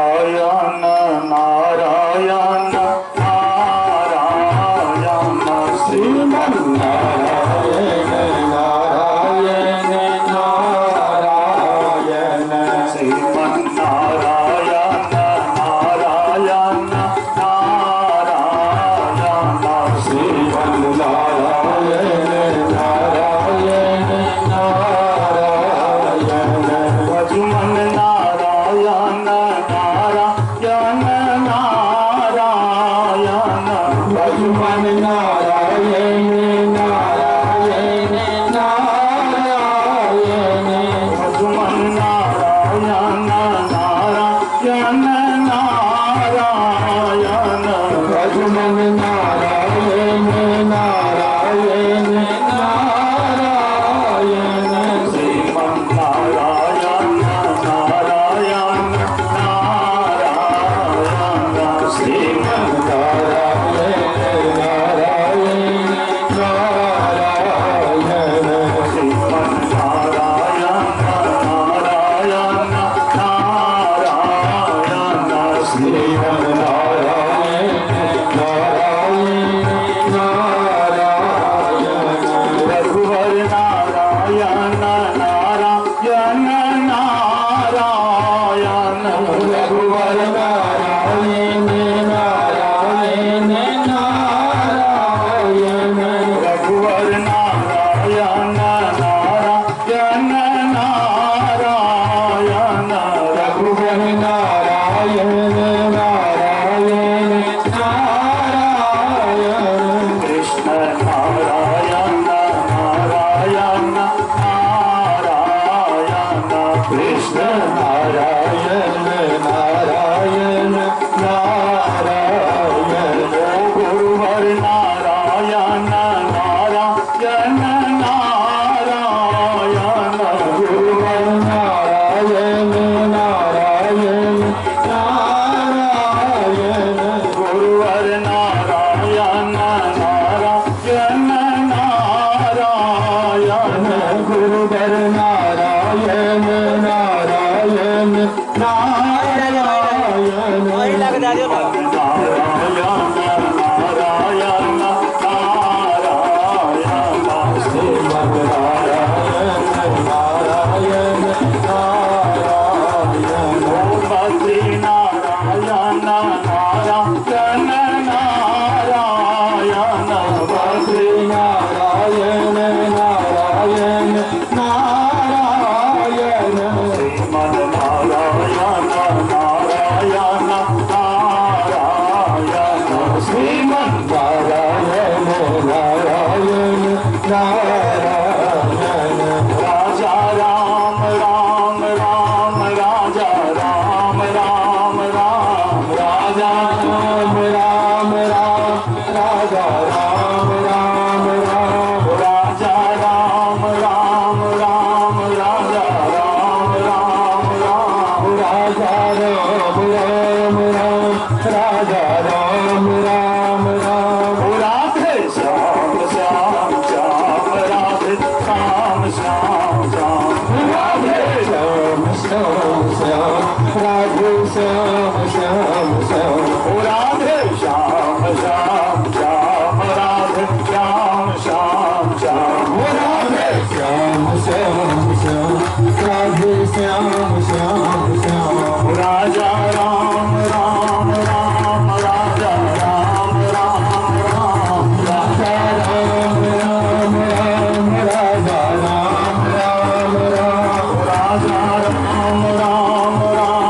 नारायण नारायण नारायण श्रीमन नारायण नारायण नारायण श्रीमन नारायण नारायण नारायण श्रीमन नारायण नारायण नारायण भजुमन नारायण नारायण नारायण भजुमन नारायण नारायण नारायण भजुमन नारायण नारायण नारायण भजुमन नारायण नारायण नारायण श्रीमन नारायण नारायण नारायण श्रीमन नारायण नारायण नारायण श्रीमन नारायण नारायण नारायण श्रीमन नारायण नारायण नारायण रघुवर नारायण नारायण नारायण रघुवर नारायण नारायण नारायण रघुवर नारायण नारायण नारायण रघुवर नारायण नारायण नारायण कृष्ण नारायण नारायण नारायण कृष्ण नारायण नारायण नारायण गुरुवर नारायण नारायण नारायण गुरुवर नारायण नारायण नारायण गुरुवर नारायण नारायण नारायण गुरुवर नारायण नारायण नारायण नारायण नारायण नारायण श्रीमन नारायण नारायण नारायण बद्री नारायण नारायण नारायण बद्री नारायण नारायण नारायण श्रीमन नारायण नारायण नारायण श्रीमन नारायण नारायण नारायण राजा राम राम राम राजा राम राम राम राजा राम राम राम राजा राम राम राम राजा राम राम राम राजा राम राम राम राजा राम राम राम राजा राम राम राम राधे श्याम श्याम श्याम राधे श्याम श्याम श्याम राधे श्याम श्याम श्याम राधे श्याम श्याम श्याम राधे श्याम श्याम श्याम राधे श्याम श्याम श्याम राधे श्याम श्याम श्याम राधे श्याम श्याम श्याम राजा राम राम राम राजा राम राम राम राजा राम राम राम राजा राम राम राम राजा राम राम राम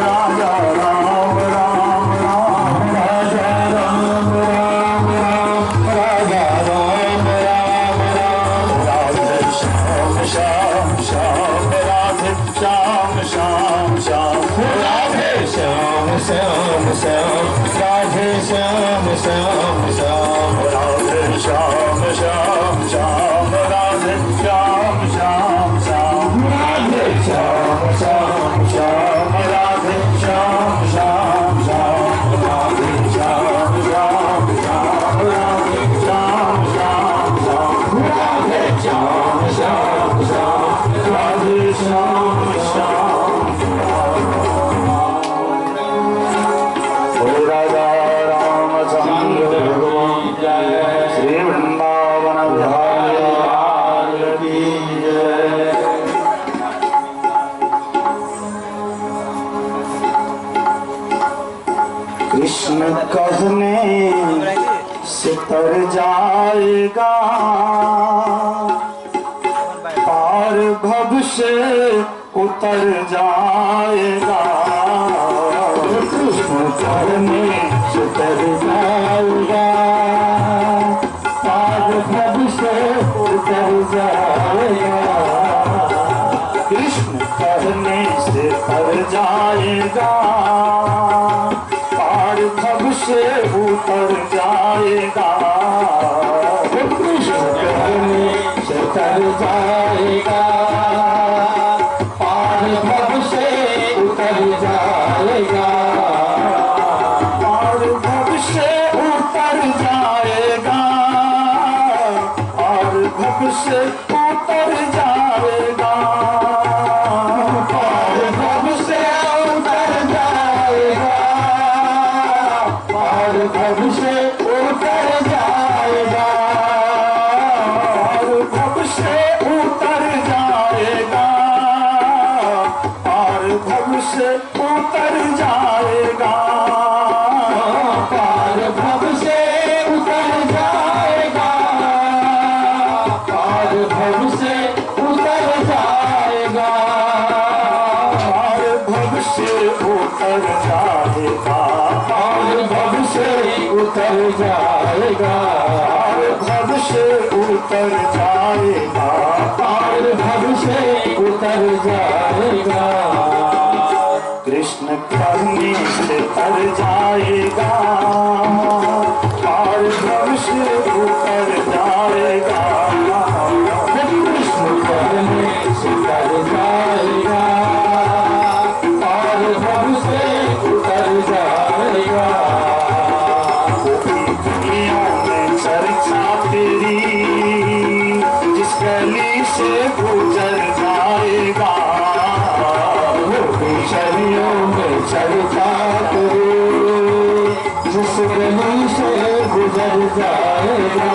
राजा राम राम राम राजा राम राम राम राजा राम राम राम राधे श्याम श्याम श्याम राधे श्याम श्याम श्याम राधे श्याम श्याम श्याम राधे श्याम श्याम श्याम राधे श्याम श्याम श्याम राधे श्याम श्याम श्याम राधे श्याम श्याम श्याम राधे श्याम श्याम श्याम राधे श्याम श्याम श्याम राधे श्याम श्याम श्याम राधे श्याम श्याम श्याम राधे श्याम श्याम। कृष्ण कहने से तर जाएगा, पार भव से उतर जाएगा। कृष्ण कहने से तर जाएगा, पार भव से उतर जाएगा। कृष्ण कहने से तर जाएगा, पार भव से उतर जाएगा। कृष्ण कहने से तर जाएगा, पार भव से उतर जाएगा। पार भव से उतर जाएगा, पार भव से उतर जाएगा। पार भव से उतर जाएगा, पार भव से उतर जाएगा। पार भव से उतर जाएगा, पार भव से उतर जाएगा। पार भव से उतर जाएगा, पार भव से उतर जाएगा। पार भव से उतर जाएगा, पार भव से उतर जाएगा। पार भव से उतर जाएगा, पार भव से उतर जाएगा। कृष्ण कहने से तर जाएगा, पार भव से उतर जाएगा। कृष्ण कहने से तर जाएगा, पार भव से उतर जाएगा। दुनिया में चर्चा तेरी, जिस गली से गुजर जाएगा। चलियों में चर्चा तेरी, जिस गली से गुजर जाएगा।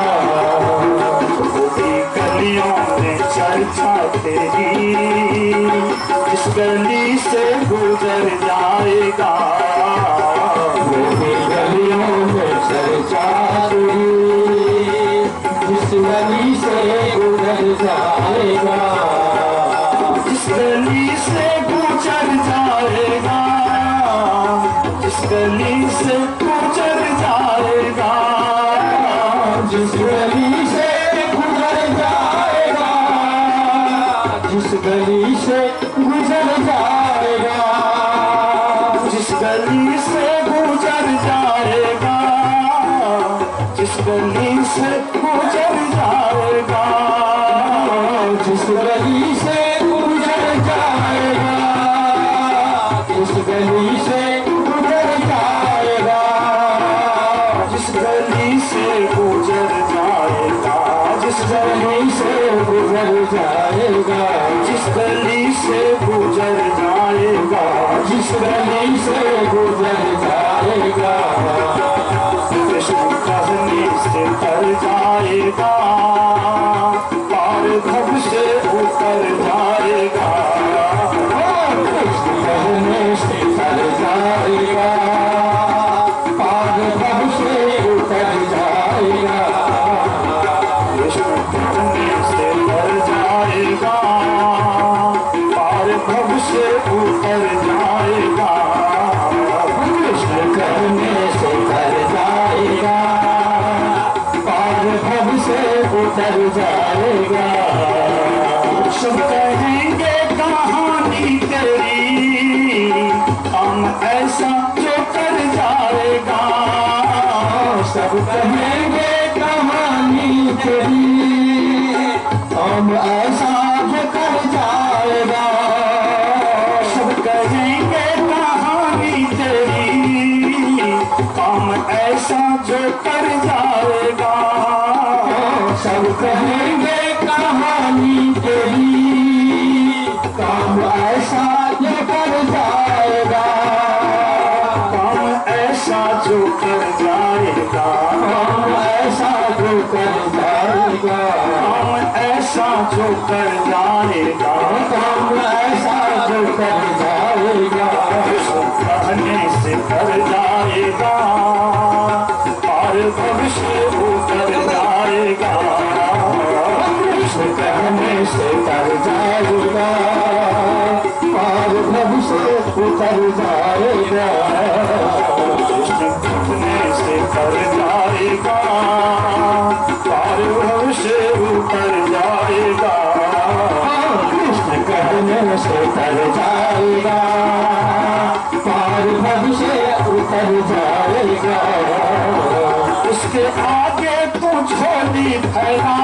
गलियों में चर्चा तेरी, जिस गली से गुजर जाएगा। गलियों में चर्चा तेरी, जिस गली से गुजर जाएगा। जिस गली से गुजर जाएगा, जिस गली से गुजर जाएगा। जिस गली से गुजर जाएगा, जिस गली से गुजर जाएगा। जिस गली से गुजर जाएगा, जिस गली से गुजर जाएगा। जिस गली से गुजर जाएगा, जिस गली से गुजर जाएगा। जिस गली से गुजर जाएगा, जिस गली से गुजर जाएगा। जिस गली से गुजर जाएगा, जिस गली से गुजर जाएगा। कृष्ण कहने से तर जाएगा, पार भव से उतर जाएगा। कृष्ण कहने से तर जाएगा, पार भव से उतर जाएगा। कृष्ण कहने से तर जाएगा, पार भव से उतर जाएगा। कृष्ण कहने से तर जाएगा, पार भव से उतर जाएगा। सब कहेंगे कहानी तेरी, हम ऐसा जो कर जाएगा। सब कहेंगे कहानी तेरी, हम ऐसा जो कर जाएगा। सब कहेंगे कहानी तेरी, हम ऐसा जो कर जाएगा। सब कहेंगे कहानी तेरी, काम ऐसा जो कर जाएगा। काम ऐसा जो कर जाएगा, काम ऐसा जो कर जाएगा। काम ऐसा जो कर जाएगा। काम ऐसा जो कर जाएगा। कहने से कर जाएगा। जाएगा, पार भव से उतर जाएगा। कृष्ण कहने से तर जाएगा, पार भव से उतर जाएगा। कृष्ण कहने से तर जाएगा, पार भव से उतर जाएगा। कृष्ण कहने से तर जाएगा, पार भव से उतर जाएगा। उसके आगे तू झोली फैला,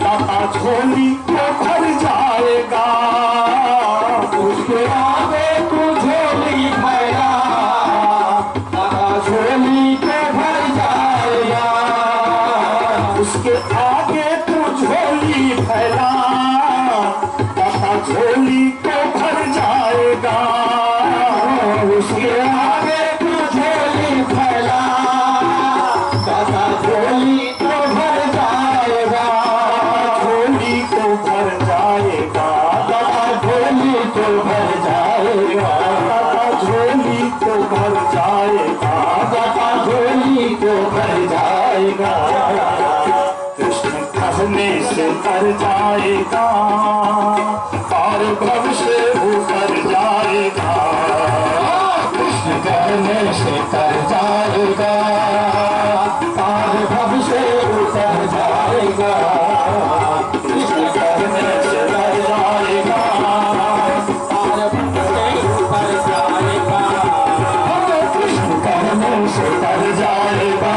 दाता झोली को भर जाएगा। उसके आगे तू झोली फैला, दाता झोली को भर जाएगा। उसके आगे तू झोली फैला, दाता झोली को भर जाएगा। उसके आगे तू झोली फैला, दाता झोली को भर जाएगा। झोली को भर जाएगा, दाता झोली को भर जाएगा। दाता झोली को भर जाएगा, दाता झोली को भर जाएगा। कृष्ण कहने से तर जाएगा, पार भव से उतर जाएगा। कृष्ण कहने से तर जाएगा, पार भव से उतर जाएगा। कृष्ण कहने से तर जाएगा, पार भव से उतर जाएगा। कृष्ण कहने से तर जाएगा,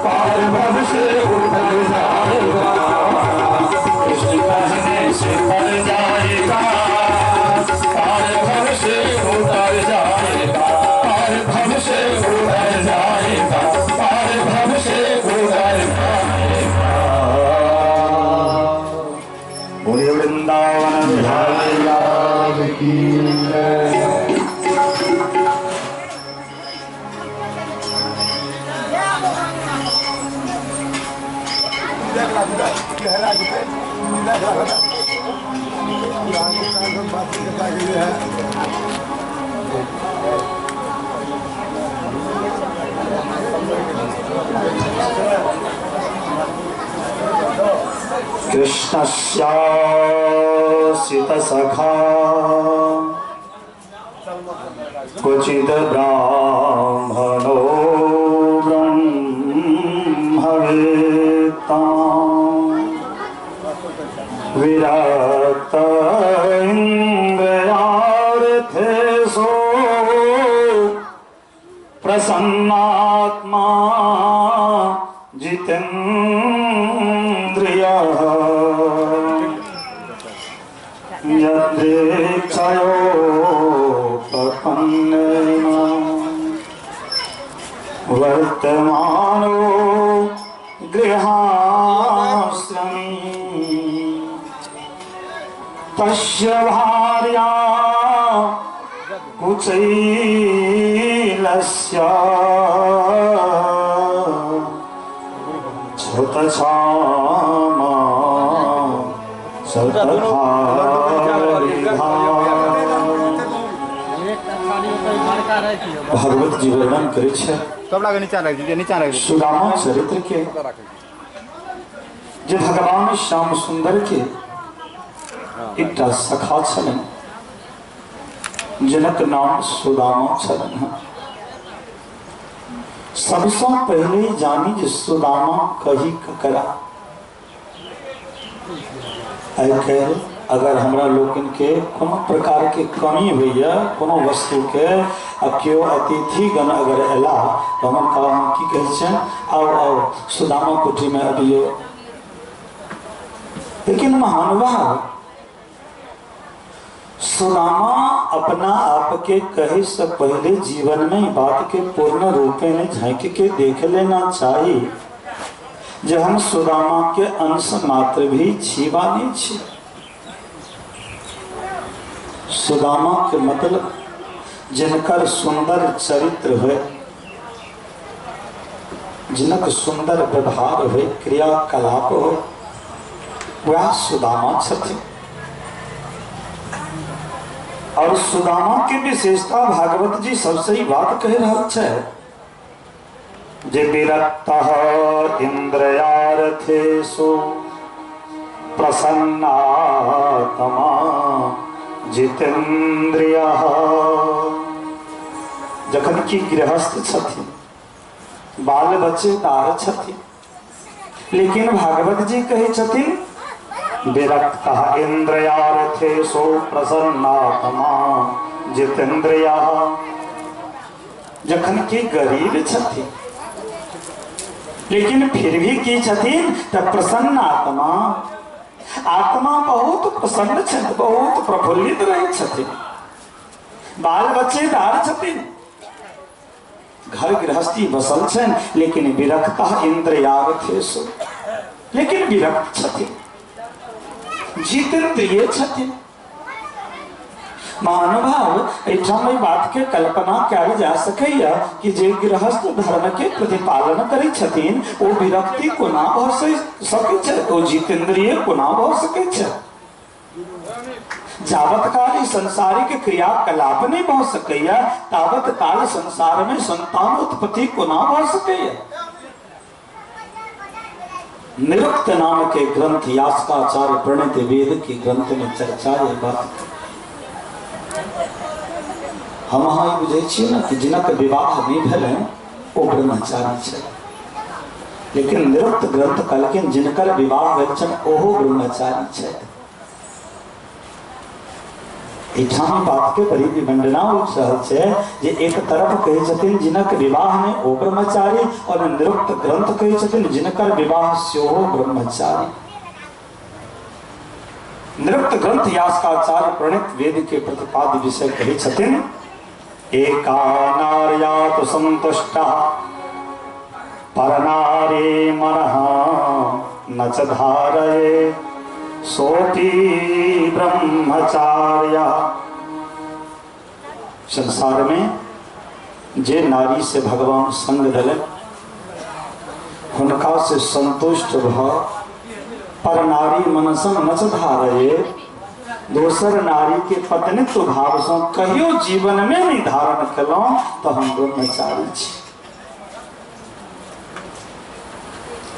पार भव से उतर जाएगा। कृष्ण कहने से तर जाएगा, पार भव से उतर जाएगा। पार भव से उतर जाएगा, पार भव से उतर जाएगा। बोलिए वृंदावन बिहारी लाल की जय। कृष्णस्यासितसखा क्वचिद् ब्राह्मणो ब्रह्मवेत्ता विरक्त इन्द्रियार्थेषु प्रसन्नात्मा जितेन्द्रियः यदृच्छयोपपन्नेन वर्तमानो गृहाश्रमी तस्य भार्या कुचैलस्य श्रुतक्षामा सतधारिधा। भगवत जी वर्णन करै छै सुदामा चरित्र के, जे भगवान श्याम सुंदर के एकटा सखा छलनि जिनक नाम सुदामा छलनि। सबसँ पहले जानी जे सुदामा कही ककरा। आइ काल्हि अगर हमरा लोकनि के कोनो प्रकार के कमी होइए कोनो वस्तु के, आ केओ अतिथिगण अगर अयला तऽ हम की कहै छियनि, आओ आओ सुदामा कुटी में अबियौ। लेकिन महानुभाव सुदामा अपना आप के कहे से पहले जीवन में बात के पूर्ण रूप में झांक के देख लेना चाहिए जे हम सुदामा के अंश मात्र भी छीबा नहीं छी। सुदामा के मतलब जिनकर सुंदर चरित्र हो, जिनक सुंदर व्यवहार हो, क्रियाकलाप हो, वह सुदामा छथिन। और सुदामा के विशेषता भागवत जी सबसे ही बात कह रहा है जे विरक्त इंद्रियार्थेषु प्रसन्नात्मा जितेन्द्रियः। जखन कि गृहस्थ छथिन, बाल बच्चेदार छथिन, लेकिन भागवत जी कहै छथिन विरक्त इंद्रियार्थेषु प्रसन्नात्मा जितेन्द्रियः। जखन कि गरीब छथिन लेकिन फिर भी की छथिन त प्रसन्न आत्मा, आत्मा बहुत प्रसन्न छथि, बहुत प्रफुल्लित रहै छथिन, बाल बच्चेदार छथिन, घर गृहस्थी बसल छनि, लेकिन विरक्त इंद्रियार्थेषु, लेकिन विरक्त छथिन, जितेन्द्रिय छथिन। महानुभाव एहिठाम एहि बात के कल्पना कयल जा सकैया कि जे गृहस्थ धर्म के प्रतिपालन करै छथिन ओ विरक्ति कोना भऽ सकै छै, ओ जितेन्द्रिय कोना भऽ सकै छै? जावत काल ई संसारिक क्रियाकलाप नहि भऽ सकैया तावत काल संसार में संतान उत्पत्ति कोना भऽ सकैया? निरुक्त नाम के ग्रंथ यास्काचार्य प्रणीत वेद के ग्रंथ में चर्चा ये बात। हम अहाँ ई बुझै छियै ने कि जिनक विवाह नहीं भेलनि ओ ब्रह्मचारी छै, लेकिन निरुक्त ग्रंथ कहलखिन जिनकर विवाह भेल छनि ओहो ब्रह्मचारी छथि। एहिठाम बात के बड़ी विडंबना उठि रहल छै जे एक तरफ कहै छथिन जिनक विवाह नहि ओ ब्रह्मचारी, और निरुक्त ग्रंथ कहै छथिन जिनकर विवाह सेहो ब्रह्मचारी। निरुक्त ग्रंथ यास्काचार्य प्रणीत वेद के प्रतिपाद्य विषय कहै छथिन एका नार्यात संतुष्टः परनारी मनः न च धारये सोऽपि ब्रह्मचार्यः। संसार में जे नारी से भगवान संग देलनि हुनका से संतुष्ट भ पर नारी मनसम न च धारये, दोसर नारी के पत्नीत्व भाव से कहियो जीवन में नहीं धारण केलहुं तो हम ब्रह्मचारी छी।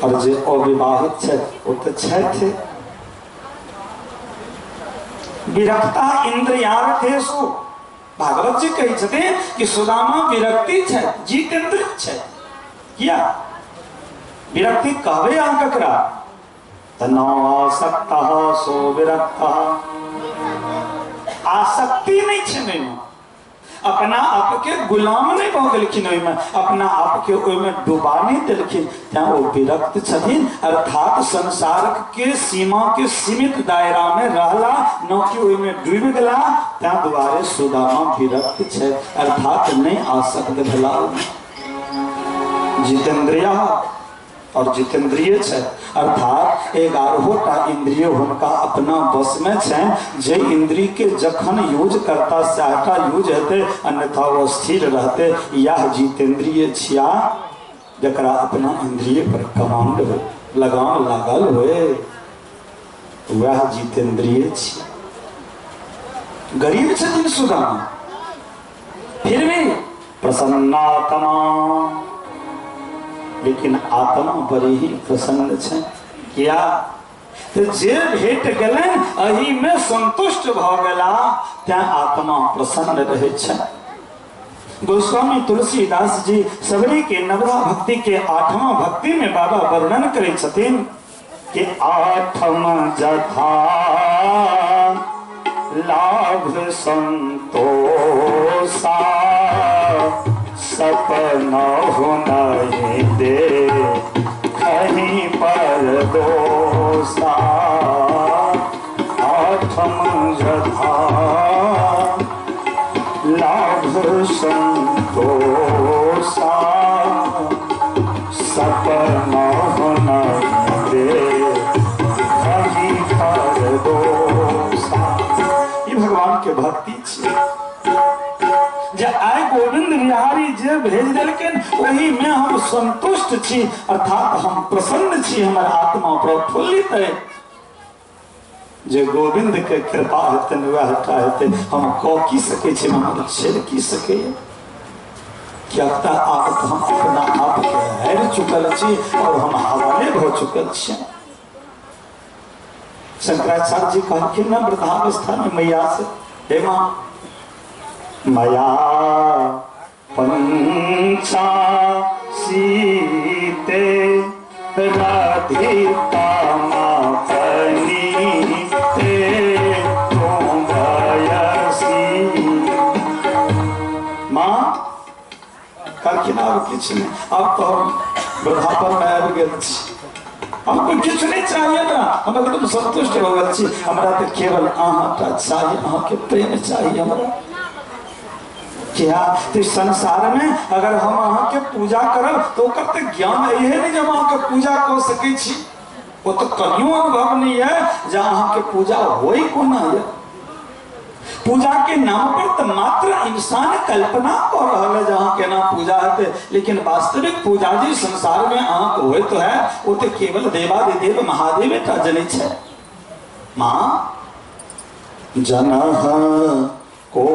और जे अविवाहित छथि ओ तऽ छथि। विरक्ता इंद्रियार्थेषु, भागवत जी कहै छथिन कि सुदामा विरक्ति छथि, जितेन्द्रिय छथि। किया विरक्ति कहबै अहाँ ककरा? त न आसक्तः सो विरक्तः। आसक्ति नहीं छै ओहिमे, अपना आप के गुलाम नहीं भऽ गेलखिन ओहिमे, अपना आप के ओहिमे डुबा नहीं देलखिन, तैं ओ विरक्त छथिन। अर्थात संसार के सीमा के सीमित दायरा में रहला, न कि ओहिमे डूबि गेला, तैं दुआरे सुदामा विरक्त छै, अर्थात नहीं आसक्त भेला। जितेन्द्रिय और जितेन्द्रिय छै, अर्थात 11 टा इंद्रिय हुनका अपना वश में छै, जे इंद्रिय के जखन यूज करता सएहटा यूज हेतै, अन्यथा वो स्थिर रहते। यह जितेन्द्रिय छिया जकरा अपना इंद्रिय पर कमांड हो, लगाम लागल होए, वह जितेन्द्रिय छिया। गरीब छथिन सुदामा, फिर भी प्रसन्नात्मा, लेकिन आत्मा बड़ी ही प्रसन्न छै। किया? तो जे भेट गेलनि एहि में संतुष्ट भऽ गेला, तैं आत्मा प्रसन्न रहै छै। गोस्वामी तुलसीदास जी सबरी के नवधा भक्ति के 8वां भक्ति में बाबा वर्णन करै छथिन कि आठम जथा लाभ संतोषा, सपना हो नहीं दे कहीं पर दोषा। आठम जथा लाभ संतोषा, सपना हो नहीं दे कहीं पर दोषा। ये भगवान के भक्ति छियै जे आइ गोविंद बिहारी जे भेज देलखिन ओही में हम संतुष्ट छी, अर्थात हम प्रसन्न छी, हमर आत्मा प्रफुल्लित है। जे गोविंद के कृपा हेतनि वएह टा हेतै। हम कऽ की सकै छी, हमर छेड़ की सकैए? किएक तऽ आब तऽ हम अपना आपके हारि चुकल छी और हम हवाले भऽ चुकल छी। शंकराचार्य जी कहलखिन ना वृद्धावस्था में मैया से, हे माँ, मया पंचा सीते राधिका मापनी ते तुम। माँ कहलखिन आब किछु नहि, आब तऽ हम वृद्धापन में आबि गेल छी, हमको किछु नहीं चाहिए ना, हम एकदम संतुष्ट हो गेल छी, हमरा तऽ केवल अहाँ टा चाहिए, अहाँके प्रेम चाहिए हमरा। क्या तो संसार में अगर हम अहाँके पूजा करब तो ओकर तऽ ज्ञान इहे नहीं जे हम अहाँके पूजा कऽ सकै छी, ओ तऽ कहियो अनुभव नहीं है जे अहाँके पूजा होइ कोना है। पूजा के नाम पर तो मात्र इंसान कल्पना कर रहा है जहाँ केना पूजा हेतै, लेकिन वास्तविक पूजा जी संसार में अहाँ के होय तो है वो तो केवल देवादिदेव महादेव टा जनै छै। माँ जनः को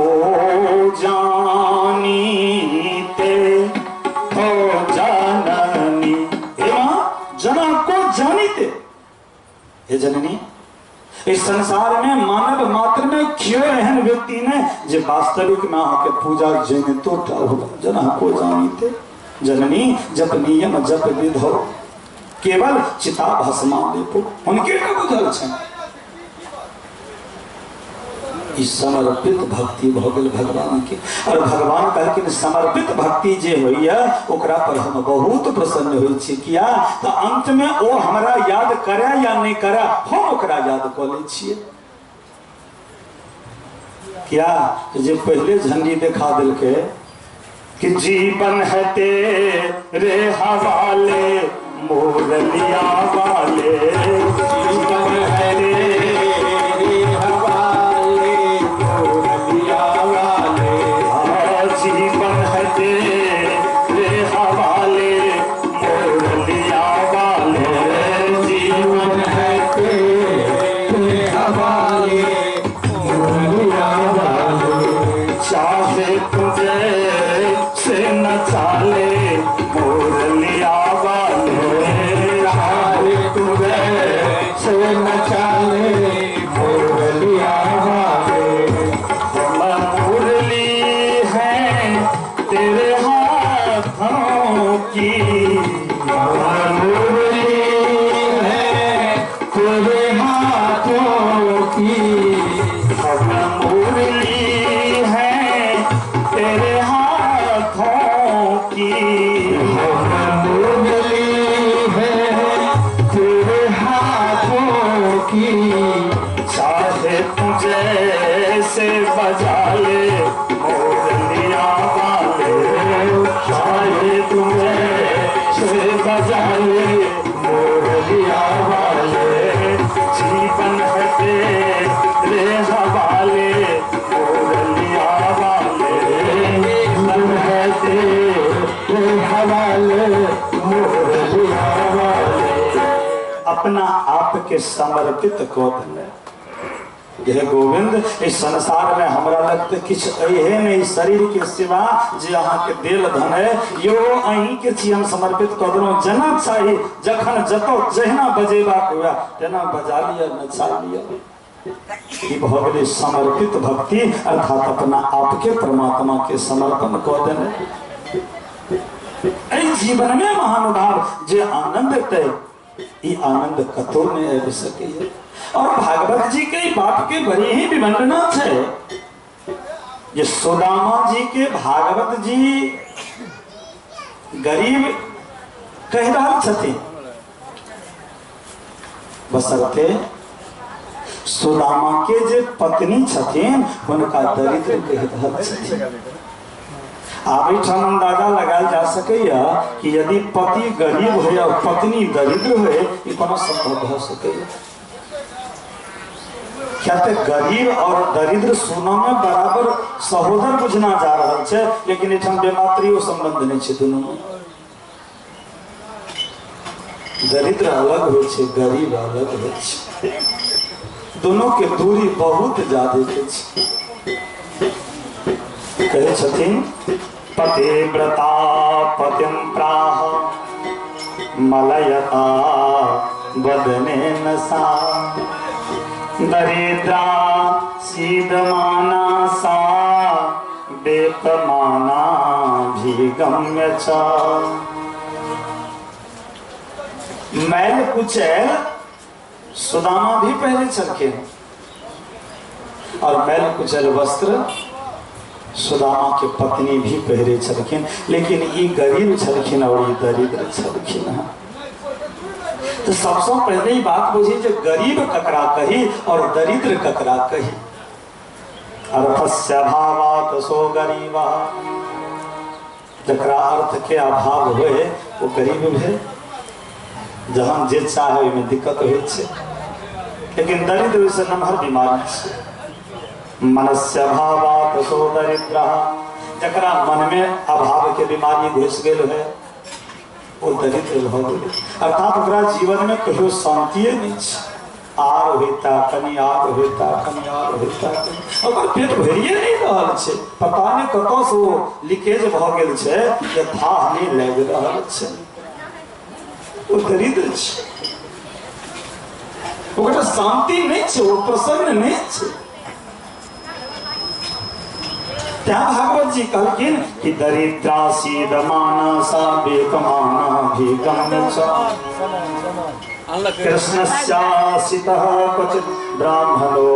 जानीते हो जननी, हे माँ जना को जानीते, हे जननी, इस संसार में मानव मात्र में क्यों एहन व्यक्ति ने जे वास्तविक में अहाँ के पूजा जनितो टा हो, जना को जानीते जननी जप नियम जप विधो केवल चिता भस्मा लेपो, उनके का बुझल छनि। ई समर्पित भक्ति भऽ गेल भगवान के। और भगवान कहलखिन समर्पित भक्ति जे होइए ओकरा पर हम बहुत प्रसन्न होइ छी। किया तऽ अंत में ओ हमरा याद करे या नहीं करे, हम ओकरा याद कऽ लै छियै। किया जे पहले झंडी देखा देलकै कि जीवन है तेरे हवाले मोरलिया वाले, जीवन है तेरे हवाले मोरलिया वाले, जीवन है तेरे हवाले मोरलिया वाले, जीवन है तेरे हवाले मोरलिया वाले, चाहे तुझे से न चाले मोरलिया वाले, चाहे तुझे से न चाले मोरलिया वाले, हम मुरली है तेरे हाथों की, हम मुरली है तेरे हाथों की, हम मुरली है तेरे हाथों की, हम मुरली है तेरे हाथों की, चाहे तुझे से बजा ले मोरलिया वाले, चाहे तुझे से बजा ले मोरलिया वाले, जीवन है तेरे हवाले मोरलिया वाले, जीवन है तेरे हवाले मोरलिया वाले। अपना आप के समर्पित कऽ देने हे गोविंद, इस संसार में हमरा लगते किछु अहे नहीं शरीर के सिवा जे अहाँ के देल धन है, यो अहीं के छी हम समर्पित कऽ देलहुँ, जेना चाही जखन जतो जहिना बजेबाक हुए तेना बजा लिअ नचा लिअ। ई भऽ गेलै समर्पित भक्ति, अर्थात अपना आपके परमात्मा के समर्पण कऽ देने। एहि जीवन में महानुभाव जे आनंद एतै ई आनंद कतौ नहीं आबि सकैए। और भागवत जी के बात के बड़ी ही विडंबना छै जे सुदामा जी के भागवत जी गरीब कहि रहल छथिन, बशर्ते सुदामा के जे पत्नी छथिन हुनका दरिद्र कहि रहल छथिन। आब एहिठाम अंदाजा लगायल जा सकैए कि यदि पति गरीब होय और पत्नी दरिद्र होय, ई कोना संभव भऽ सकैए? क्या तऽ गरीब और दरिद्र सुनऽ में बराबर सहोदर बुझना जा रहल छै, लेकिन एहिठाम बेमात्रियो संबंध नहीं छै दुनू में। दरिद्र अलग होइ छै, गरीब अलग होइ छै। दोनों के दूरी बहुत ज्यादा छै। कहै छथिन पतिव्रता पतिम प्राह मलयता बदनेन सा दरिद्रा सीदमाना सा बेपमाना भीगम्य च। मैल कुचैल सुदामा भी पहले छलखिन और मैल कुचैल वस्त्र सुदामा के पत्नी भी पहरे छलखिन, लेकिन ई गरीब छलखिन और ई दरिद्र छलखिन। तो सबसे पहले ही बात बुझी जो गरीब ककरा कही और दरिद्र ककरा कही। अर्थस्य अभावात् सो गरीबः, जकरा अर्थ के अभाव होए वो गरीब भेल, जहन जे चाहे ओहिमे दिक्कत होइ छै, लेकिन दरिद्र ओहिसँ नमहर बीमारी छै। मनस्य अभावात् सो दरिद्रः, जकरा मन में अभाव के बीमारी घुसि गेल है वो दरिद्र भऽ गेलै, अर्थात ओकरा जीवन में कहियो शांतिए नहि छै। आर होता कनि आर होता कनि आर होता, ओकर पेट भरिए नहि रहल छै, पता नहि कतऽसँ ओ लीकेज भऽ गेल छै जे थाह नहि लागि रहल छै, ओ दरिद्र छै, ओकरा शांति नहि छै, ओ प्रसन्न नहि छै। तैं भागवत जी कहलखिन कि दरिद्रासीदमाना सा बेकमाना भीगम्य च कृष्णस्यासितः क्वचित् ब्राह्मणो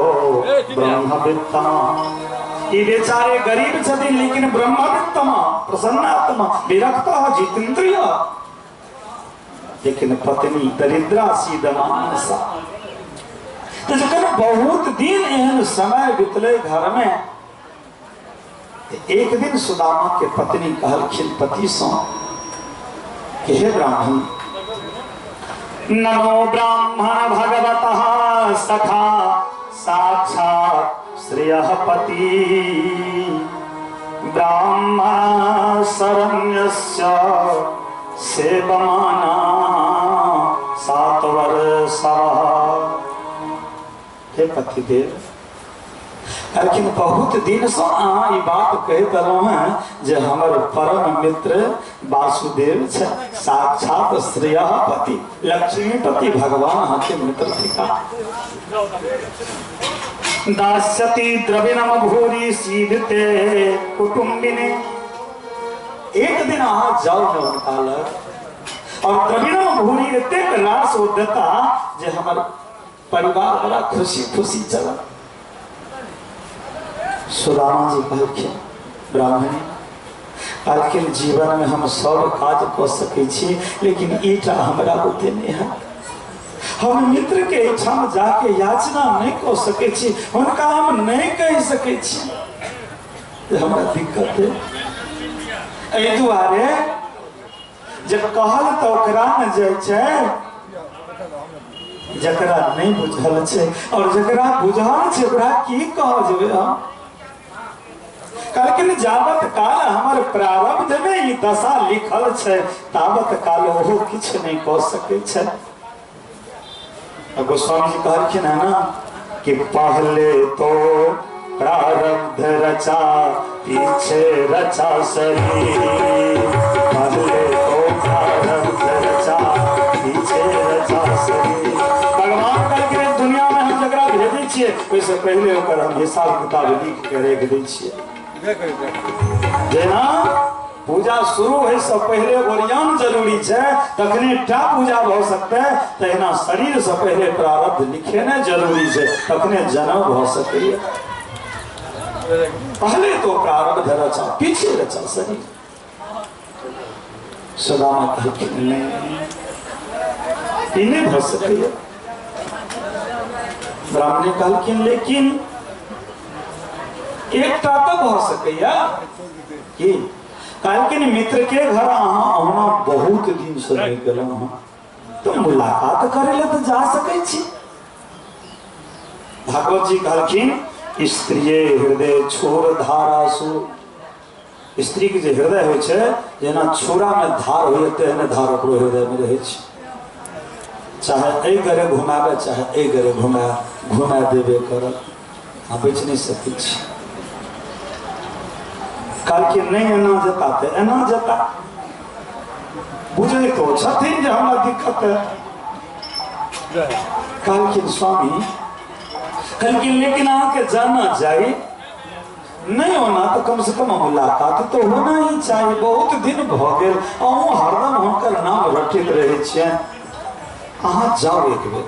ब्रह्मवित्तमा। ई बेचारे गरीब छथिन लेकिन ब्रह्मवित्तमा प्रसन्नात्मा विरक्तः जितेन्द्रिय, लेकिन पत्नी दरिद्रासीदमाना सा। तो जखन बहुत दिन एहन समय बितले घर में, एक दिन सुदामा के पत्नी कहलखिन पति सँ कि हे ब्राह्मण, नमो ब्राह्मण भगवतः सखा साक्षात श्रेयः पति ब्राह्मण शरण्यस्य सेवमाना सात वर्षः। हे पतिदेव, लेकिन बहुत दिन से अहाँ ई बात कहैत रहलहुँ हैं जे हमर परम मित्र वासुदेव छै, साक्षात श्रेयः पति लक्ष्मीपति भगवान अहाँके मित्र थिका। दास्यति द्रविणम भूरि सीदते कुटुम्बिने। एक दिन अहाँ जाउ ने हुनका लग और द्रविणम भूरि एतेक रास ओ देता जे हमर परिवार बड़ा खुशी खुशी चलत। सुदामा जी कहलखिन ब्राह्मणी, कहलखिन जीवन में हम सब काज कऽ सकै छी लेकिन ईटा हमरा बुते नहि है, हम मित्र के एहिठाम जाके याचना नहि कऽ सकै छी, हुनका हम नहि कहि सकै छी जे हमरा दिक्कत है। एहि दुआरे जे कहल तऽ ओकरा ने जाइ छै जकरा नहीं बुझल छै, और जकरा बुझल छै ओकरा की कह जेबै हम। कहलखिन जाबत काल हमर प्रारब्ध में ई दशा लिखल छै ताबत काल ओहो किछु नहीं कऽ सकै छै। गोस्वामी जी कहलखिन है ना कि पहले तो प्रारब्ध रचा पीछे रचा शरीर, पहले तो प्रारब्ध रचा पीछे रचा शरीर। भगवान कहलखिन दुनिया में हम जकरा भेजै छियै ओहिसँ पहिले ओकर हम हिसाब किताब लिख के राखि दै छियै। जेना पूजा शुरू होइ से पहिले ओरियान जरूरी छै तखने टा पूजा भऽ सकतै, तहिना शरीर से पहिले प्रारब्ध लिखेने जरूरी छै तखने जन्म भऽ सकैए। पहले तो प्रारब्ध रचा पीछे रचा शरीर। सुदामा कहलखिन नहीं ई नहि भऽ सकैए। ब्राह्मण कहलखिन लेकिन एकटा तऽ भऽ सकैए की। कहलखिन मित्र के घर अहाँ अहुना बहुत दिन से नहि गेलहुँ हँ, तो मुलाकात करे ले तऽ जा सकै छी। भागवत जी कहलखिन स्त्रिये हृदय छोर धारासु, स्त्री के जे हृदय होइ छै जेना छुरा में धार होइए तेहने धार ओकरो हृदय में रहै छै। चाहे एहि गरे घुमाबे चाहे एहि गरे घुमा घुमा देबे करत, अहाँ बचि नहि सकै छी। कहलखिन नहि एना जेता तऽ एना जेता। बुझै तो छथिन जे हमरा दिक्कत है। कहलखिन स्वामी, कहलखिन लेकिन अहाँके जाना चाही, नहीं होना तो कम से कम मुलाकात तो होना ही चाहिए। बहुत दिन भऽ गेल, अहूँ हरदम हुनकर नाम रटैत रहै छियनि, अहाँ जाउ एक बेर।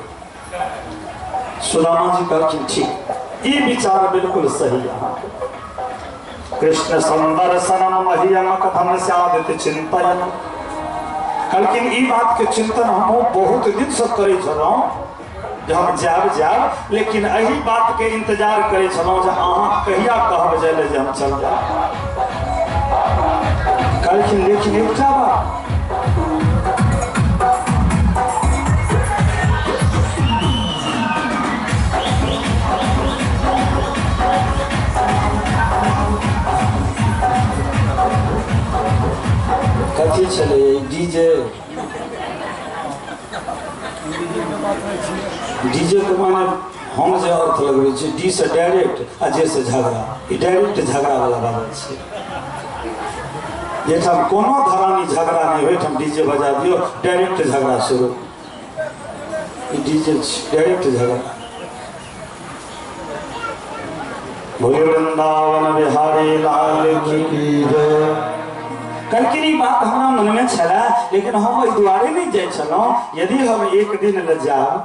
सुदामा जी कहलखिन ठीक, ई विचार बिल्कुल सही अहाँके। कृष्ण संदर्शनम मह्यम कथम स्यादित चिंतन। कहलखिन ई बात के चिंतन हम बहुत दिन से करै छलहुँ जे हम जायब जायब, लेकिन एहि बात के इंतजार करै छलहुँ जे अहाँ कहिया कहब जाय ले जे हम चल जायब। कहलखिन लेकिन एकटा बात, कथी छलै डीजे? डीजे के माने हम जे अर्थ लगबै छी, डी से डायरेक्ट आ जे से झगड़ा, ई डायरेक्ट झगड़ा वाला बात छै। जाहिठाम कोनो धरानी झगड़ा नहि होइ, ओहिठाम डीजे बजा दियौ, डायरेक्ट झगड़ा शुरू। ई डीजे छै, डायरेक्ट झगड़ा। बोले वृंदावन बिहारी लाल की जय। कहलखिन ई बात हमरा मनमे छलै, लेकिन हम एहि दुआरे नहि जाइ छलहुँ, यदि हम एक दिन लए जायब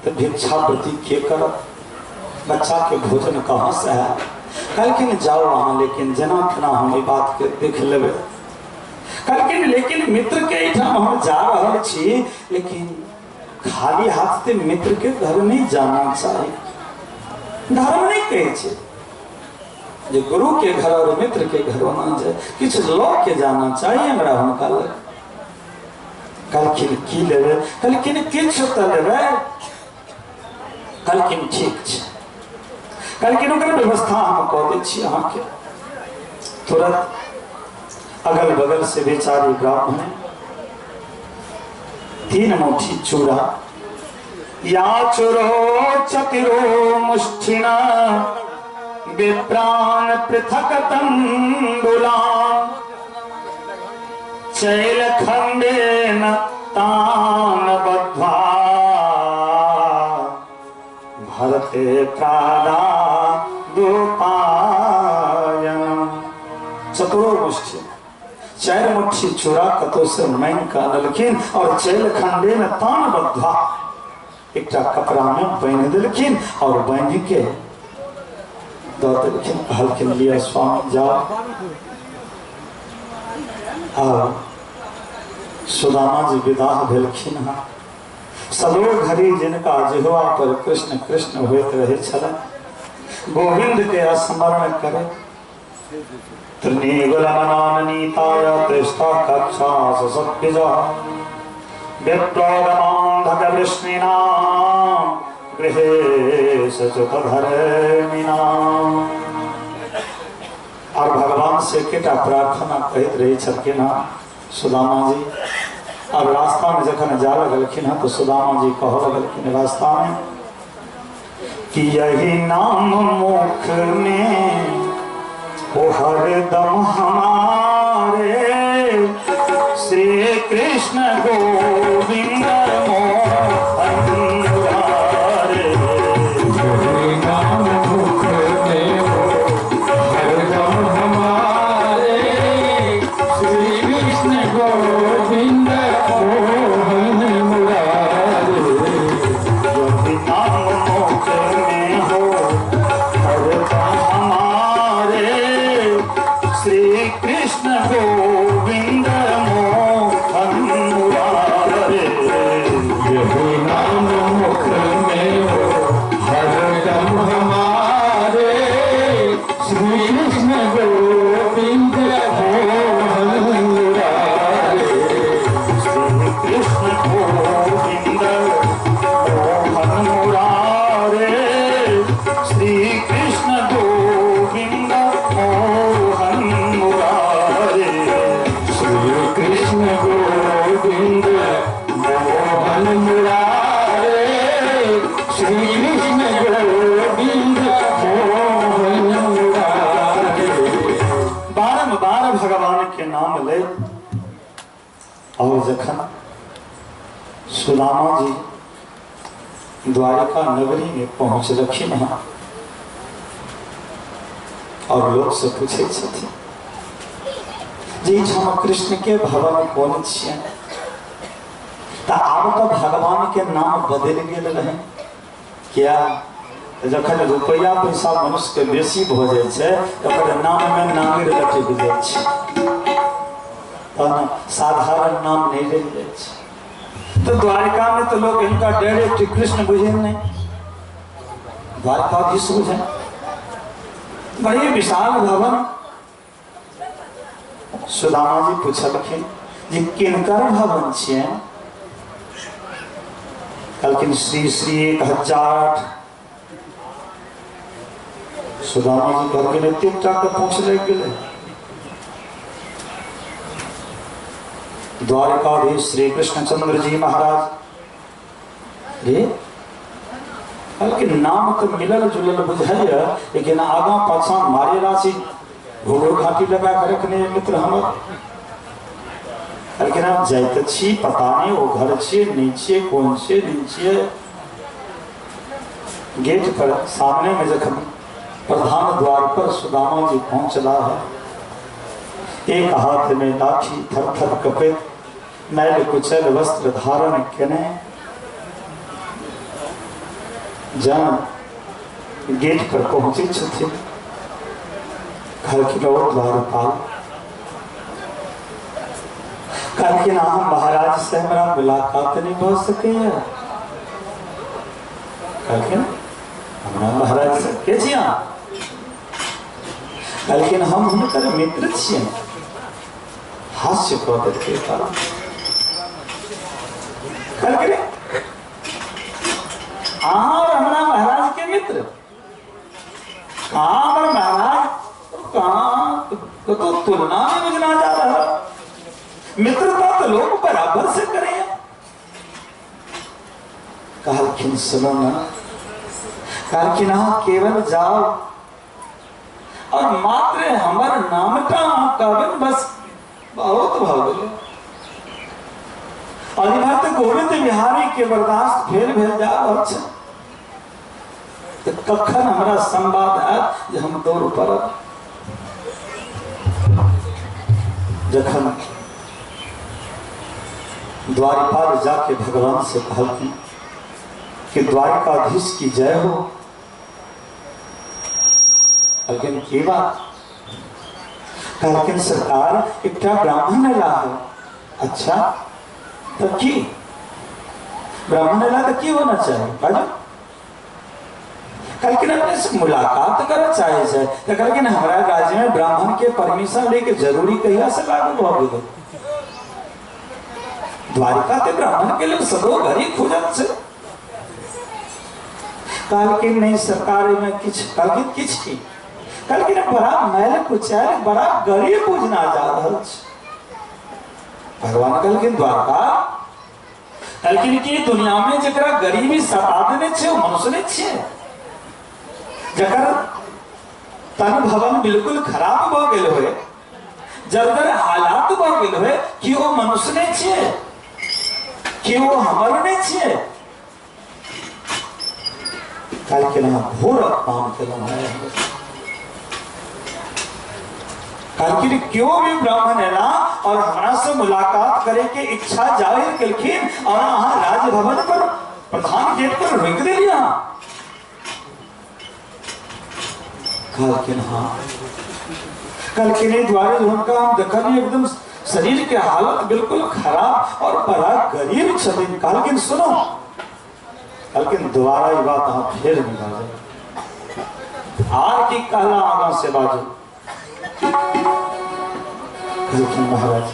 तऽ भिक्षावृत्ति के करत, बच्चा के भोजन कहाँ से है। कहलखिन जाओ अहाँ, लेकिन जेना तेना हम ई बात के देख लेबै। कहलखिन लेकिन मित्र के एहिठाम हम जा रहल छी, लेकिन खाली हाथ से मित्र के घर नहीं जाना चाही। धर्म नहीं कहै छै जे गुरु के घर और मित्र के घर होना जाए, किछु लऽ के जाना चाही हमरा हुनका लग। कहलखिन की लेबै? कहलखिन किछु तऽ लेबै। कहलखिन ठीक छै। कहलखिन ओकर व्यवस्था हम कऽ दै छी अहाँके। तुरंत अगल बगल से बेचारी ब्राह्मण 3 मुट्ठी चूड़ा, या चुरो चतिरो मुष्ठिना विप्राण पृथक तंडुलान चैल खंडेन तान बद्ध्वा भरते प्रादा दुपायन। चतुरो मुष्ठि 4 मुट्ठी चूड़ा कतौ से मांगि कऽ अनलखिन और चैल खंडेन तान बद्ध्वा एकटा कपड़ा में बान्हि देलखिन और बान्हि के दऽ देलखिन। कहलखिन लिअ स्वामी जाओ। आ सुदामा जी विदाह भेलखिन हँ। सदो घड़ी जिनका जिह्वा पर कृष्ण कृष्ण होइत रहै छलनि, गोविंद के स्मरण करे। त्रिनेगुलमनाननीताय तिष्ठा कक्षा ससद्विजः विप्लवमान्धकवृष्णीनां गृहे सचुतधर्मिणाम्। और भगवान से एकेटा प्रार्थना कहैत रहै छलखिन हँ सुदामा जी। और रास्ता में जखन जा लगलखिन हँ तो सुदामा जी कह लगलखिन रास्ता में कि यही नाम मुख में ओ हरदम हमारे श्री कृष्ण गोविंद मोहन मुरारे। यही नाम मुख में हो हरदम हमारे श्री कृष्ण गोविंद मोहन मुरारे। यही नाम मुख में हो हरदम हमारे श्री कृष्ण गोविंद मोहन मुरारे। यही नाम मुख में हो हरदम हमारे श्री कृष्ण गोविंद मोहन मुरारे। श्री कृष्ण गोविंद मोहन मुरारे श्री कृष्ण गोविंद मोहन मुरारे। श्री बारम्बार भगवान के नाम ले और जखन सुदामा जी द्वारिका नगरी में पहुँचलखिन हँ और लोग से पूछे छथिन जे एहिठाम कृष्ण के भवन कोन छियै। तऽ आब तऽ भगवान के नाम बदलि गेल रहै। किया? जखन रुपैआ पैसा मनुष्य के बेसी भऽ जाइ छै ओकर नाम में नांगरि लटकि जाइ छै, तहन साधारण नाम नहीं रहि जाइ छै। तो द्वारका में तो लोग हिनका डायरेक्ट कृष्ण बुझे नहीं, द्वारकाधीश बुझे। बड़ी विशाल भवन। सुदामा जी पूछलखिन जे किनकर भवन छियै? कहलखिन श्री श्री 1008। सुदामा जी कहलखिन एतेक टा के पूछ लागि गेलै। द्वारकाधीश श्री कृष्णचंद्र जी महाराज रे कहलखिन नाम तो मिलल जुलल बुझाइए, लेकिन आगा पाछा मारे राशि घोघो घाटी लगा के रखने मित्र हमर। कहलखिन हम जाइत छी, पता नहीं वो घर छियै नहीं छियै, कोन छियै नहीं छियै। गेट पर सामने में जखन प्रधान द्वार पर सुदामा जी पहुंचला है, एक हाथ में लाठी थर थर कपैत मैल कुचल वस्त्र धारण केने जब गेट पर पहुंचे छथिन, कहलखिन ओ द्वारपाल, कहलखिन अहाँ महाराज से हमरा मुलाकात नहीं भऽ सकैया। कहलखिन हमरा महाराज से के छी अहाँ? कहलखिन हम हुनकर मित्र छियै। हास्य कऽ देलकै। कहलखिन अहाँ और हमरा महाराज के मित्र? कहाँ हमर महाराज, कहाँ तो तुलना में बुझना जा रहा। मित्रता तो लोग बराबर से करें। कहलखिन सुनो ना, कहलखिन अहाँ केवल जाओ और मात्र हमर नाम टा अहाँ कहबनि, बस बहुत भऽ गेलै। और इम्हर तऽ गोविंद बिहारी के बर्दाश्त फेल भेल जा रहल छै, तऽ कखन हमरा संवाद आयत जे हम दौड़ पड़ब। जखन द्वारपाल जाके भगवान से कहलखिन कि द्वारकाधीश की जय हो। कहलखिन की बात? कहलखिन सरकार एकटा ब्राह्मण एला है। अच्छा तो की ब्राह्मण एला तो की होना चाहिए बाजू? कहलखिन अपने से मुलाकात करऽ चाहे छै। तो कहलखिन हमरा राज्य में ब्राह्मण के परमिशन लेके जरूरी कहिया से लागू भऽ गेलै? द्वारिका ते ब्राह्मण के लिए सदो घड़ी खुजल छै। कहलखिन नहीं सरकार में किछ। कहलखिन किछ की? कहलखिन बड़ा मैल कुचैल बड़ा गरीब बुझना जा रहल छै। भगवान कहलखिन द्वारका, कहलखिन कि दुनिया में जकरा गरीबी सता देने छै ओ मनुष्य नहीं छियै, जकर तन भवन बिल्कुल खराब भऽ गेल होय, जर्जर हालात भऽ गेल होय, कि ओ मनुष्य नहीं छियै, कि ओ हमर नहीं छियै। कहलखिन अहाँ घोर अपमान केलहुँ हैं। कहलखिन क्यों भी ब्राह्मण एला और हमरा से मुलाकात करे के इच्छा जाहिर केलखिन और अहाँ राजभवन पर प्रधान गेट पर रोकि देलियै अहाँ। कहलखिन हाँ। कहलखिन एहि दुआरे हुनका हम देखलियै एकदम शरीर के हालत बिल्कुल खराब और बड़ा गरीब छथिन। कहलखिन सुनो, कहलखिन दोबारा ई बात अहाँ फेर नहीं बाजब। आर की कहला आगाँ से बाजू। कहलखिन महाराज,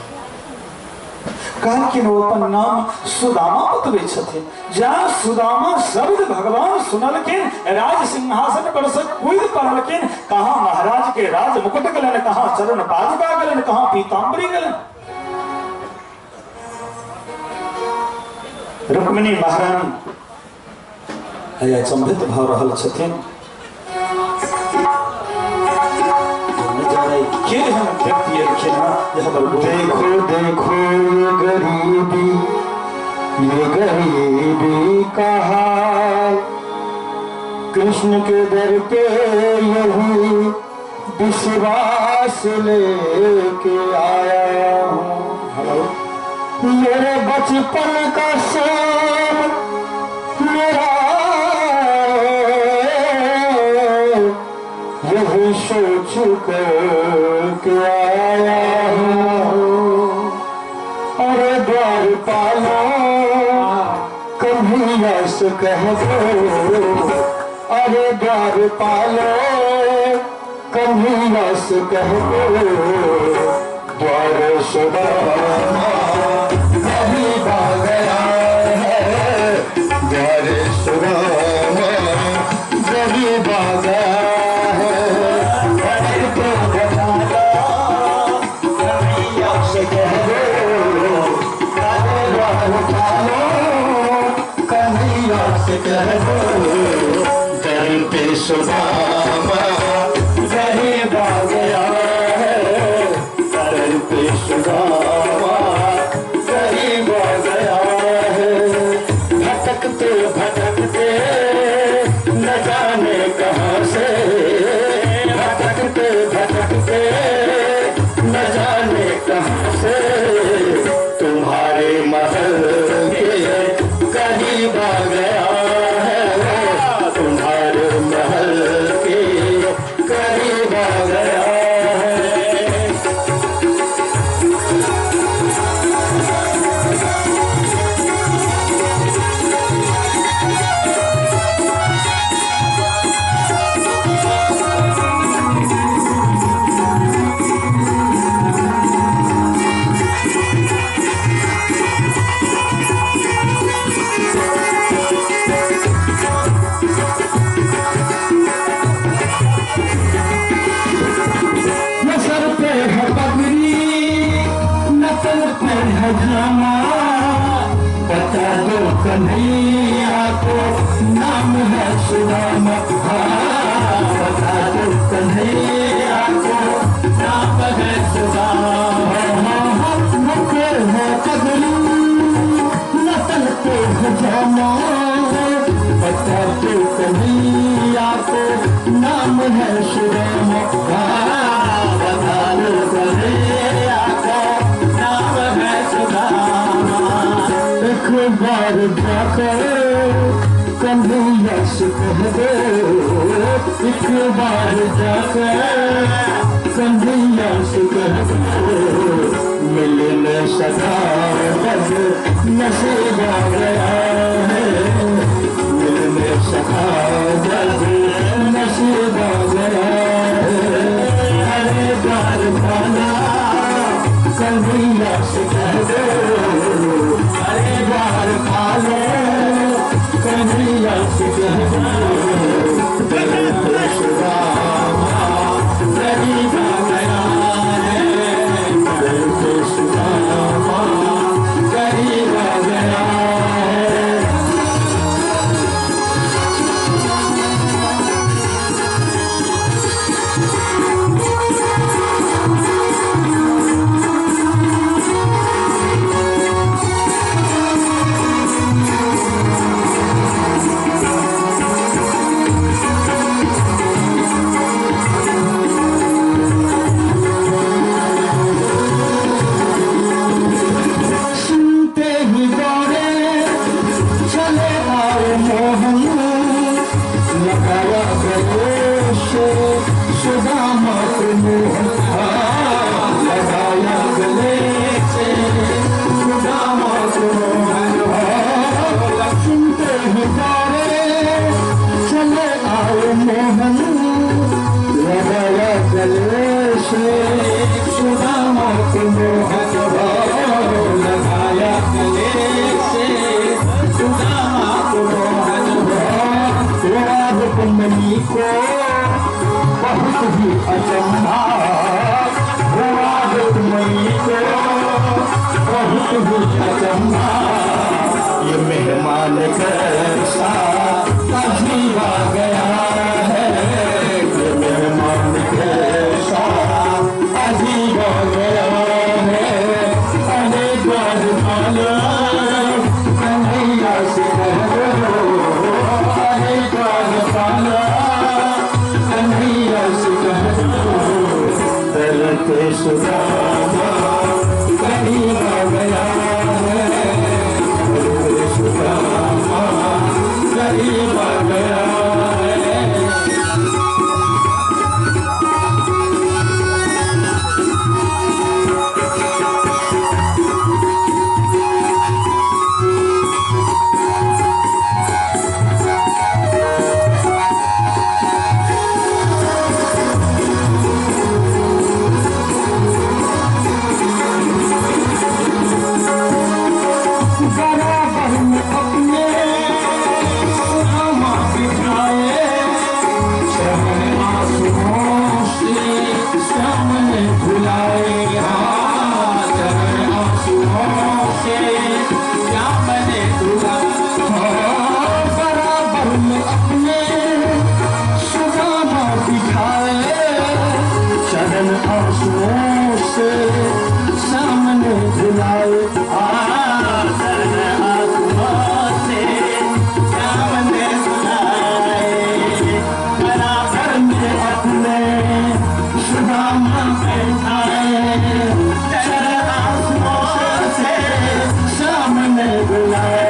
कहलखिन ओ अपन नाम सुदामा बतबै छथिन। जहाँ सुदामा शब्द भगवान सुनलखिन राज सिंहासन पर से कूद पड़लखिन, कहाँ महाराज के राज मुकुट गेलनि, कहाँ चरण पादुका गेलनि, कहाँ पीताम्बरी गेलनि। रुक्मिणी महारानी अचंभित भऽ रहल छथिन। के एहन व्यक्ति एलखिन हँ जे हमर देखो देखो गरीबी, ये गरीबी का हाल, कृष्ण के दर पे यही विश्वास लेके आया हूँ। मेरे बचपन का श्याम मेरा, यही सोच कर के आया हूँ। अरे द्वार पालो कन्हैया से कह दो, अरे द्वार पालो कन्हैया से कह दो, द्वार सुदामा गरीब आ गया है, द्वार सुदामा गरीब आ गया है। कन्हैया से कह दो, अरे द्वार पालो कन्हैया से कह दो, दर पे सुदामा गरीब आ गया है, दर पे सुदामा गरीब आ गया है। भटकते भटकते न जाने कहाँ से, भटकते भटकते न जाने कहाँ से, तुम्हारे महल के करीब आ गया है, तुम्हारे महल के करीब आ गया है। न सर पे है पगड़ी न तन पे है जामा, बता दो कन्हैया को नाम है सुदामा, बता दो कन्हैया को नाम है सुदामा। न पे है पगड़ी न तन पे है जामा, बता दो कन्हैया को नाम है सुदामा, बता दो कन्हैया को नाम है सुदामा। एक बार जाकर कन्हैया से कह दो, एक बार जाकर कन्हैया से कह दो, मिलने सदा बद नसीब आ गया है, मिलने सदा बद नसीब आ गया है। अरे द्वार पाला कन्हैया से कह दो, अरे द्वार पाले कन्हैया से कह दो, दर पे सुदामा गरीब आ गया है, दर पे सुदामा गरीब आ गया है। सुनते ही दौड़े चले आए मोहन, लगाया गले से सुदामा को मोहन, लगाया गले से सुदामा को मोहन। सुनते ही दौड़े चले आए मोहन, लगाया गले से सुदामा को मोहन, लगाया गले से सुदामा को मोहन। रुक्मिणी को बहुत ही अचंभा, रुक्मिणी को बहुत ही अचंभा, ये मेहमान कैसा अजीब आ गया है, ये मेहमान कैसा सुदामा गरीब आ गया है, सुदामा गरीब आ गया है। बराबर में अपने सुदामा बिठाए, चरण आंसुओं से श्याम ने धुलाए, चरण आंसुओं से श्याम ने धुलाए। बराबर में अपने सुदामा बिठाए, चरण आंसुओं से श्याम ने धुलाए।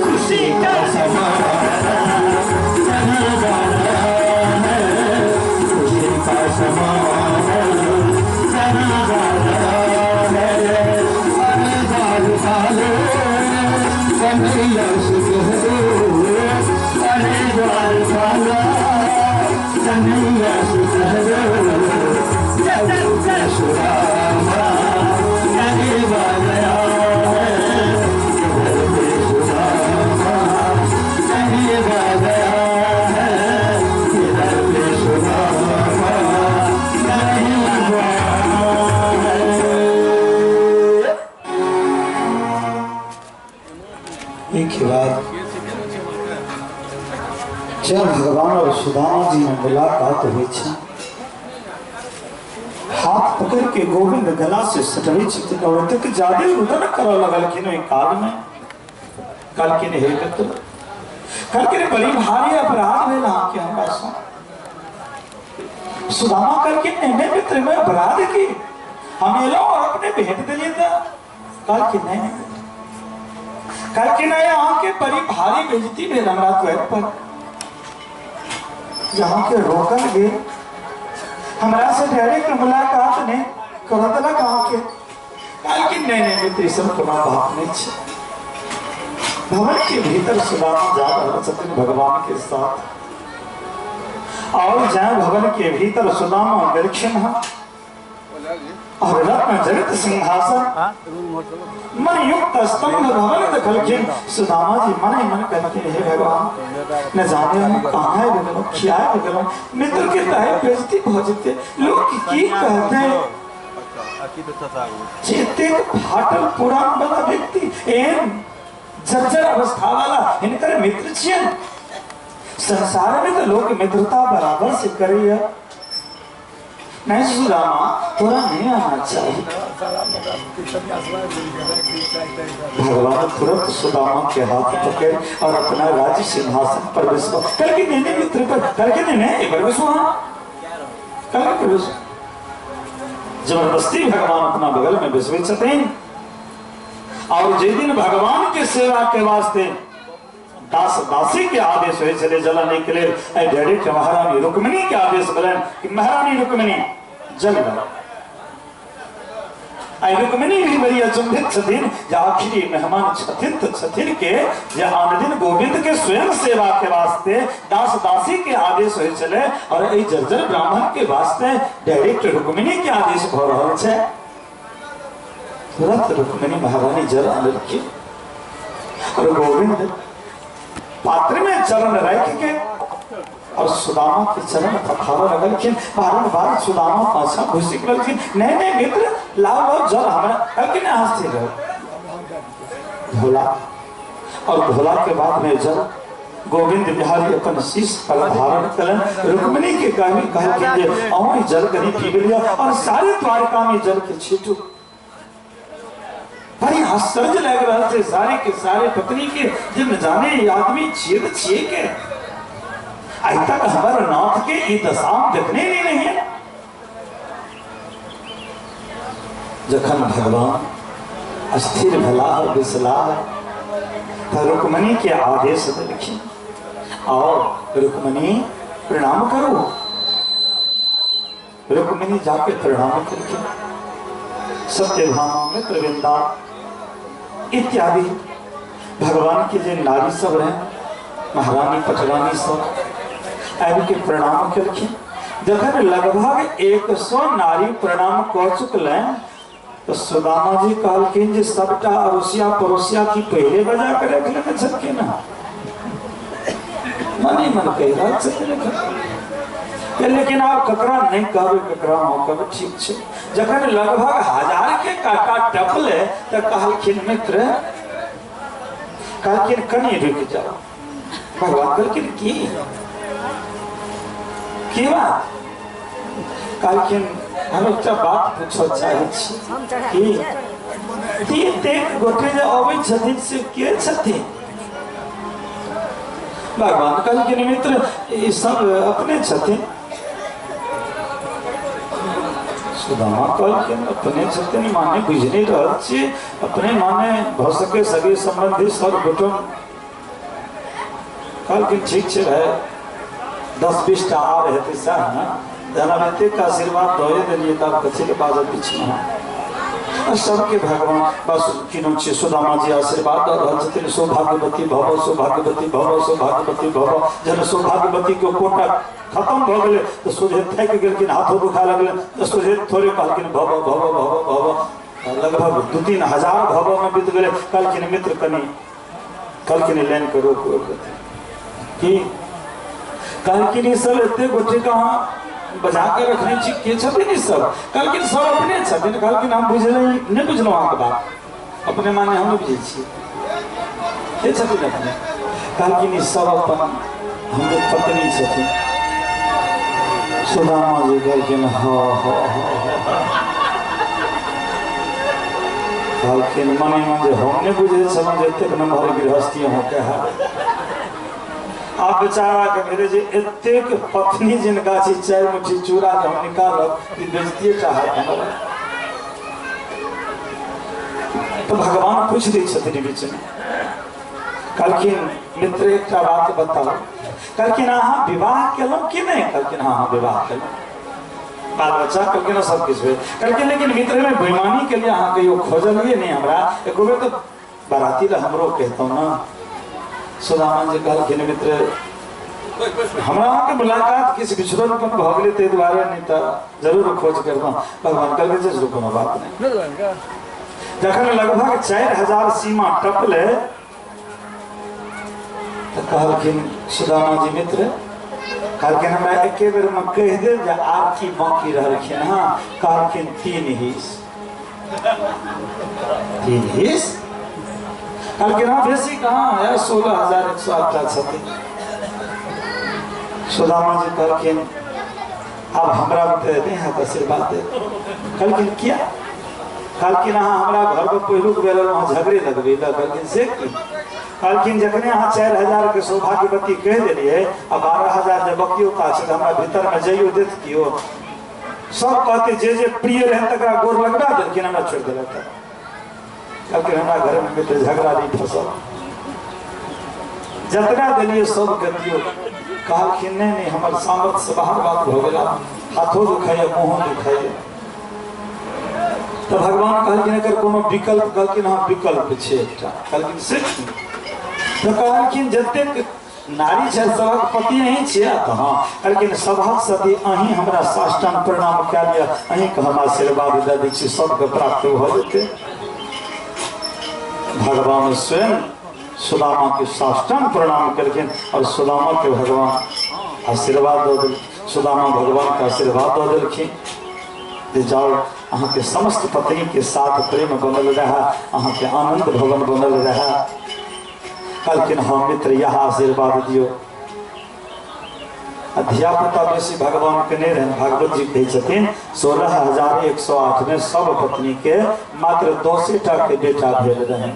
खुशी का समा है, खुशी का समा है। कन्हैया से कह दो, अरे द्वार वाला कन्हैया से कह दो, सुदामा गरीब आ गया है, सुदामा गरीब आ गया है, इधर पे सुदामा गरीब आ गया है। एक ही बात, जब भगवान और सुदामा जी में मुलाकात हुई थी, हाथ पकड़ के गोविंद गला से सटवी छथिन और ओतेक ज्यादे रुदन करऽ लगलखिन ओहि काल में। कहलखिन हे मित्र, कहलखिन बड़ी भारी अपराध भेल अहाँके हमरा सँ। सुदामा कहलखिन नहीं नहीं मित्र, में अपराध की, हम एलहुँ और अपने भेंट देलियै। तऽ कहलखिन नहीं नहीं, कहलखिन नहीं अहाँके बड़ी भारी बेइज्जती भेल हमरा द्वार पर, जहाँ के रोकल गेल, हमरा से डायरेक्ट मुलाकात नहीं कर देलक अहाँके। कहलखिन नहीं नहीं मित्र, सब कोनो बात नहीं छै। भवन के भीतर सुदामा जा रहल छथिन भगवान के साथ, और जहाँ भवन के भीतर सुदामा गेलखिन हँ और रत्न जगत सिंहासन मन युक्त स्तंभ भवन देखलखिन। सुदामा जी मन ही मन कहलखिन हे भगवान, न जाने हम कहाँ गेलहुँ, किया गेलहुँ, मित्र के तहे बेइज्जती भऽ जेतै, लोग की कहते, एतेक फाटल पुरान वाला व्यक्ति, एहन जर्जर अवस्था वाला हिनकर मित्र छियनि। संसार में तो लोग मित्रता बराबर से करैया। नहीं सुदामा, तोरा नहीं आना चाहिए। भगवान तुरंत सुदामा के हाथ पकड़ और अपना राज्य सिंहासन पर बैसो। कल के नहीं मित्र पर, कल के नहीं पर बैसो, हाँ कल के बैसो। जबरदस्ती भगवान अपना बगल में बैसबै छथिन। और जिस दिन भगवान के सेवा के वास्ते दास दासी के आदेश होइ छलै जल आनै के लेल, डायरेक्ट महारानी रुक्मिणी के आदेश भेलनि कि महारानी रुक्मिणी जल लाउ। आई रुक्मिणी भी बड़ी अचंभित छथिन जे आखिरी मेहमान छथिन तऽ छथिन के, जे आन दिन गोविंद के स्वयं सेवा के वास्ते दास दासी के आदेश होइ छलै और एहि जर्जर ब्राह्मण के वास्ते डायरेक्ट रुक्मिणी के आदेश भऽ रहल छै। तुरंत रुक्मिणी महारानी जल आनलखिन और गोविंद पात्र में चरण रख के और सुदामा के चरण पखारऽ लगलखिन। बारम्बार सुदामा पाछा घुसि गेलखिन, नहीं नहीं मित्र, लाओ लाओ जल हमरा। कहलखिन अहाँ स्थिर रहो। भोला और भोला के बाद में जल गोविंद बिहारी अपन शीश पर धारण कलन। रुक्मिणी के कहलखिन जे अहूँ जल कनी पी लिया और सारे द्वारका में जल के छीटू। बड़ी आश्चर्य लग रहा थे सारे के सारे पत्नी के, जिन जाने ये आदमी छिए तो छिए के, आई तक हमारे नाथ के ये दशाम देखने ही नहीं है। जखन भगवान अस्थिर भला बिसला तो रुक्मणी के आदेश दिलखिन, आओ रुक्मणी प्रणाम करो। रुक्मणी जाके प्रणाम कलखिन। सत्यभामा मित्रवृंदा इत्यादि भगवान के जे नारी सब रहे, महारानी पटरानी सब आबि के प्रणाम कलखिन। जखन लगभग 100 नारी प्रणाम कऽ चुकलनि तो सुदामा जी कहलखिन जे सबटा अड़ोसिया पड़ोसिया की पहले बजा के रख लेने छलखिन। मने मन कहि रहल छथिन, लेकिन आप ककरा नहीं कहबै ककरा हँ कहबै, ठीक छै। जखन लगभग 1000 के काका टपले तो कहलखिन मित्र, कहलखिन कनि रुकि जाओ। भगवान कहलखिन की की बात? कहलखिन हम एकटा बात पूछऽ चाहै छी कि एतेक गोटे जे अबै छथिन से के छथिन? भगवान कहलखिन मित्र ई सब अपने छथिन। सुदामा कहलखिन अपने छथिन माने बुझि नहि रहल छी, अपने माने भऽ सके सगे संबंधी सब कुटुम्ब। कहलखिन ठीक छै भाई, 10-20 टा आर हेतै सएह ने, जहन आब एतेक आशीर्वाद दए देलियै तब कथी के बाजब बीचमे। सबके भगवान बस की नाम छियै सुदामा जी आशीर्वाद दऽ रहल छथिन, सौभाग्यवती भव सौभाग्यवती भव सौभाग्यवती भव। जहन सौभाग्यवती के कोटा खत्म भऽ गेलै तऽ सोझे थाकि गेलखिन, हाथो दुखा लगलै, तऽ सोझे थोड़े कहलखिन भव भव भव भव। लगभग 2-3 हजार भव में बीत गेलै। कहलखिन मित्र कनि, कहलखिन लाइन के रोकू की? कहलखिन ई सब एते गोटे के अहाँ बजा के रखने छी, के छथिन ई सब? कहलखिन सब अपने छथिन। कहलखिन हम बुझल नहि बुझलहुँ अहाँके बात, अपने माने हम नहि बुझै छियै, के छथिन अपने? कहलखिन ई सब अपन हमरे पत्नी छथिन। सुदामा जी कहलखिन हँ हँ हँ। कहलखिन मने मन जे हम नहि बुझै छलहुँ जे एतेक नम्हर गृहस्थी अहाँके है। आप बेचारा के मेरे जे एतेक पत्नी जिनका छी 4 मुट्ठी चूड़ा जे हम निकालब ई बेजतिये चाहत हमरा। तो भगवान पूछि दै छथिन बीच में, कहलखिन मित्र एकटा बात बताउ। कहलखिन अहाँ विवाह केलहुँ कि नहि? कहलखिन हाँ हाँ विवाह केलहुँ, बाल बच्चा कहलखिन सब किछु भेल। कहलखिन लेकिन मित्र में बेईमानी के लिए अहाँ कहियो खोजलियै नहि हमरा, एको बेर तऽ बाराती लए हमरो कहितहुँ ने। सुदामा जी कहलखिन मित्र हमरा अहाँके मुलाकात किछु बिछुड़लपन भऽ गेलै ताहि दुआरे, नहि तऽ जरूर खोज करतहुँ। भगवान कहलखिन जे कोनो बात नहि। जखन लगभग 4000 सीमा टपलै तऽ कहलखिन सुदामा जी मित्र, कहलखिन हमरा एके बेरमे कहि देब जे आब की बाँकी रहलखिन हँ। कहलखिन 3 हिस्स। 3 हिस्स? कहलखिन हाँ बेसी कहाँ है, 16,108 छथिन। सुदामा जी कहलखिन आब हमरा नहीं है आशीर्वाद दे। कहलखिन किया? कहलखिन अहाँ हमरा घर पर पहिलुक बेर अहाँ झगड़े लगबै लए। कहलखिन से की? कहलखिन जखने अहाँ 4000 के सौभाग्यवती कहि देलियै आ 12,000 जे बकियौता छै तऽ हमरा भीतरमे जइयो देत कियो? सब कहते जे जे प्रिय रहै तकरा गोर लगबा देलखिन, हमरा छोड़ि देलक। कहलखिन हमरा घरमे मित्र झगड़ा नहीं फसल, जतना देलियै सबके दियौ। कहलखिन नहीं नहीं हमर सामर्थ्य से बाहर बात भऽ गेल, हाथो दुखाइए मुँहो दुखाइए। तऽ भगवान कहलखिन एकर कोनो विकल्प? कहलखिन हाँ विकल्प छै एकटा। कहलखिन से की? तऽ कहलखिन जतेक नारी छै सभक पति अहीं छियै? तऽ हाँ। कहलखिन सभक सती अहीं हमरा साष्टांग प्रणाम कए लिअ, अहींके हम आशीर्वाद दऽ दै छी, सबके प्राप्त भऽ जेतै। भगवान स्वयं सुदामा के साष्टांग प्रणाम केलखिन और सुदामा के भगवान आशीर्वाद दऽ देलखिन। सुदामा भगवान के आशीर्वाद दऽ देलखिन जे जाओ अहाँके समस्त पत्नी के साथ प्रेम बनल रहे, अहाँके आनंद भवन बनल रहे। कहलखिन हाँ मित्र, यह आशीर्वाद दियौ। आ धियापुता बेसी भगवान के नहीं रहन। भागवत जी कहै छथिन 16,108 में सब पत्नी के मात्र 10 टा के बेटा भेल रहन।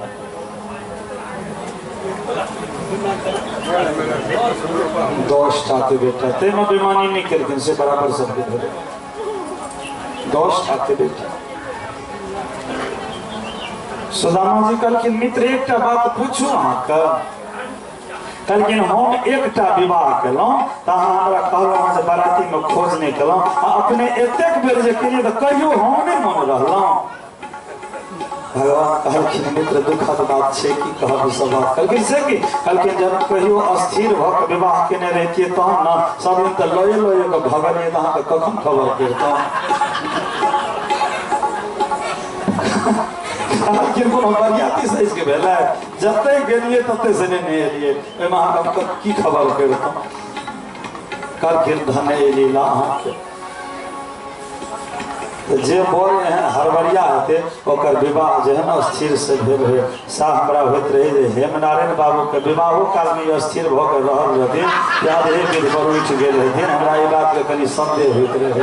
10 टा के बेटा, ताहिमे बेमानी नहीं केलखिन, से बराबर सबके भेल 10 टा के बेटा। सुदामा जी कहलखिन मित्र एकटा बात पूछू अहाँके। कहलखिन हम एकटा विवाह केलहुँ तऽ अहाँ हमरा कहलहुँ जे बारातीमे खोज नहि केलहुँ, आ अपने एतेक बेर जे केलियै तऽ कहियो हम नहि मन रहलहुँ। भगवान कहलखिन मित्र दुखद बात छै, की कहब ई सब बात। कहलखिन से की? कहलखिन जब कहियो अस्थिर भऽ कऽ विवाह केने रहितियै तहन ने, सब दिन तऽ लये लये कऽ भगलियै तऽ अहाँके कखन खबर करितहुँ। कहलखिन कोनो बरियाती सजि के भेलै, जते गेलियै तते से नहि एलियै, ओहिमे अहाँके की खबर करितहुँ। कहलखिन धन लीला अहाँके। जे बर एहन हड़बड़िया हेतै ओकर विवाह जेहन अस्थिर से भेल होय, सएह हमरा होइत रहै जे हेमनारायण बाबूके विवाहो कालमे अस्थिर भऽ कऽ रहल रहथिन, आधे विध पर उठि गेल रहथिन। हमरा ई बातके कनि संदेह होइत रहै।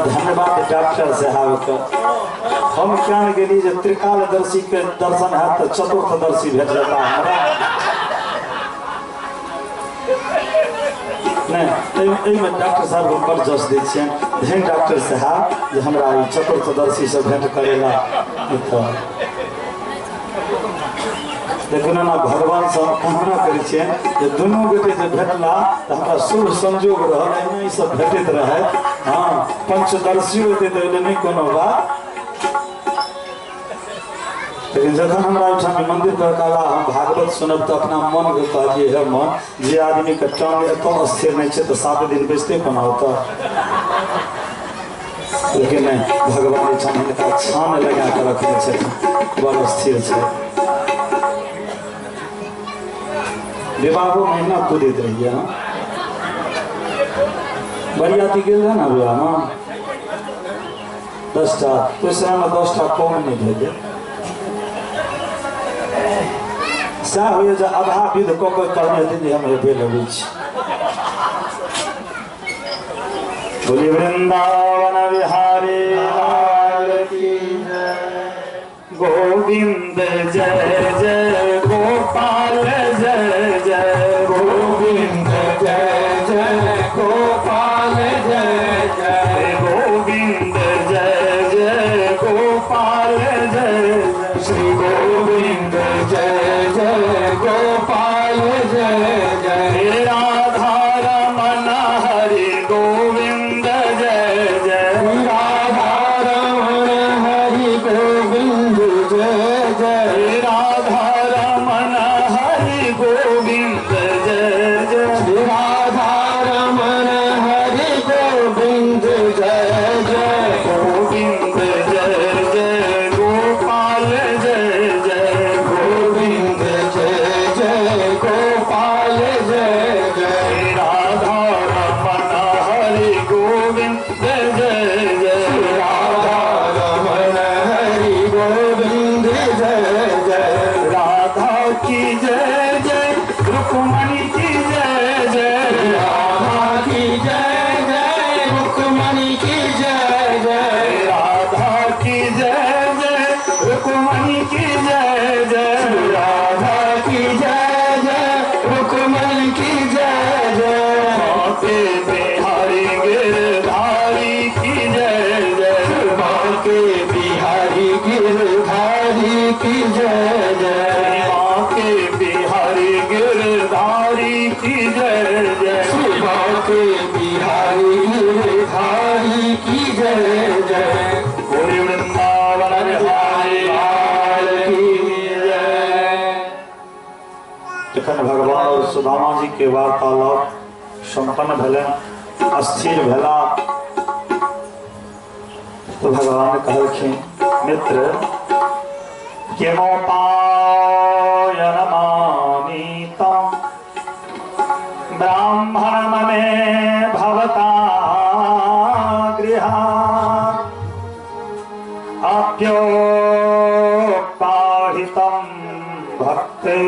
धन्यवाद डॉक्टर साहबके। हम क्या गेली जे त्रिकालदर्शी के दर्शन हैत तऽ चतुर्थदर्शी भेट जेता हमरा। नहीं, एहिमे डॉक्टर साहब हम बड़ जस दै छियनि, धन डॉक्टर साहब जे हमरा ई चतुर्थदर्शी से भेंट करेला। तऽ देखियौ ने भगवान से हम कामना करै छियनि जे दुनू गोटे जे भेटला तऽ हमरा शुभ संजोग रहल, एहिना ई सब भेटैत रहै। हाँ, पंचदर्शी होतै तऽ ओहि नहि कोनो बात। लेकिन जखन हमरा ओहिठाम मंदिर पर कहला हम भागवत सुनब तऽ अपना मनके कहलियै, हे मन, जे आदमीके टांग एतऽ स्थिर नहि छै तऽ 7 दिन बैसते कोना होतऽ। लेकिन नहि, भगवान एहिठाम हिनका छान लगा कऽ रखने छथिन, बड़ स्थिर छै। विवाहो महीना कूदैत रहियै। हाँ, बरियाती गेल रहै ने विवाहमे 10 टा, ओहि समयमे 10 टा कम नहि भेलै। सएह होइए जे आधा विध कऽ कऽ कहने हेथिन जे हम हेबे लगै छी। बोलिए वृंदावन बिहारी लाल की जय, गोविंद जय जय गोपाल जय जय, गोविंद जय जय गोपाल जय जय, गोविंद जय जय गोपाल जय जय, श्री गोविंद जय जय गोपाल जय जय, राधा रमन हरि गोविंद जय जय, राधा रमन हरि गोविंद जय जय, राधा रमन हरि गोविंद जय जय, राधा रमन हरि गोविंद जय जय, गोविंद जय जय गोपाल जय जय, गोविंद जय जय गोपाल जय जय, राधा रमन हरि गोविंद जय जय, राधा रमन हरि गोविंद जय जय, राधा की जय जय रुक्मणी की जय जय, राधा की जय जय रुक्मणी की जय जय, राधा की जय जय रुक्मणी की जय जय, राधा की जय जय रुक्मणी की जय जय, बांके बिहारी गिरधारी की जय जय, बांके बिहारी गिरधारी की जय जय, बांके बिहारी गिरधारी की जय जय, बांके बिहारी गिरधारी की जय जय। बोलिए वृंदावन बिहारी लाल की जय। जखन भगवान और सुदामा जी के वार्तालाप संपन्न भेलनि, अस्थिर भेला, तो भगवान कहलखिन मित्र किमोपायनमानीतं ब्राह्मणमने भवता गृहात् अप्योपाहितं भक्ते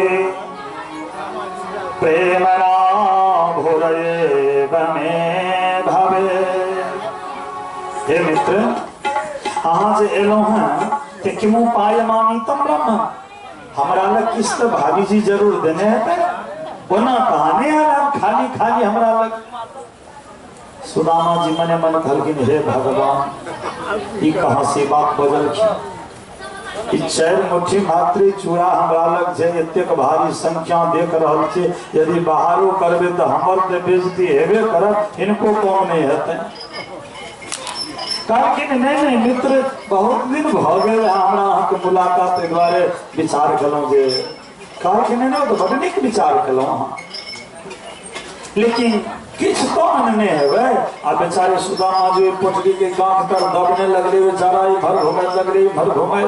प्रेमना भुरएव मे भवे। हे मित्र, अहाँ जे एलहुँ हँ ते किमोपाय मानितम ब्रह्म, हमरा लग किछु तऽ भाभीजी जरूर देने हेतै, ओना कहाँ नहि आयल हम खाली खाली हमरा लग। सुदामा जी मने मन कहलखिन हे भगवान, ई कहाँ से बात बजलखिन, ई 4 मुट्ठी मात्र चूड़ा हमरा लग छै, एतेक भारी संख्या देख रहल छी, यदि बाहरो करबै तऽ हमर तऽ बेइज्जती हेबे करत, हिनको कम नहि हेतै। कहलखिन नहि नहि मित्र, बहुत दिन भऽ गेल हमरा अहाँके मुलाकात, एहि दुआरे विचार केलहुँ जे। कहलखिन नहि नहि, तऽ बड्ड नीक विचार केलहुँ अहाँ, लेकिन किछु तऽ अनने हेबै। आ बेचारे सुदामा जी पोटरी के गांठ तर दबने लगले, बेचारा इधर घुमै लगले इधर घुमै।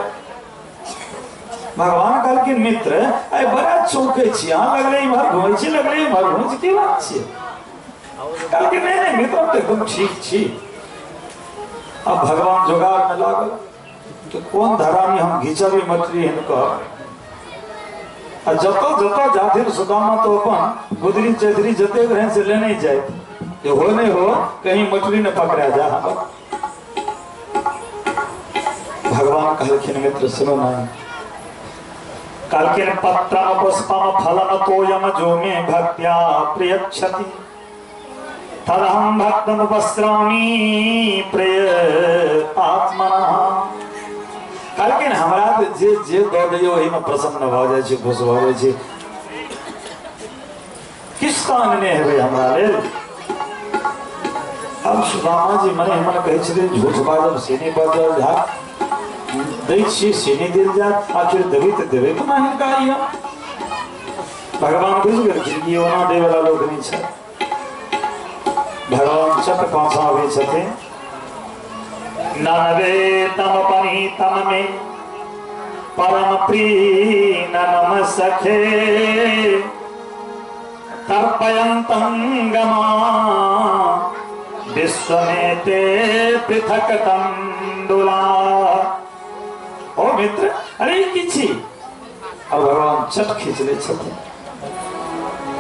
भगवान कहलखिन मित्र, आइ बड़ा चौंकै छी अहाँ, लगले इम्हर घुमै छी लगले इम्हर घुमै छी, की बात छियै? कहलखिन नहि नहि मित्र, हम तऽ एकदम ठीक छी। अब भगवान जोगाड़ में लागल कि कोन धरानी हम घिचबी मछली हिनकर। आ जतऽ जतऽ जाथिन सुदामा तो अपन गुदरी चेदरी जतेक रहै से लेने जाय, जे हो नहि हो कहीं मछली न पकड़ा जा। भगवान कहलखिन मित्र सुनो ना, कहलखिन पत्रम पुष्पम फलम तोयम जो मे भक्त्या प्रियच्छति तदहं भक्तम उपस्रामि प्रिय आत्मनः। कहलखिन हमरा तऽ जे जे दऽ दैयौ ओहिमे प्रसन्न भऽ जाइ छी, खुश भऽ जाइ छी, किछु तऽ अनने हेबै हमरा लेल। अब सुदामा जी मने मन कहै छथिन झूठ बाजब से नहि बाजल जायत, दै छियै से नहि देल जायत, आखिर देबै तऽ देबै कोना हिनका ई हम। भगवान बुझि गेलखिन कि ओना दैवला लोक नहि छै। भगवान चट पाछा अबै छथिन, ननवे तम पनीतम मे परम प्रीननम सखे तर्पयन्तं गमा विश्वमेते पृथक तंडुला। ओ मित्र, अरे की छी? और भगवान चट खींच लै छथिन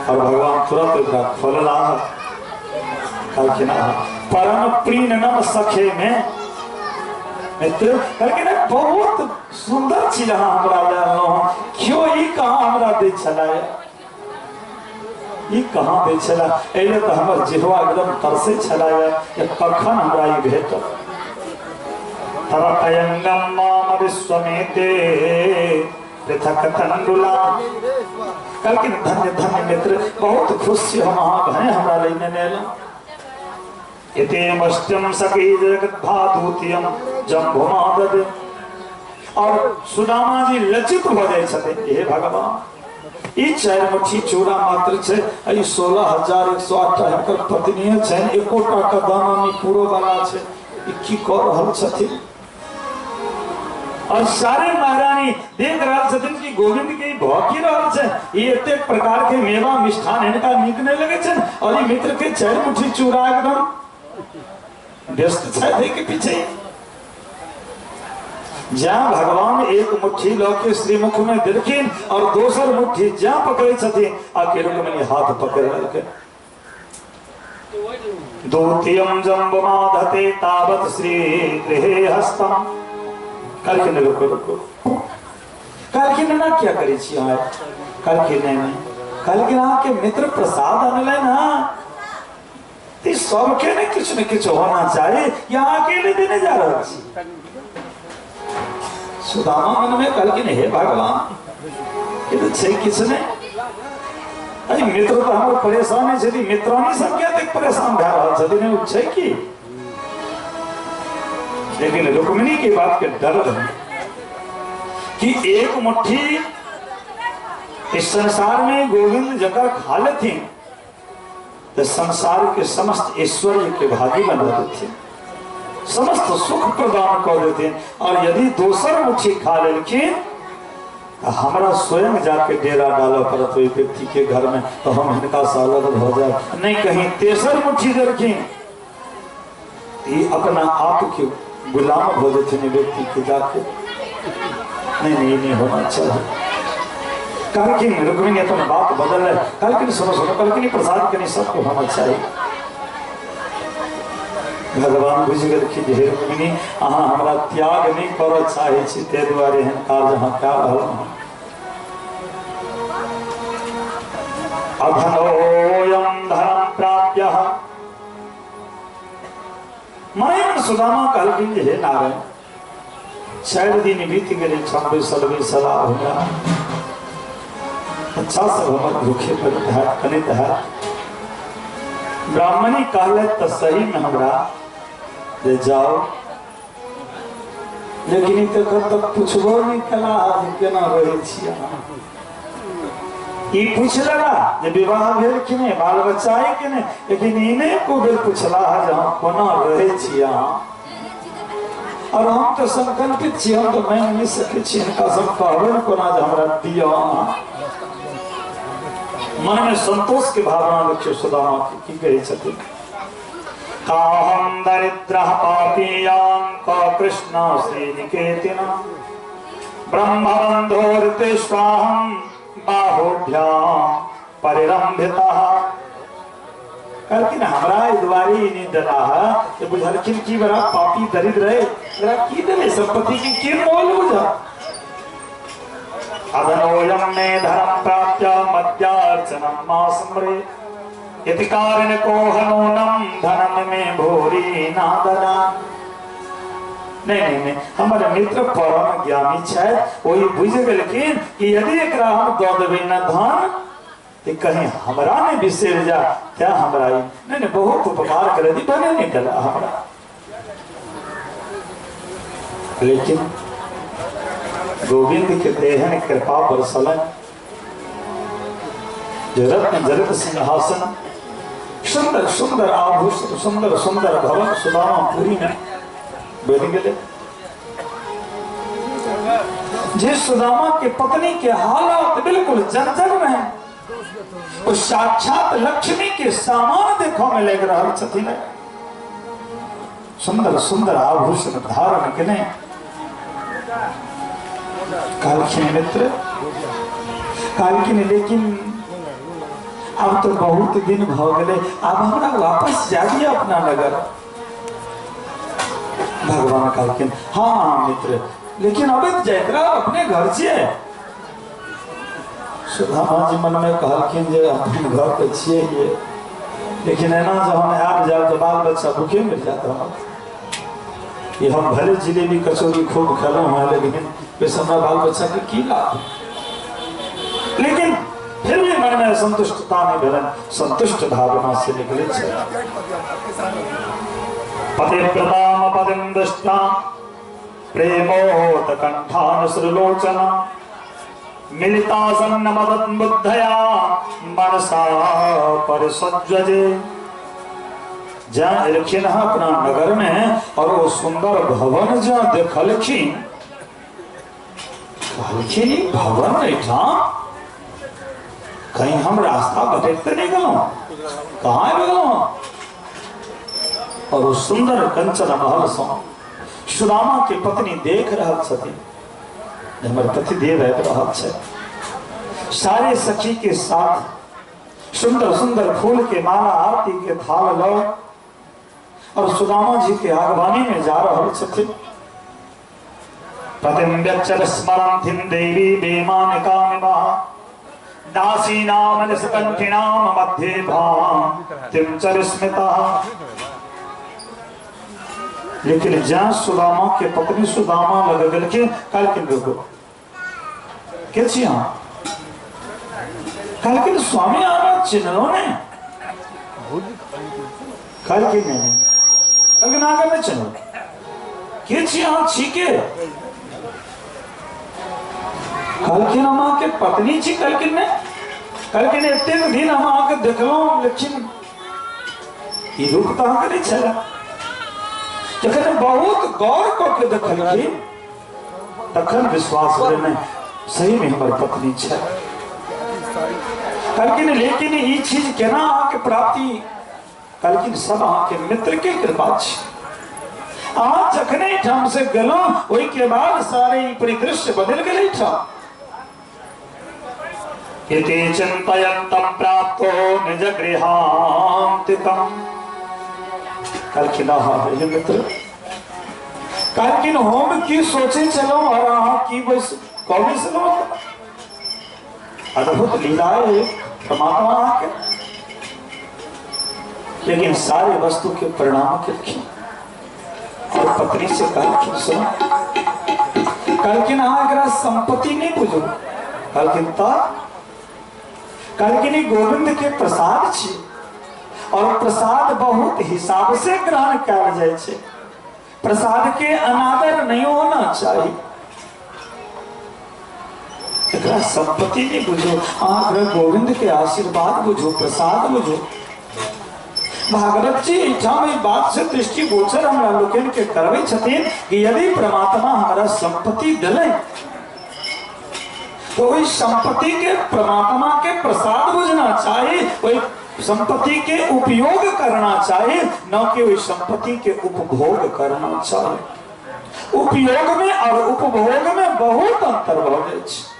और भगवान तुरंत ओकरा खोलला। कहलखिन परम प्रीननम सखे में मित्र, कहलखिन बहुत सुंदर चीज अहाँ हमरा लए अनलहुँ, क्यों ई कहाँ हमरा दै छलै, ई कहाँ दै छलै, एहि तऽ हमर जिहवा एकदम तरसै छलै जे कखन हमरा ई भेटत। तरपयंगम माम विश्वमेते पृथक तंडुला। कहलखिन धन्य धन्य मित्र, बहुत खुश छी हम अहाँके हैं हमरा लए नेने एलहुँ। इति मष्ट्यम सखी जगद्भादूतियम जम्भुमादद। और सुदामा जी लज्जित भऽ जाइ छथिन, हे भगवान, ई 4 मुट्ठी चूड़ा मात्र छै, ई 16,108 टा हिनकर पत्निये छनि, एकोटा के दाना नहि पूरो वाला छै, ई की कऽ रहल छथिन? और सारे महारानी देख रहल छथिन कि गोविंद के भऽ की रहल छै, ई एतेक प्रकार के मेवा मिष्ठान हिनका नीक नहि लगै छनि, और ई मित्र के 4 मुट्ठी चूड़ा एकदम व्यस्त छथि के पीछे। जहाँ भगवान 1 मुट्ठी लऽ के श्रीमुख में देलखिन और दोसर मुट्ठी जहाँ पकड़ै छथिन आके रुक्मिणी हाथ पकड़ लेलकै। द्वितीयं जम्बुमाधते तावत श्री गृहे हस्तम। कहलखिन रुको रुको, कहलखिन ना क्या करै छी अहाँ? कहलखिन नहीं नहीं, कहलखिन अहाँके मित्र प्रसाद अनलनि हँ, ई सबके ने किछु ने किछु होना चाही, यहाँ अकेले देने जा रहल छी। सुदामा मन में कहलखिन हे भगवान, ई तऽ छै किछु नहि, अरे मित्र तऽ हमर परेशानी छथिन, मित्रानी सब किया एतेक परेशान भए रहल छथिन, ओ छै की? लेकिन रुक्मिणी के बात के डर रहे कि 1 मुट्ठी इस संसार में गोविंद जकर खा लेथिन तो संसार के समस्त ऐश्वर्य के भागी बना देथिन, समस्त सुख प्रदान कर देथिन, और यदि दोसर मुट्ठी खा लेलखिन तऽ हमरा स्वयं जाके डेरा डालऽ पड़त ओहि व्यक्तिके घरमे, तऽ हम हिनकासँ अलग भऽ जायब। नहि कहीं तेसर मुट्ठी देलखिन, ई अपना आपके गुलाम भऽ जेथिन व्यक्तिके जाके। नहीं नहीं, नहीं होना चाहिए। कहलखिन रुक्मिणी अपन बात बदल, कहलखिन सुनो सुनो, कहलखिन प्रसाद कनि सबके होना चाहिए। भगवान बुझि गेलखिन जे हे रुक्मिणी, अहाँ हमरा त्याग नहि करऽ चाहै छी, ताहि दुआरे एहन कार्य अहाँ कए रहलहुँ हँ। अधनोऽयं धनं प्राप्य मने सुदामा कहलखिन जे हे नारायण, 4 दिन बीत गेलै, छम बैसल बैसल, आब हमरा बच्चा सब हमर भूखे पर हैत, कनैत हैत। ब्राह्मणी कहलथि तऽ सही में हमरा जे जाओ, लेकिन ई तऽ एखन तक पुछबो नहि केला जे केना रहै छी अहाँ। ई पूछ लेला जे विवाह भेल कि नहि, बाल बच्चा है कि नहि, लेकिन ई नहि एको बेर पुछला जे अहाँ कोना रहै छी अहाँ। और हम तऽ संकल्पित छी, हम तऽ मानि नहि सकै छी, हिनका सब कहबै ने कोना जे हमरा दिअ अहाँ। मन में संतोष के भावना देखियौ सुदामा के की कहै छथिन। काहम दरिद्रः पापीयां क कृष्ण श्रीनिकेतिना ब्रह्मबन्धोरिते स्वाहं बाहुभ्यां परिरंभितः। कहलखिन हमरा एहि दुआरे ई नहि देला है जे बुझलखिन कि बड़ा पापी दरिद्र है, एकरा की देले संपत्ति के की मोल बुझल। अधनोयम मे धनम प्राप्य मद्यार्चनम मा स्मरे इति कारण कोहनूनम धनम मे भूरी ना ददा। नहीं नहीं नहीं, हमर मित्र परम ज्ञानी छथि, ओही बुझि गेलखिन कि यदि एकरा हम दऽ देबै न धन तऽ कहीं हमरा नहि बिसरि जा, तें हमरा ई नहीं नहीं बहुत उपकार करे दी भने नहीं देला हमरा। लेकिन गोविंद के तेहन कृपा बरसलन जे रत्न जड़ित सिंहासन, सुंदर सुंदर आभूषण, सुंदर सुंदर भवन सुदामा पुरी में बनि गेलै। जे सुदामा के पत्नी के हालत बिल्कुल जर्जर रहे, वो साक्षात लक्ष्मी के सामान देखो में लग रहा छथिन। सुंदर सुंदर आभूषण धारण केने कहलखिन मित्र, कहलखिन लेकिन अब तो बहुत दिन भ गेलै, अब हमरा वापस जा दिया अपना नगर। भगवान कहलखिन हाँ मित्र, लेकिन अबैत जाइत रह, अपने घर छियै। सुदामा जी मन में कहलखिन जे अपन घर तऽ छियै ये, लेकिन एना जब हम आबि जायब तऽ बाल बच्चा भूखे मरि जायत हमर। ये हम भले जिलेबी कचौड़ी खूब खेलहुँ हैं, लेकिन वैसे हमरा बाल बच्चा के की लाभ। लेकिन फिर भी मन में संतुष्टता नहीं भेलन, संतुष्ट भावना से निकले छथि। पतिव्रताम पतिं दृष्ट्वा प्रेमोत कंठानुसृलोचना मिलितासन्न मदन बुद्धया मनसा परिसज्जजे। जा एलखिन हँ अपना नगर में और वो सुंदर भवन जा देखलखिन, कहलखिन ई भवन एहिठाम कहीं हम रास्ता भटकते नहीं गेलहुँ, कहाँ आबि गेलहुँ। और वो सुंदर कंचन महल सँ सुदामा के पत्नी देख रहल छथिन, हमर पतिदेव आबि रहल छथि। सारे सखी के साथ सुंदर सुंदर फूल के माला आरती के थाल ल और सुदामा जी के आगवानी में जा रहल छथिन। पतिं व्यक्षर स्मरन्थिं देवी बेमानिकामिव दासीनाम निष्कंठिनाम मध्ये भांतिं च विस्मितः। लेकिन जहाँ सुदामा के पत्नी सुदामा लग गेलखिन, कहलखिन रुको के छी अहाँ? कहलखिन स्वामी अहाँ चिन्हलो ने? कहलखिन नहीं, कहलखिन अहाँके नहि चिन्हलो, के छी अहाँ? छी के? कहलखिन हम अहाँके पत्नी छी। कहलखिन नहि। कहलखिन एतेक दिन हम अहाँके देखलहुँ, लेकिन ई रूप तऽ अहाँके नहि छलै। जखन बहुत गौर कऽ के देखलखिन तखन विश्वास भेलै, नहि सही में हमर पत्नी छै। कहलखिन लेकिन ई चीज केना अहाँके प्राप्ति? कहलखिन सब अहाँके मित्र के कृपा छै। अहाँ जखने एहिठाम से गेलहुँ ओहिके बाद सारे ई परिदृश्य बदलि गेल एहिठाम। इति चिन्तयन्तं प्राप्तो निज गृहान्तिकम्। कहलखिन अहाँ हे मित्र, कहलखिन हम की सोचे छलहुँ और अहाँ की कहने छलहुँ। अद्भुत लीला है परमात्मा अहाँके। लेकिन सारे वस्तु के परिणाम केलखिन और पत्नी से कहलखिन सुनो, कहलखिन अहाँ एकरा संपत्ति नहीं बुझू। कहलखिन त? कहलखिन गोविंद के प्रसाद छी और प्रसाद बहुत हिसाब से ग्रहण कयल जाइ छै, प्रसाद के अनादर नहीं होना चाहिए। एकरा संपत्ति नहीं बुझो, अहाँ गोविंद के आशीर्वाद बुझो, प्रसाद बुझो। भागवत जी एहिठाम ई बात से दृष्टिगोचर हमरा लोकनि के करबै छथिन कि यदि परमात्मा हमरा संपत्ति देलै तो वही संपत्ति के परमात्मा के प्रसाद बुझना चाहिए, वही संपत्ति के उपयोग करना चाहिए, न कि वही संपत्ति के उपभोग करना चाहिए। उपयोग में और उपभोग में बहुत अंतर भऽ जाइ छै।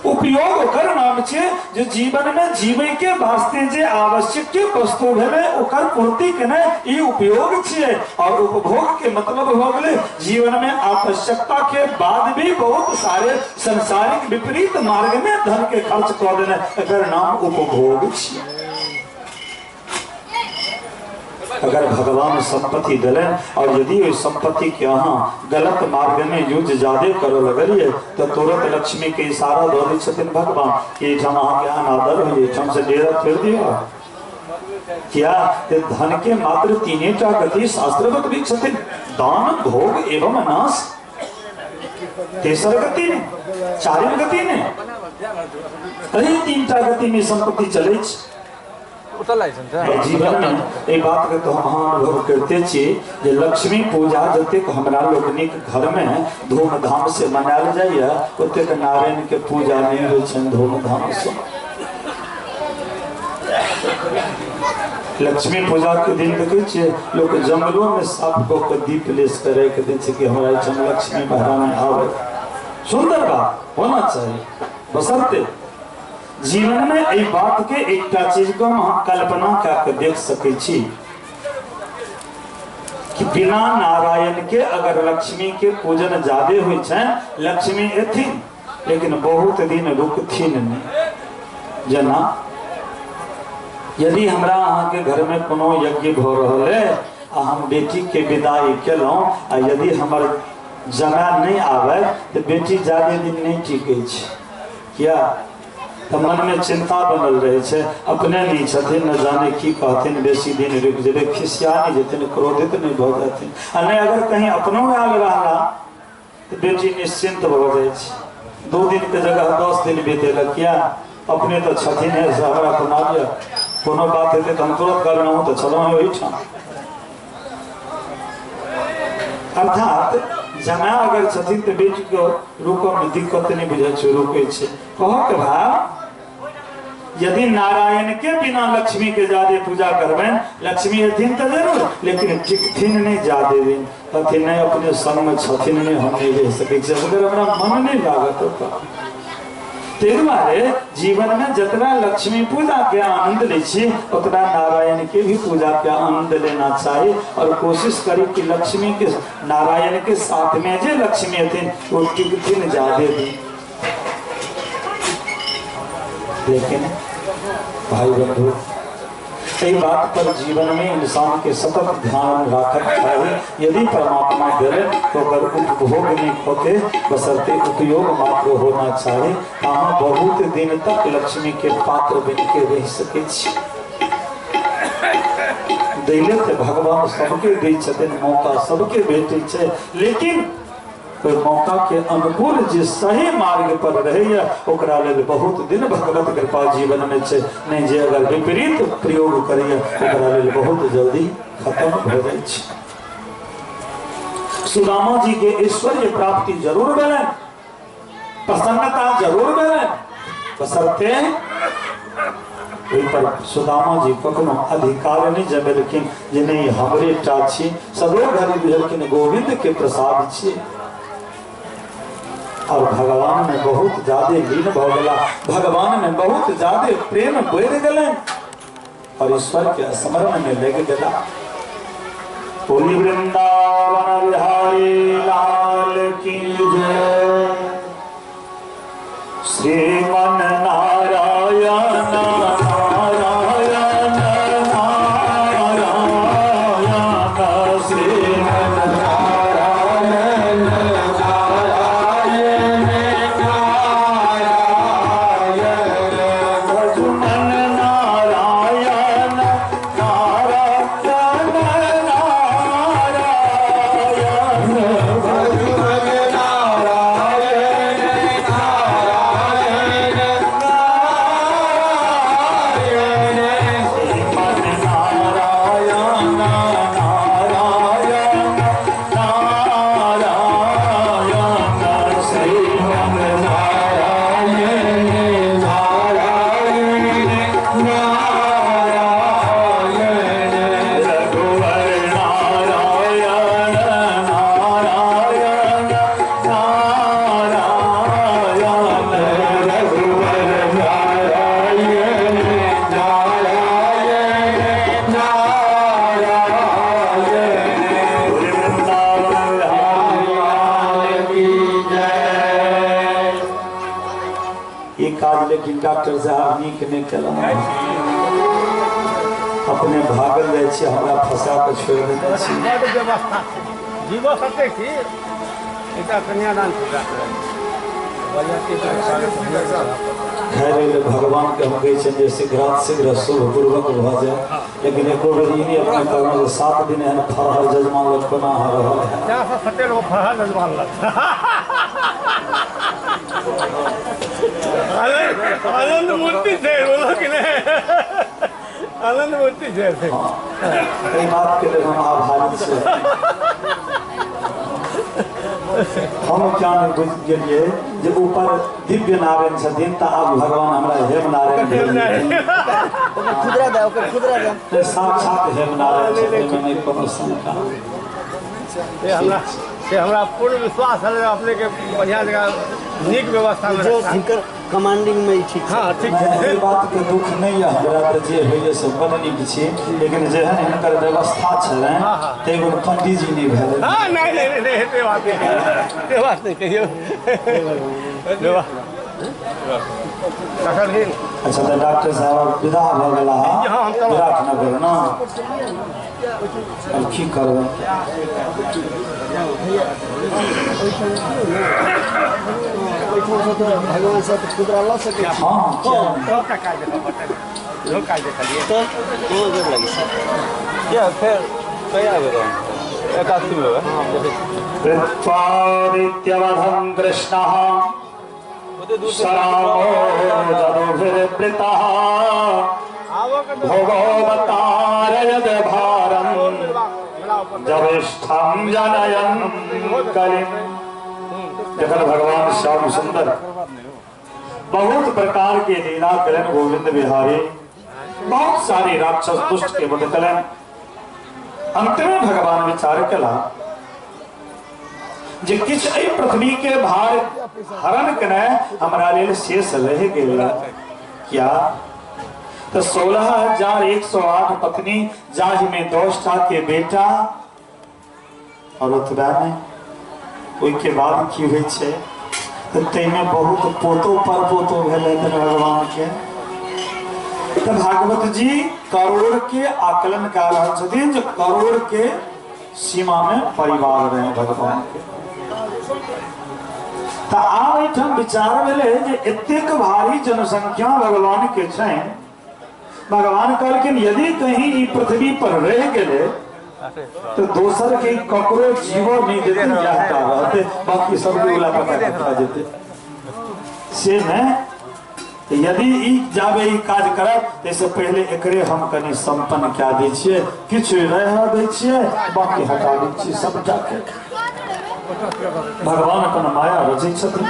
उपयोग ओकर नाम छै जे जीवन में जीवे के वास्ते जे आवश्यक वस्तु भेलै ओकर पूर्ति केनाइ ई उपयोग छियै। और उपभोग के मतलब हो गेलै जीवन में आवश्यकता के बाद भी बहुत सारे सांसारिक विपरीत मार्ग में धन के खर्च कऽ देनाइ, एकर नाम उपभोग छियै। अगर भगवान संपत्ति दिलन और यदि ओहि संपत्ति के अहाँ गलत मार्ग में यूज ज्यादा करऽ लगलियै तो तुरंत लक्ष्मी के इशारा दऽ दै छथिन भगवान कि एहिठाम अहाँके अनादर होइए, एहिठाम से डेरा फेर दियौ। किया ते धन के मात्र तीने टा गति शास्त्र बतबै छथिन, दान, भोग एवं नाश। तेसर गति ने, चारिम गति ने, एहि तीन टा गति में संपत्ति चलै छै। जीवन में एहि बात के तो हम अनुभव करते छी जे लक्ष्मी पूजा जतेक हमरा लोकनिक घर में धूमधाम से मनायल जाइए ओतेक नारायण के पूजा नहीं होइ छनि धूमधाम से। लक्ष्मी पूजा के दिन देखै छियै लोक जंगलो में साफ कऽ के दीप लेस के राखि दै छै कि हमरा एहिठाम लक्ष्मी महारानी आबै। सुंदर बात होना चाहिए, बशर्ते जीवन में एहि बात के एकटा चीज को हम कल्पना कऽ के देख सकै छी कि बिना नारायण के अगर लक्ष्मी के पूजन ज्यादा होइ छै, लक्ष्मी एथिन लेकिन बहुत दिन रुकथिन नहीं। जेना यदि हमरा अहाँके घर में कोनो यज्ञ भऽ रहल है आ हम बेटी के विदाई केलहुँ आ यदि हमर जमाय नहीं आबै तऽ बेटी ज्यादा दिन नहीं टिकै छै। किया? तऽ मन में चिंता बनल रहे छै, अपने नहीं छथिन, न जाने की कहथिन, बेसी दिन रुकि जेबै, खिसिया नहीं जेथिन, क्रोधित नहीं भऽ जेथिन। आ नहि अगर कहीं अपनो आयल रहला तऽ बेटी निश्चिंत भऽ जाइ छै, 2 दिन के जगह 10 दिन बीतेलक। किया? अपने तऽ छथिन हे, से हमरा कोना यऽ, कोनो बात हेतै तऽ हम तुरंत करलहुँ तऽ छलहुँ ओहिठाम। अर्थात जमाय अगर छथिन तऽ बेटी के रुकऽ में दिक्कत नहीं बुझै छै, रुकै छै। कहऽ के भाव यदि नारायण के बिना लक्ष्मी के ज्यादा पूजा करबनि, लक्ष्मी एथिन तऽ जरूर लेकिन टिकथिन नहीं ज्यादा दिन, कहथिन नहीं अपने संग में छथिन नहीं, हम नहीं रहि सकै छी, अगर हमरा मन नहीं लागत ओतऽ। ताहि दुआरे जीवन में जतना लक्ष्मी पूजा के आनंद लै छी उतना नारायण के भी पूजा के आनंद लेना चाहिए और कोशिश करी कि लक्ष्मी के नारायण के साथ में जे लक्ष्मी हथिन वो टिकथिन ज्यादा दिन। लेकिन भाई बंधु एहि बात पर जीवन में इंसान के सतत ध्यान राखक चाही। यदि परमात्मा देले तो ओकर उपभोग नहीं होके बशर्ते उपयोग मात्र होना चाही। अहाँ बहुत दिन तक लक्ष्मी के पात्र बन के रह सकै छी। दैले तऽ भगवान सबके दै छथिन, मौका सबके भेटै छै, लेकिन कोई मौका के अनुकूल जे सही मार्ग पर रहैया ओकरा लेल बहुत दिन भगवत कृपा जीवन में छै, नहीं जे अगर विपरीत प्रयोग करैया ओकरा लेल बहुत जल्दी खत्म भऽ जाइ छै। सुदामा जी के ऐश्वर्य प्राप्ति जरूर भेलनि, प्रसन्नता जरूर भेलनि, बशर्ते ओहि पर सुदामा जी कखनो अधिकार नहि जमेलखिन जे नहि हमरे टा छी। सदो घड़ी बुझलखिन गोविंद के प्रसाद छी और भगवान में बहुत ज्यादा लीन भ गेला, भगवान में बहुत ज्यादा प्रेम बढ़ि गेलनि और ईश्वर के स्मरण में लग गेला। बोली वृंदावन बिहारी लाल की जय। श्रीमन नारायण नारायण नारायण श्रीमन नारायण नारायण नारायण भजुमन नारायण नारायण नारायण भजुमन नारायण नारायण नारायण श्रीमन नारायण नारायण नारायण श्रीमन नारायण नारायण नारायण रघुवर नारायण नारायण नारायण रघुवर नारायण नारायण नारायण वृंदावन बिहारी की जय। ई काज लेकिन डॉक्टर साहब नीक नहि केलहुँ। अपने भागल जाइ छी, हमरा फंसा कऽ छोड़ि देने छी। बड व्यवस्था छै, जीवो सत्य छी, एकटा कन्यादान छै। खैर एहि भगवान के हम कहै छियनि जे शीघ्रात शीघ्र शुभ पूर्वक भऽ जाय, लेकिन एको बेर ई नहि अपने कहलहुँ जे 7 दिन एहन फरहर जजमान लग कोना अहाँ रहल है। जहाँ से सत्य लोग फरहर जजमान लग आनंद मूर्ति छै, बोलो कि नहीं, आनंद मूर्ति छै। हाँ, एहि बात के लेल हम आभारी छी। हम क्या नहि बुझि गेलियै जे ऊपर दिव्य नारायण छथिन तऽ आब भगवान हमरा हेम नारायण भेल। ओकर खुदरा दे, ओकर खुदरा दे। साक्षात हेम नारायण छथिन, एहिमे नहि कोनो शंका। से हमरा पूर्ण विश्वास है अपने के बढ़िया जगह नीक व्यवस्था में जो रखा। हिनकर कमांडिंग में ठीक छै। हाँ ठीक नहि, छै। एहि बात के दुख नहीं है हमरा, तऽ जे होइए से बड नीक छी, लेकिन जेहन हिनकर व्यवस्था छलनि ताहि गुण पंडीजी नहि भेलै। हाँ नहीं नहीं नहीं नहीं, से बात नहीं, से बात नहीं कहियो। अच्छा तऽ डॉक्टर साहब विदा भऽ गेला हाँ, हम चलब। विराटनगर ना, अब की करबै। ओहिठामसँ तऽ भगवान से तऽ खुदरा लऽ सकै छी। हाँ किया नहि? सबटा काज देखऽ पड़तै, इहो काज देखलियै। तऽ कोनो जोर लागि छै क्या फेर कहिया आबै एकादशी में? कृत्वादित्यवधं कृष्णः शरामो जदुभिर्वृतः भोगोऽवतारयद भारं जविष्ठं जनयन् कलिं। जखन भगवान श्याम सुंदर बहुत प्रकार के लीला कलन गोविंद बिहारी, बहुत सारे राक्षस दुष्ट के वध कलन, अंत में भगवान विचार कला जे किछु एहि पृथ्वी के भार हरण केनाइ हमरा लेल शेष रहि गेल। क्या तो 16,108 पत्नी, जाहि में 10 टा के बेटा, और ओतबा में ओहिके बाद की होइ छै तऽ ताहिमे बहुत पोतो पर पोतो भेलै भगवान के। तऽ भागवत जी करोड़ के आकलन कऽ रहल छथिन जे करोड़ के सीमा में परिवार रहे भगवान के। तऽ आब एहिठाम विचार भेलै जे एतेक भारी जनसंख्या भगवान के छनि, भगवान कहलखिन यदि कहीं ई पृथ्वी पर रहि गेलै तो दोसर के ककरो जीवो नहीं देते, इएह टा रहते, बाकी सब उला पका के खा जेते। से ने यदि ई जाबे ई काज करब ताहिसँ पहिले एकरे हम कनि सम्पन्न कए दै छियै, किछु रह दै छियै, बाकी हटा दै छियै सबटा के। भगवान अपन माया रचै छथिन।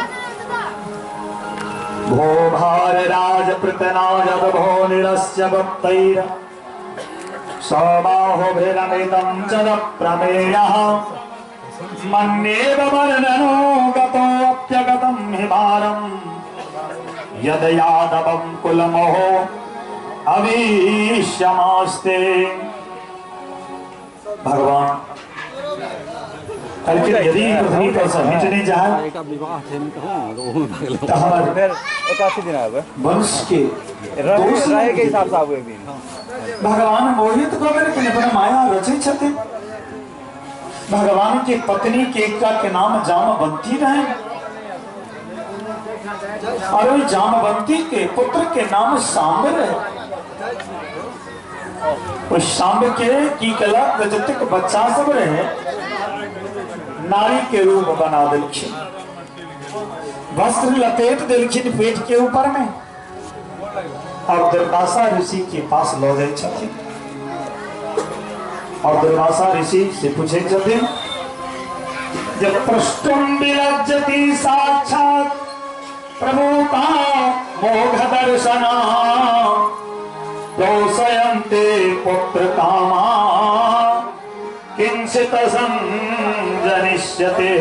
भो भार राज प्रतनाजद भो निरस्य गुप्तैर सबाहुभिरमितं च न प्रमेयः मन्येव वर्णनो गतोऽप्यगतं हि भारं यद यादवं कुलमहो अवीष्यमास्ते। भगवान कहलखिन यदि पृथ्वी पर से हटि नहि जाय तऽ हमर वंश के दोष रहे के हिसाब से आबू एक दिन। भगवान मोहित कऽ देलखिन, अपन माया रचै छथिन। भगवान के पत्नी के एकटा के नाम जामवंती रहे और ओहि जामवंती के पुत्र के नाम सांब रहे। ओहि सांब के की कलक जतेक बच्चा सब रहे नारी के रूप बना देलखिन, वस्त्र लपेट देलखिन पेट के ऊपर में और दुर्वासा ऋषि के पास लऽ जाइ छथिन और दुर्वासा ऋषि से पूछे छथिन जब पृष्ठम विलज्जति साक्षात प्रभुता मोघ दर्शना दोषयन्ते पुत्र कामा किंचित संजनिष्यते।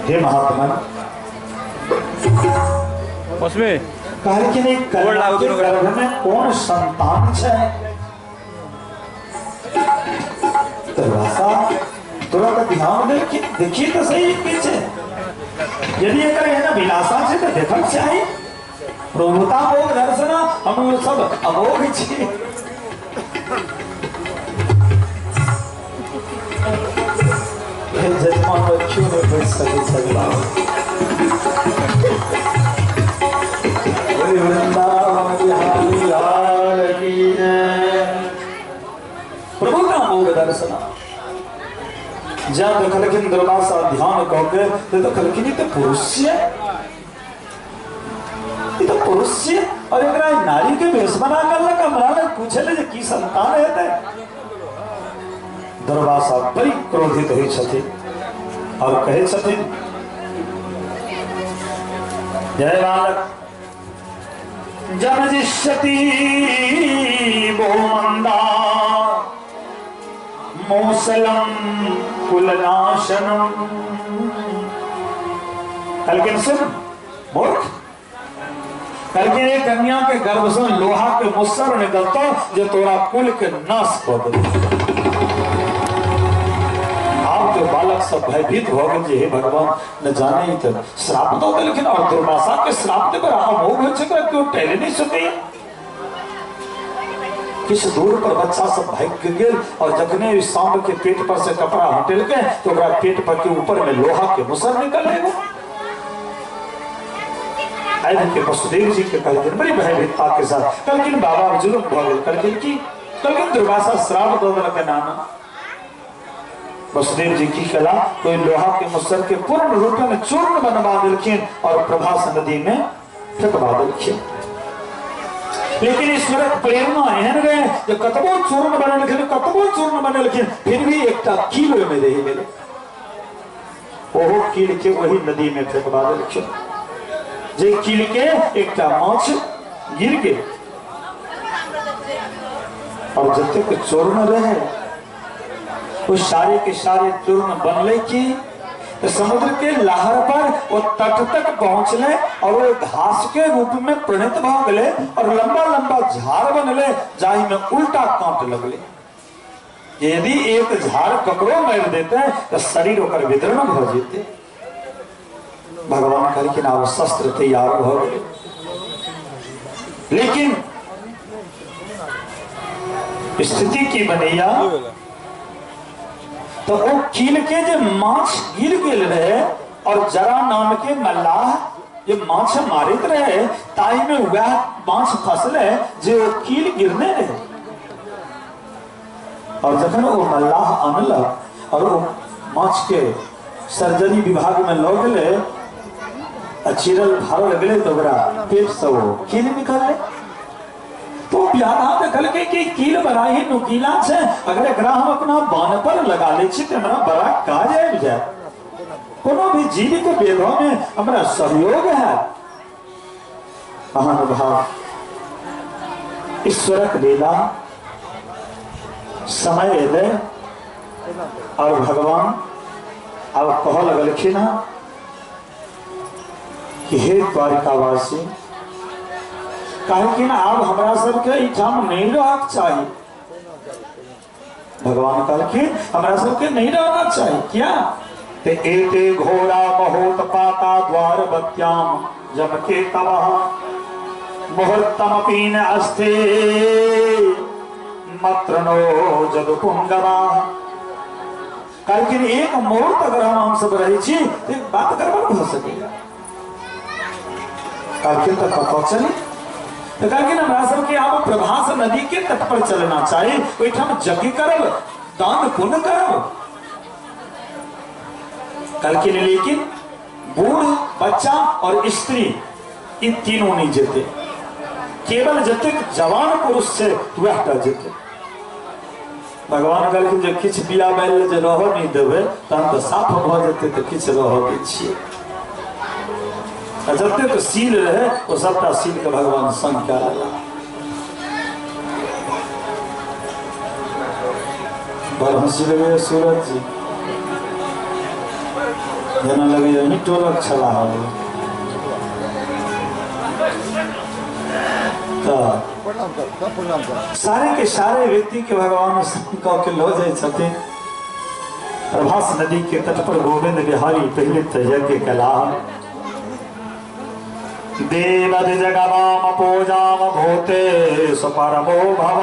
हे महात्मा उसमें कहलखिन एक कन्या के गर्भ में कौन संतान छै? दुर्वासा तुरंत ध्यान देलखिन, देखिए तो सही पीछे यदि एकर एहन अभिलाषा छै तऽ देखक चाही। प्रभुता मोघ दर्शन हम सब अमोघ छी। जजमान क्यों नहीं बैठ सके सगला वृंदावन बिहारी लाल की जय। प्रभु का मोघ दर्शन जब देखलखिन दुर्वासा ध्यान कऽ के तऽ देखलखिन ई तऽ पुरुष छियै, ई तऽ पुरुष छियै और एकरा नारी के भेष बना करलक। हमरा लग पूछे ले जे की संतान हेतै। दुर्वासा बड़ी क्रोधित होइ छथिन और कहै छथिन जय बालक जनजिष्यति बहुमंदा मौसलम कुलनाशनम। कहलखिन सुन मूर्ख, कहलखिन एक कन्या के गर्भ से लोहा के मुसर निकलतो जो तोरा कुल के नाश कऽ देतौ। आब के बालक सब भयभीत भऽ गेल जे हे भगवान न जाने ई तऽ श्राप दऽ देलखिन और दुर्वासा के श्राप देबर अमोघ होइ छै, केओ टहलि नहि सकैया। किछु दूर पर बच्चा सब भागि गेल और जखने सांप के पेट पर से कपड़ा हटेलकै तो ओकरा पेट पर के ऊपर में लोहा के मुसर निकल एगो। आबि के वसुदेव जी के कहलखिन बड़ी भयभीतता के साथ, कहलखिन बाबा जुलुम भऽ गेल। कहलखिन की? कहलखिन दुर्वासा श्राप दऽ देलक नाना। वसुदेव जी की कला कोई लोहा के मुसर के पूर्ण रूप में चूर्ण बनवा देलखिन और प्रभास नदी में फेंकवा देलखिन। लेकिन ईश्वरक प्रेरणा एहन रहे जे कतबो चूर्ण बनेलखिन, कतबो चूर्ण बनेलखिन, फिर भी एकटा कील ओहिमे रहि गेलै। ओहो कील के वही नदी में फेंकवा देलखिन, जे कील के एकटा माछ गिर गेल और जतेक चूर्ण रहे वो सारे के सारे चूर्ण बनले की तो समुद्र के लहर पर वो तट तक पहुंचले और वो घास के रूप में परिणत भ गेले और लंबा लंबा झाड़ बनले जाहि में उल्टा कांट लगले। यदि एक झाड़ ककरो मारि देते तो शरीर ओकर वितरण भ जेते। भगवान कहलखिन आब शस्त्र तैयार भ गेलै। लेकिन स्थिति की बनैया तो वो कील के जे माछ गिर गेल रहे और जरा नाम के मल्लाह जे माछ मारित रहे ताहि में वह माछ फसले जे वो कील गिरने रहे। और जखन वो मल्लाह अनलक और वो माछ के सर्जरी विभाग में लऽ गेलै आ चिरल फाड़ल गेलै तो ओकरा पेट से वो कील निकललै। तो प्यादा देखलकै कि कील बड़ा ही नुकीला छै, अगर एकरा हम अपना बाण पर लगा लै छी तऽ हमरा बड़ा काज आबि जायत, कोनो भी जीव के बेधो में हमरा सहयोग है। महानुभाव ईश्वरक लीला समय एलै और भगवान आब कहऽ लगलखिन हँ कि हे द्वारिकावासी, कहलखिन आब हमरा सबके एहिठाम नहीं रहक चाही। भगवान कहलखिन हमरा सबके नहीं रहना चाही। क्या? ते एते घोड़ा बहुत पाता द्वार बत्याम जमके तवह मुहूर्तमपीन अस्थे मत्रनो जदुपुंगवा। कहलखिन एक मुहूर्त अगर हम सब रहै छी तो बात गड़बड़ भऽ सकैया। कहलखिन तऽ कतऽ चली? तो कहलखिन हमरा सबके आब प्रभास नदी के तट पर चलना चाही, ओहिठाम यज्ञ करब, दान पुण्य करब। कहलखिन लेकिन बूढ़, बच्चा और स्त्री ई तीनों नहीं जेते, केवल जतेक जवान पुरुष से वह टा जेते। भगवान कहलखिन जे किछु बिया बैल जे रहऽ नहीं देबै तहन तऽ साफ भऽ जेतै, तऽ किछु रहऽ दै छियै। जतेक सील रहे ओ सबटा सील के भगवान संग कए लेला। बड़ हंसी लगैया सूरज जी, जेना लगैया अहीं टोलक छलाह। तऽ सारे के सारे व्यक्ति के भगवान संग कऽ के लऽ जाइ छथिन। प्रभास नदी के तट पर गोविंद बिहारी पहले तऽ यज्ञ कला। देवद जगवाम पूजाम भूते सुपरमो भव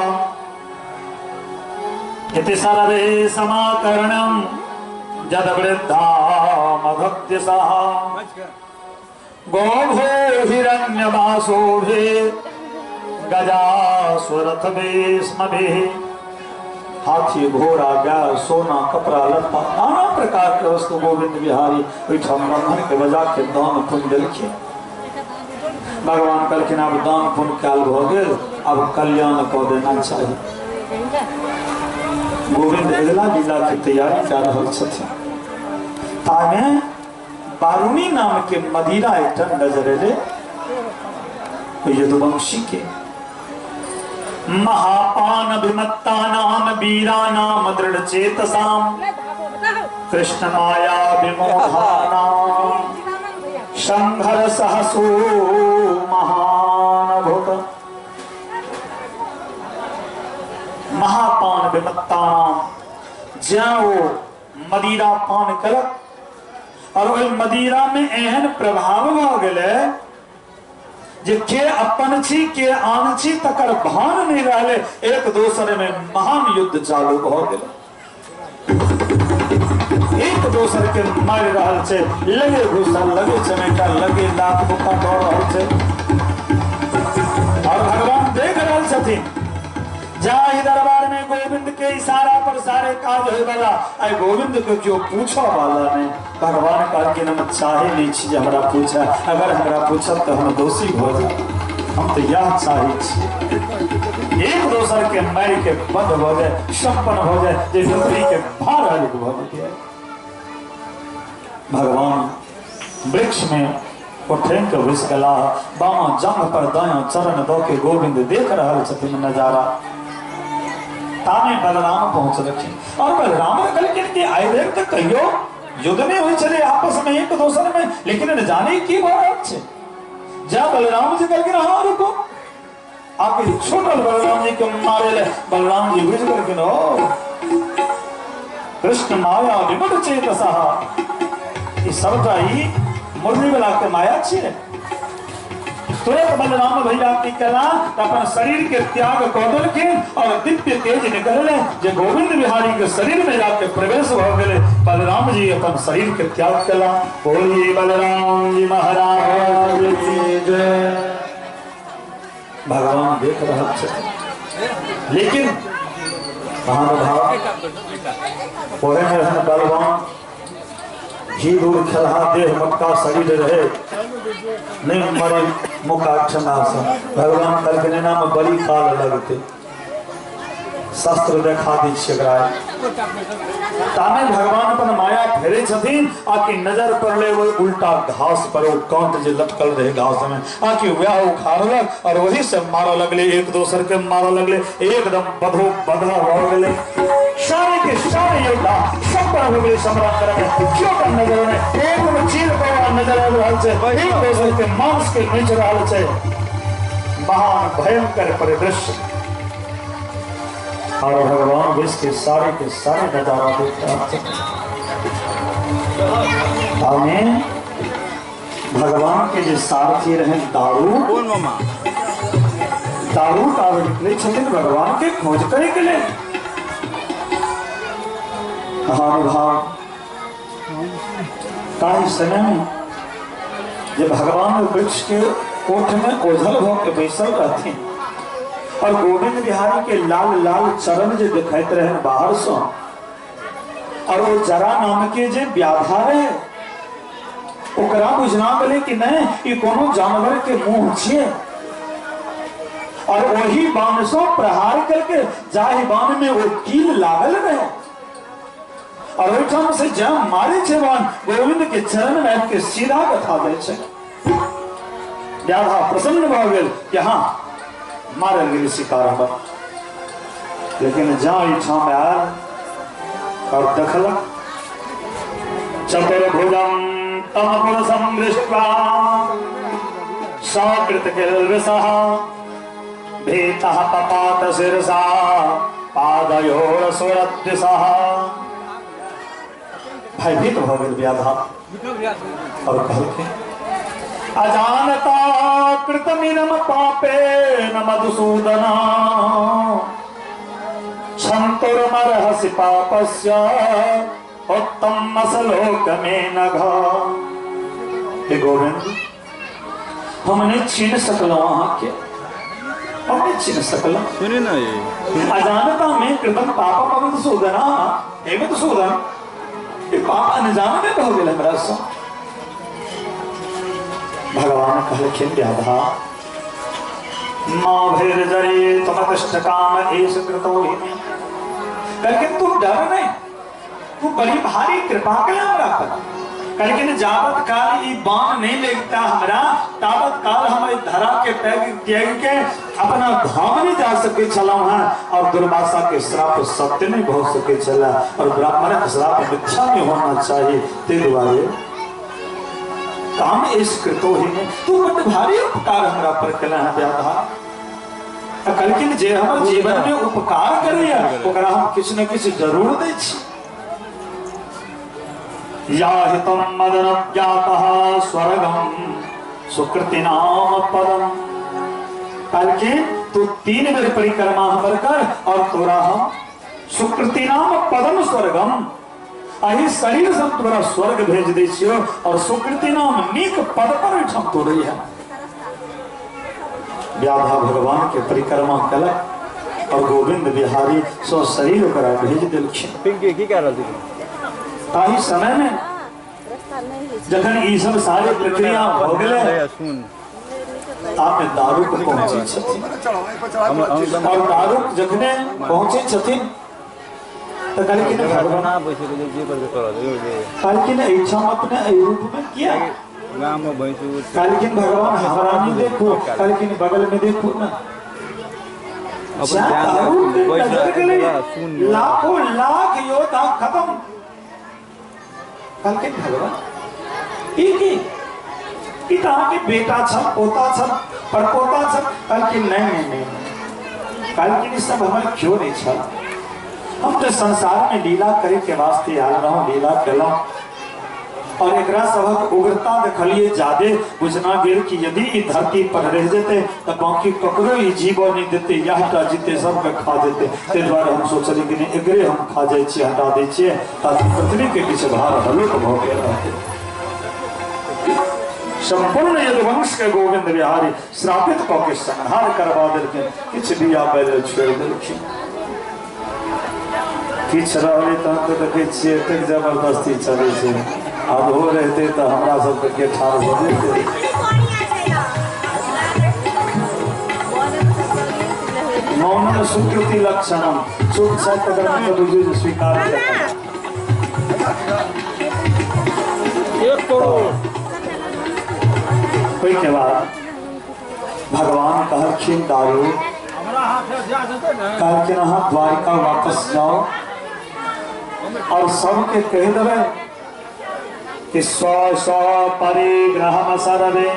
इति सर्वे समाकरणं जद वृद्धा मधुद्य सह गोभो हिरण्यवासोभि गजासुरथ भीष्मभिः। हाथी, घोड़ा, गाय, सोना, कपड़ा लत्ता, नाना प्रकार के वस्तु गोविंद बिहारी ओहिठाम ब्राह्मण के बजा के दान पुण्य देलखिन। भगवान कहलखिन आब दान पुण्य कयल भऽ गेल, आब कल्याण कऽ देना चाही। गोविंद अगिला लीला के तैयारी कऽ रहल छथिन। तामे बारूणी नाम के मदिरा एकटा नजर एलै यदुवंशी के। महापान विमत्ता नाम वीरा नाम दृढ़ चेतसाम कृष्ण माया विमोहानाम संघर सहसो महान भूत। महापान विमत्ता नाम, ज्या वो मदिरा पान करत और ओहि मदिरा में एहन प्रभाव भऽ गेलै जे के अपन छी के आन छी तकर भान नहीं रहले, एक दोसर में महान युद्ध चालू भऽ गेलै। एक दोसर के मारि रहल छै, लगे घुसल, लगे चमेटा, लगे लात मुक्का दऽ रहल छै। और भगवान देख रहल छथिन। जाहि दरबार में गोविंद के इशारा पर सारे काज होय वाला, आइ गोविंद के केओ पूछऽ वाला नहीं। भगवान कहलखिन हम चाहे नहीं छी जे हमरा पूछे, अगर हमरा पूछत तऽ हम दोषी भऽ जायब, हम तऽ यह चाहै छी एक दोसर के मारि के बंद भऽ जाय, संपन्न भऽ जाय, जे पृथ्वी के भार हल्क भऽ जाय। भगवान वृक्ष में उठेन के घुसि गेलाह, बामा जंघ पर दायां चरण दऽ के गोविंद देख रहल छथिन नजारा। तामे बलराम पहुँचलखिन और बलराम कहलखिन कि आइ धरि तऽ कहियो युद्ध नहि होइ छलै आपस में एक दोसर में, लेकिन न जाने की भऽ रहल छै। जा बलराम जी कहलखिन हाँ रुको, आके छोटल बलराम जी के मारे ले। बलराम जी बुझि गेलखिन ओ कृष्ण माया विमट चेतसः, ई सबटा ई मुरली वाला के माया छियै। तुरंत बलराम भैया की कला अपन शरीर के त्याग कऽ देलखिन और दिव्य तेज निकलले जे गोविंद बिहारी के शरीर में जाके प्रवेश भऽ गेलै। बलराम जी अपन शरीर के त्याग केला। बोलिए बलराम जी महाराज की जय। भगवान देख रहल छथिन, लेकिन महानुभाव ओहे में रहन बलवान, घी दूर खेलहा देह मोटका शरीर रहे, नहीं मरे मुका ठंडा से भगवान कहलखिन एना में बड़ी काल लगते शस्त्र देखा दै छियै एकरा। तामे भगवान अपन माया फेरे छथिन आ कि नजर पड़ले ओहि उल्टा घास पर ओ कांट जे लटकल रहे घास में आ कि वह उखाड़लक और वही से मारऽ लगले, एक दोसर के मारऽ लगले, एकदम बधो बधा भऽ गेलै। सारे के सारे योद्धा सब पर हो गेलै संग्राम करऽ में, केओ के नजर नहि, एक चीर पर नजर आबि रहल छै, एक दोसर के मांस के नोचि रहल छै। महान भयंकर परिदृश्य और भगवान विश्व के सारे नजारा देख रहा थे। हमें भगवान के जो सारथी रहे दारू, दारू काव निकले छथिन भगवान के खोज करे के लिए। महानुभाव ताहि समय में जब भगवान वृक्ष के कोठ में ओझल भ के बैसल रहथिन और गोविंद बिहारी के लाल लाल चरण जे दिखाइत रहे बाहर से, और वो जरा नाम के जे व्याधा रहे ओकरा बुझना गेलै कि नहीं ई कोनो जानवर के मुंह छियै, और वही बाण से प्रहार करके जाहि बाण में वो कील लागल रहे और ओहिठाम से जब मारे छै बाण गोविंद के चरण में आबि के सीधा कथा दै छै। व्याधा प्रसन्न भऽ गेल कि हाँ मारल गेल शिकार हमर। लेकिन जा एहिठाम आयल और देखलक चतुर्भुजं तम पुरुषं दृष्ट्वा सकृतकिल्बिषः भीतः पपात शिरसा पादयोरसुरद्विषः। भयभीत भऽ गेल व्याधा और कहलखिन अजानता कृतमिदं पापेन मधुसूदन क्षन्तुर्मर्हसि पापस्य उत्तमसलोकमे नघ। हे गोविंद, हम नहीं छीन सकलहुँ अहाँके, हम नहीं छीन सकलहुँ। सुनी ना ये अजानता में कृतम पापम मधुसूदन, हे मधुसूदन, ये पाप अनजान में भऽ गेल हमरा सँ। भगवान कहलखिन व्याधा मां भैर्जरे त्वमतिष्ठ काम एष कृतो हि मे। कहलखिन तू डर नहीं, तू बड़ी भारी कृपा केला हमरा पर। कहलखिन जावत काल ई बाण नहीं लगता हमरा तावत काल हम एहि धरा के त्याग के अपना धाम नहीं जा सके छलहुँ हैं, और दुर्वासा के श्राप सत्य नहीं भऽ सके छला और ब्राह्मणक श्राप मिथ्या नहीं होना चाहिए, ताहि दुआरे काम इस कृतो ही में तू बड़ भारी उपकार हमरा पर केला है व्याधा। कहलखिन जे हमर जीवन में उपकार करैया ओकरा हम किछु न किछु जरूर दै छी। या हितं मदन ज्ञातः स्वर्गं सुकृतिनाम पदम। कहलखिन तू 3 बेर परिक्रमा हमर कर और तोरा हम सुकृतिनाम पदम स्वर्गम, अही शरीर से हम तोरा स्वर्ग भेज दै छियौ और सुकृति नाम नीक पद पर ओहिठाम तोरै है। व्याधा भगवान के परिक्रमा कलक और गोविंद बिहारी सो शरीर ओकरा भेज देलखिन। पिंकी की कह रहल छी? ताहि समय में जखन ई सब सारे प्रक्रिया भऽ गेलै तामे दारूक पहुँचै छथिन और दारूक जखने पहुँचै छथिन तो कहलखिन भगवान कहलखिन एहिठाम अपने एहि रूप में किया? कहलखिन भगवान हमरा नहीं देखो, कहलखिन बगल में देखो ना, लाखों लाख योद्धा खत्म। कहलखिन भगवान ई की ई तऽ अहाँके बेटा छल, पोता छल, परपोता छल। कहलखिन नहीं नहीं नहीं, कहलखिन ई सब हमर केओ नहीं छल, हम तो संसार में लीला करे के वास्ते आयल रहूँ, लीला केलहुँ और एकरा सबक उग्रता देखलिए जादे बुझना गेल कि यदि ई धरती पर रह जेते तो बाकी ककरो ई जीवो नहीं देते, यह टा जीते सबके खा जेते। ताहि दुआरे हम सोचलिए कि नहीं एकरे हम खा जाइ छियै, हटा दै छियै ताकि पृथ्वी के किछु भार हल्लुक भऽ गेल रहतै। संपूर्ण यदुवंश के गोविंद बिहारी श्रापित कऽ के संहार करवा देलखिन, किछु बिया बैल छोड़ि देलखिन। किछु रहलै तहन तऽ देखै छियै एतेक जबरदस्ती चलै छै, आब हो रहते तऽ हमरा सबके के ठाढ़ भऽ जेतै। जन स्वीकृति लक्षणम चुप छै तकर मतलब बुझू जे स्वीकार केलक। 1 करोड़। ओहिके बाद भगवान कहलखिन दारू कहलखिन अहाँ द्वारिका वापस जाओ और सबके कहि देबै कि सौ सौ परिग्रह सर्वे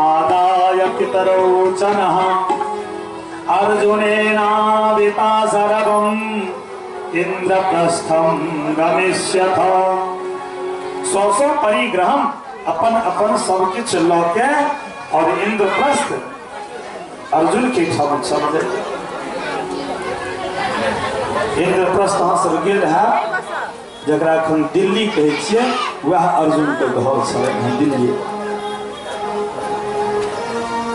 आदाय पितरोचनः अर्जुनेनाविता सर्वम् इंद्रप्रस्थं गमिष्यथ। सौ सौ परिग्रहम अपन अपन सब किछु लऽ के और इंद्रप्रस्थ अर्जुन के ठाम चल जाए। इंद्रप्रस्थ अहाँ सब गेल है जकरा एखन दिल्ली कहै छियै वएह अर्जुन के घर छलै हँ दिल्ली।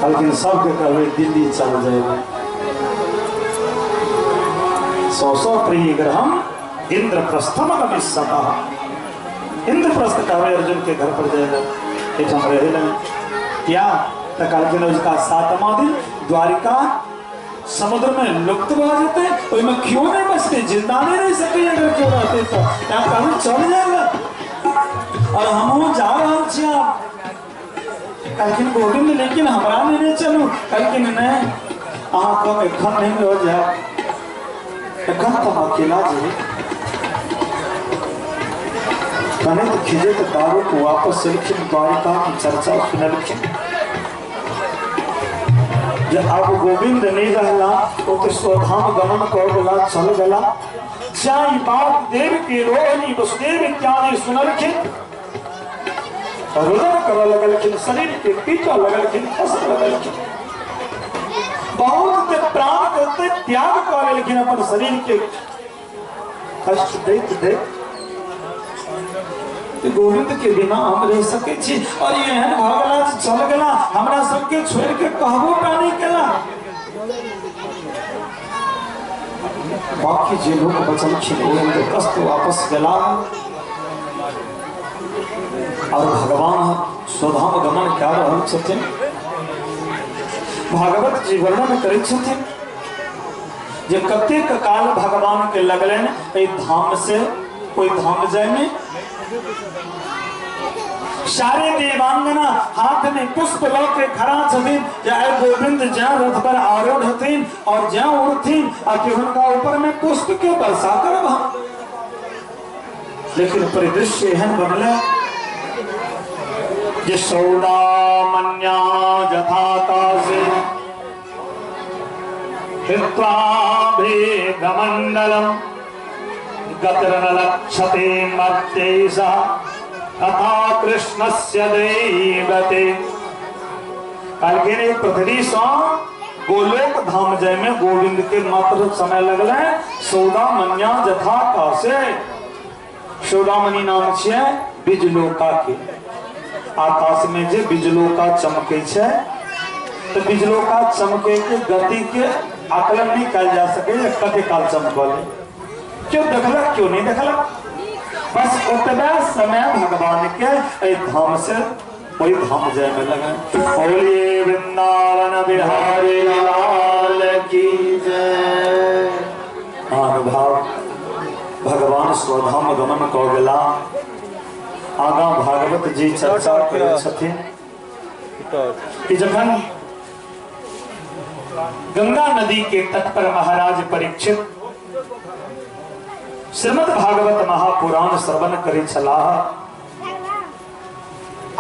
कहलखिन सबके कहबै दिल्ली चल जाएगा। सौ सौ परिग्रहम इंद्रप्रस्थम गमिष्यतः। इंद्रप्रस्थ कहबै अर्जुन के घर पर जाएगा एहिठाम रहै लए क्या तऽ कहलखिन उसका 7वां दिन द्वारिका समुद्र में लुप्त भऽ जेतै, ओहिमे केओ नहि बचतै, जिंदा नहि रहि सकैए अगर केओ रहतै तऽ। तैं कहलहुँ चल जाएगा और हमहूँ जा रहल छी आब। कहलखिन गोविंद लेकिन हमरा नेने चलू। कहलखिन नहि अहाँके हम एखन नहि लऽ जायब, एखन तऽ हम अकेला जेबै। कनैत खिजैत दारू को वापस एलखिन, द्वारिका की चर्चा सुनलखिन जे आब गोविंद नहीं रहला ओ तो स्वधाम गमन कर गेला चल गेला। जाई बात देव के रोहिणी वसुदेव इत्यादि सुनलखिन, रुदन करऽ लगलखिन, शरीर के पीटऽ लगलखिन, खसऽ लगलखिन, बहुत प्राण के त्याग कऽ लेलखिन अपन शरीर के कष्ट दैत दैत। गोविंद के बिना हम रह सकै छी और एहन भऽ गेला चल गेला हमरा सबके छोड़ि के कहबो टा नहि केला। बाकी जे लोक बचलखिन ओ इंद्रप्रस्थ वापस गेला और भगवान स्वधाम गमन कए रहल छथिन। भागवत जी वर्णन करै छथिन जे कतेक काल भगवान के लगलनि एहि धाम से कोई धाम जाय में। सारे देवांगना हाथ में पुष्प लऽ के खड़ा छथिन जे आइ गोविंद जँ रथ पर आरूढ़ हथिन और जँ उड़थिन आ कि हुनका ऊपर में पुष्प के वर्षा करब हम। लेकिन परिदृश्य एहन बनलै जे सौदामन्या यथाकाशे हित्वा भेदमण्डलम् गतिर्न लक्ष्यते मर्त्यैषः तथा कृष्णस्य दैवते। कहलखिन पृथ्वी सँ गोलोक धाम जाय में गोविंद के मात्र समय लगलै सौदामन्या यथाकाशे। सौदामणि नाम छियै बिजलोका के। आकाश में जे बिजलोका चमकै छै तऽ बिजलोका चमकै के गति के आकलन नहीं कयल जा सकैए कते काल चमकल, क्यों देखलक क्यों नहीं देखलक। बस ओतबे समय भगवान के एहि धाम से ओहि धाम जाय में लगल। बोलिए वृंदावन बिहारी लाल की जय। महानुभाव भगवान स्वधाम गमन कऽ गेला। आगाँ भागवत जी चर्चा करै छथिन कि जखन गंगा नदी के तट पर महाराज परीक्षित श्रीमद् भागवत महापुराण श्रवण करै छलाह,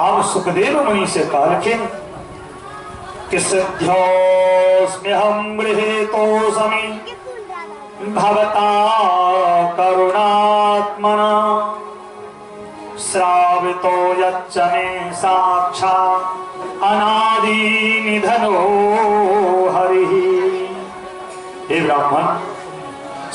आब सुखदेव मुनि से कहलखिन कि सिद्ध्योऽस्म्यहं गृहीतोऽस्मि भवता करुणात्मना श्रावितो यच्च मे साक्षात् अनादि निधनो हरिः। हे ब्राह्मण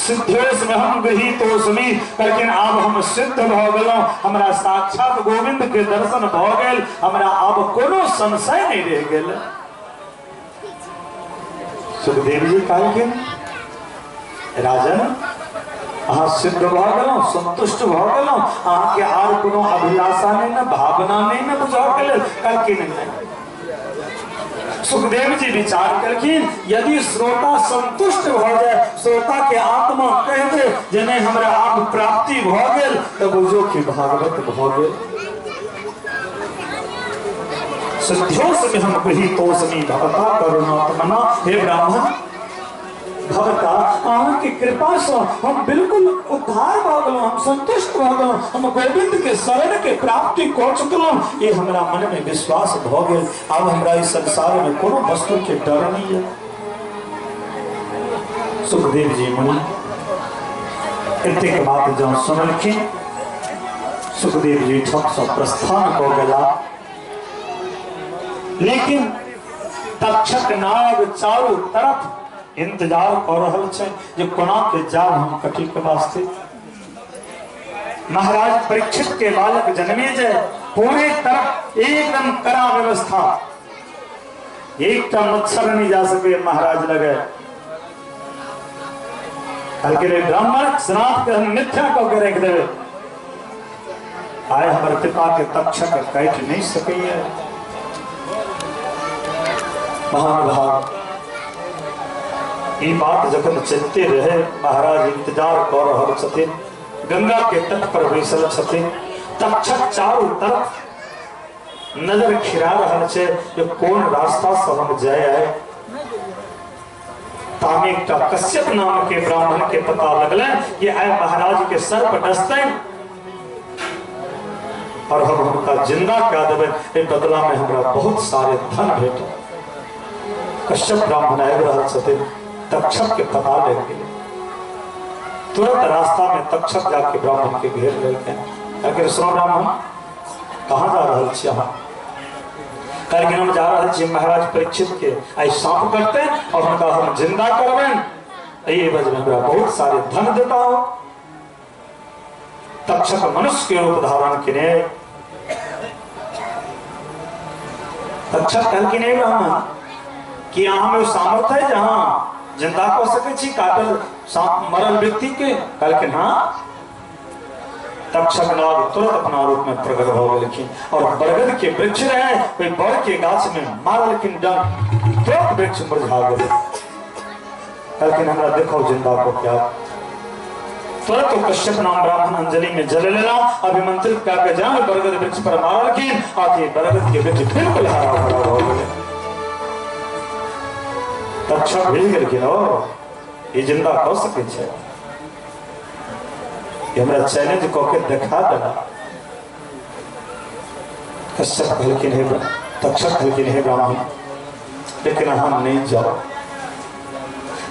सिद्धेश में हम गृहीतोऽस्मि, लेकिन आब हम सिद्ध भऽ गेलहुँ, हमरा साक्षात गोविंद के दर्शन भऽ गेल, हमरा आब कोनो संशय नहीं रहि गेल। सुखदेव जी कहलखिन राजन अहाँ सिद्ध भऽ गेलहुँ, संतुष्ट भऽ गेलहुँ, अहाँके आर कोनो अभिलाषा नहीं ने भावना नहीं ने बुझा के लेल। कहलखिन नहीं। सुखदेव जी विचार केलखिन यदि श्रोता संतुष्ट भ जाए, श्रोता के आत्मा कह दे जे नहीं हमरा आब प्राप्ति भ गेल, तो बुझो कि भागवत भ गेल। सिद्ध्योस्मि हम गृहीतोस्मि भवता करुणात्मना। हे ब्राह्मण भवता अहाँ के कृपा से हम बिल्कुल उद्धार भ गेलहुँ, हम संतुष्ट भ गेलहुँ, हम गोविंद के शरण के प्राप्ति कऽ चुकलहुँ, ये हमरा मन में विश्वास भ गेल। आब हमरा इस संसार में कोनो वस्तु के डर नहीं है। सुखदेव जी मुनि एतेक बात जँ सुनलखिन, सुखदेव जी ठक से प्रस्थान कऽ गेला। लेकिन तक्षक नाग चारू तरफ इंतजार कर रहल छै जे कोना के जाब हम कटी के वास्ते। महाराज परीक्षित के बालक जन्मे जाए, पूरे तरफ एकदम कड़ा व्यवस्था, एकटा मच्छर नहीं जा सके महाराज लगे। कहलकै रे ब्राह्मण श्राप के हम मिथ्या कऽ के राखि देबै, आइ हमर पिता के तक्षक काटि नहीं सकैया। महानुभाव ई बात जखन चलते रहे, महाराज इंतजार कर रहल छथिन, गंगा के तट पर बैसल छथिन, तक्षक चारू तरफ नजर खिरा रहल छै जे कोन रास्ता से हम जाय आए। तामे एकटा कश्यप नाम के ब्राह्मण के पता लगलनि कि आइ महाराज के सर्प डसतनि और हम हुनका जिंदा कऽ देबै, एहि बदला में हमरा बहुत सारे धन भेटत। कश्यप ब्राह्मण आबि रहल छथिन, तक्षक के पता लग गेलै। तुरंत रास्ता में तक्षक जाके ब्राह्मण के घेर लेलखिन। कहलखिन सुनो ब्राह्मण, कहाँ जा रहल छी अहाँ? कहलखिन हम जा रहल छी महाराज परीक्षित के आइ सांप कटतनि और हुनका हम जिंदा करबनि, एहि एवज में हमरा बहुत सारे धन देता हो। तक्षक मनुष्य के रूप धारण केने तक्षक कहलखिन हे ब्राह्मण, कि अहाँ में सामर्थ्य है जहाँ जिंदा कऽ सकै छी काटल सांप मरल व्यक्ति के? कहलखिन हाँ। तक्षक नाग तुरंत अपना रूप में प्रकट भऽ गेलखिन और बरगद के वृक्ष रहे ओहि बर के गाछ में मारलखिन डंक, तुरंत वृक्ष मुरझा गेलै। कहलखिन हमरा देखो जिंदा को क्या। तुरंत कश्यप नाम ब्राह्मण अंजलि में जल लेला, अभिमंत्रित कऽ के जान बरगद वृक्ष पर मारलखिन, आके बरगद के वृक्ष बिल्कुल हरा भरा भऽ गेलै। तक्षक भेज गेलखिन ओ ई जिंदा कऽ सकै छै, हमरा चैलेंज कऽ के देखा देला। कश्यप कहलखिन हे तक्षक कहलखिन हे ब्राह्मण, लेकिन अहाँ नहीं जाओ।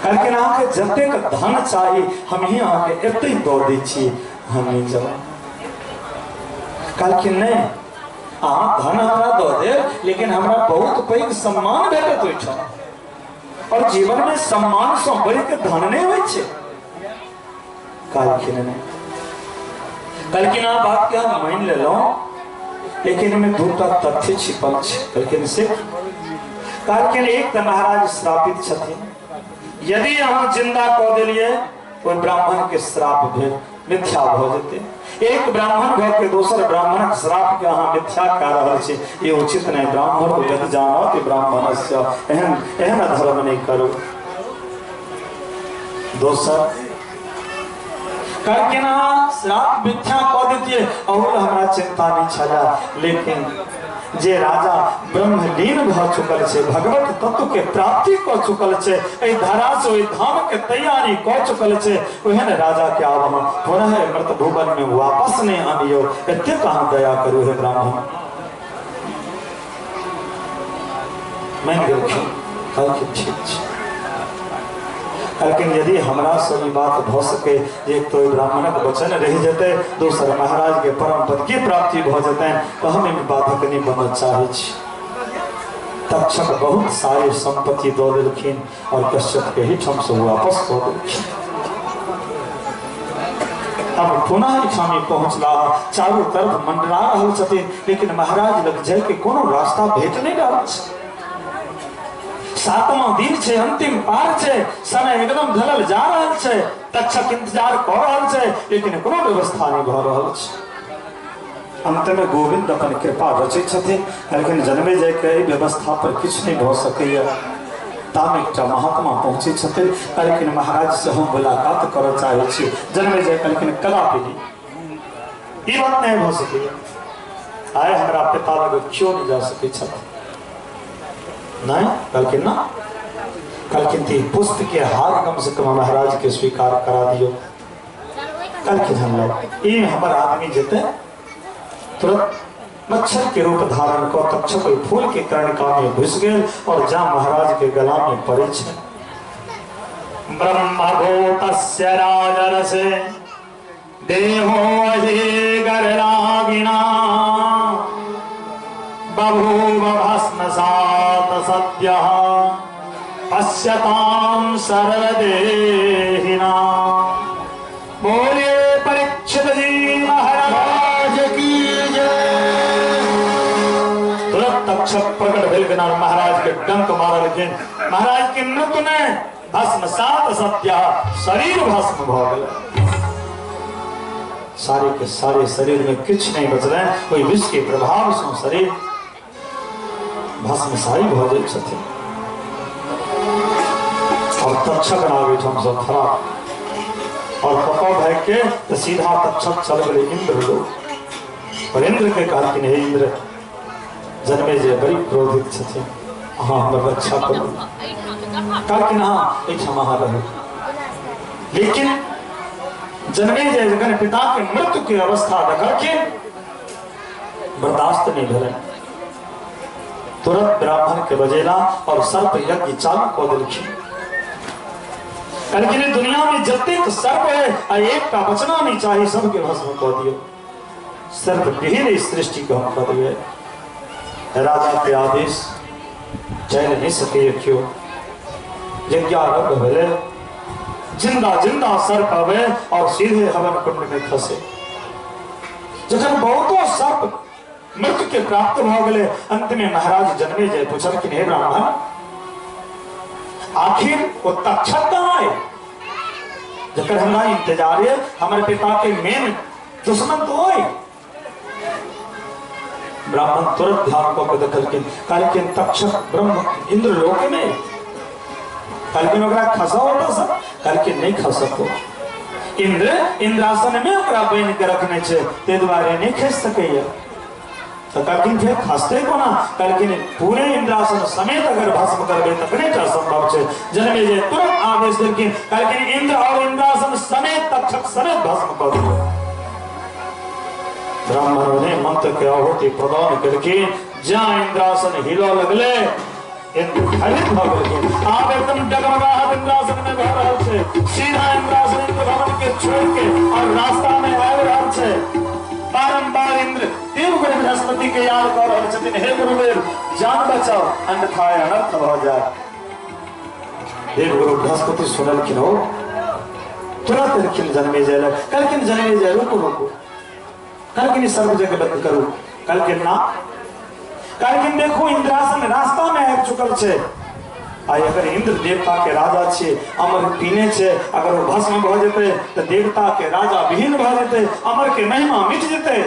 कहलखिन अहाँके जतेक धन चाही हम ही अहाँके एते दऽ दै छी, हम नहीं जाओ। कहलखिन नहीं, अहाँ धन हमरा दऽ देब लेकिन हमरा बहुत पैघ सम्मान भेटत ओहिठाम, और जीवन में सम्मान से बढ़ि के धन नहीं होइ छै। कहलखिन नहीं। कहलखिन अहाँ बात के हम मानि लेलहुँ, लेकिन एहिमे दूटा तथ्य छिपल छै। कहलखिन से? कहलखिन एक तऽ महाराज श्रापित छथिन, यदि अहाँ जिंदा कऽ देलियै ओहि ब्राह्मण के श्राप भेल मिथ्या भऽ जेतै। एक ब्राह्मण भऽ के दोसर ब्राह्मणक श्राप के अहाँ मिथ्या कऽ रहल छी, ई उचित नहि। ब्राह्मण यदि जानत ब्राह्मणस्य, एहन एहन अधर्म नहि करू। दोसर कहलखिन अहाँ श्राप मिथ्या कऽ देतियै और हमरा चिंता नहीं छला, लेकिन जे राजा ब्रह्मलीन भऽ चुकल छै, भगवत तत्व के प्राप्ति कऽ चुकल छै, एहि धरा से ओहि धाम के तैयारी कऽ चुकल छै, ओहन राजा के आब अहाँ पुनः मृत भुवन में वापस नहीं आनियो, एतेक अहाँ दया करू हे ब्राह्मण। मानि गेलखिन, कहलखिन ठीक छै। कहलखिन यदि हमरा से ई बात भऽ सके जे एक तो ब्राह्मणक वचन रहि जेतै, दोसर महाराज के परम पद के प्राप्ति भऽ जेतनि, तऽ हम एहिमे बाधक नहि बनऽ चाहै छी। तक्षक बहुत सारे संपत्ति दऽ देलखिन और कश्यप के ही ठाम से वापस कऽ देलखिन। अब पुनः एहिठाम पहुँचला, चारू तरफ मंडरा रहल छथिन, लेकिन महाराज लग जाय के कोनो रास्ता भेट नहीं रहल छै। सातवां दिन छै, अंतिम पार छै, समय एकदम ढलल जा रहल छै, तक्षक इंतजार कऽ रहल छै, लेकिन कोनो व्यवस्था नहीं भऽ रहल छै। अंत में गोविंद अपन कृपा रचै छथिन। लेकिन जन्मे जाय के व्यवस्था पर किछु नहीं भऽ सकैया। ताम एकटा महात्मा पहुँचे छथिन, कहलखिन महाराज से हम मुलाकात करऽ चाहै छी। जन्मे जाय कहलखिन कदापि नहीं, ई बात नहीं भऽ सकैया। आइ हमरा पिता लग क्यों नहीं जा सकै छथिन? नहीं कहलखिन ना, कहलखिन ती पुष्प के हार कम से कम महाराज के स्वीकार करा दियो। कहलखिन हम लोग ई हमर आदमी जेते तुरंत मच्छर के रूप धारण कऽ तक्षक ओहि फूल के कर्णिका में घुस गेल और जा महाराज के गला में पड़े छै। ब्रह्मभूतस्य राजरसे देहो अहि गरलागिना बभूव भस्मसात सद्यः पश्यतां सर्वदेहिना। बोलिए परीक्षित जी महाराज की जय। तुरंत तक्षक प्रकट भेल और महाराज के डंक मारलखिन। महाराज के मृत्यु ने भस्मसात सद्यः शरीर भस्म भऽ गेलै। सारे के सारे शरीर में किछु नहीं बचलै, ओहि विष के प्रभाव से शरीर भस्मसाई भऽ जाइ छथिन। और तक्षक नाग ओहिठाम सँ थरा और कतौ भागि के तऽ सीधा तक्षक चल गेलै इंद्र लोक। और इंद्र के कहलखिन हे इंद्र, जन्मे जे बड़ी क्रोधित छथिन, अहाँ हमर रक्षा करू। कहलखिन हाँ एहिठाम अहाँ रहू। लेकिन जन्मे जे जखन पिता के मृत्यु के अवस्था देखलखिन बर्दाश्त नहीं भेलनि, तुरंत ब्राह्मण के बजेला और सर्प यज्ञ चालू कऽ देलखिन। कहलखिन दुनिया में जतेक सर्प है आ एकटा बचना नहीं चाही, सबके भस्म कऽ दियौ, सर्प विहीन इस सृष्टि के हम कऽ देबै। राजा के आदेश चलि नहीं सकैए केओ। यज्ञ आरंभ भेलै, जिंदा जिंदा सर्प आवे और सीधे हवन कुंड में खसे। जखन बहुतो सर्प मृत्यु के प्राप्त भऽ गेलै, अंत में महाराज जन्मे जय पुछलखिन हे ब्राह्मण, आखिर ओ तक्षक कहाँ है जकर हमरा इंतजार है? हमर पिता के मेन दुश्मन तो है। ब्राह्मण तुरंत ध्यान कऽ के देखलखिन, कहलखिन तक्षक ब्रह्म इंद्र लोक में। कहलखिन ओकरा खसाओ ओतऽ। कहलखिन नहीं खसतो, इंद्र इंद्रासन में ओकरा बान्हि के रखने छै, ताहि दुआरे नहीं खसि सकैया। तो कहलखिन फेर खसतै कोना? कहलखिन पूरे इंद्रासन समेत अगर भस्म करबै तखने टा संभव छै। जन्मे जे तुरंत आदेश देलखिन, कहलखिन इंद्र और इंद्रासन समेत तक्षक समेत भस्म कऽ दियौ। ब्राह्मण ने मंत्र के आहुति प्रदान केलखिन। जा इंद्रासन हिलऽ लगलै, इंद्र भयभीत भऽ गेलखिन। आब एकदम डगमगाहट इंद्रासन में भऽ रहल छै। सीधा इंद्रासन इंद्र भवन के छोड़ के और रास्ता में आबि रहल छै। बारंबार इंद्र देवगुरु बृहस्पति के याद कऽ रहल छथिन, हे गुरुदेव जान बचाओ, अन्यथा अनर्थ भऽ जाय। देवगुरु बृहस्पति सुनलखिन हो, तुरंत एलखिन जन्मे जय लग। कहलखिन जन्मे जय रुको रुको, कहलखिन सर्व जगह बंद करू। कहलखिन ना। कहलखिन देखो इंद्रासन रास्ता में आबि चुकल छै, आ अगर इंद्र देवता के राजा छे, अमर पीने छे, अगर वो भस्म भऽ जेतै तऽ देवता के राजा विहीन भऽ जेतै, अमर के महिमा मिट जेतै।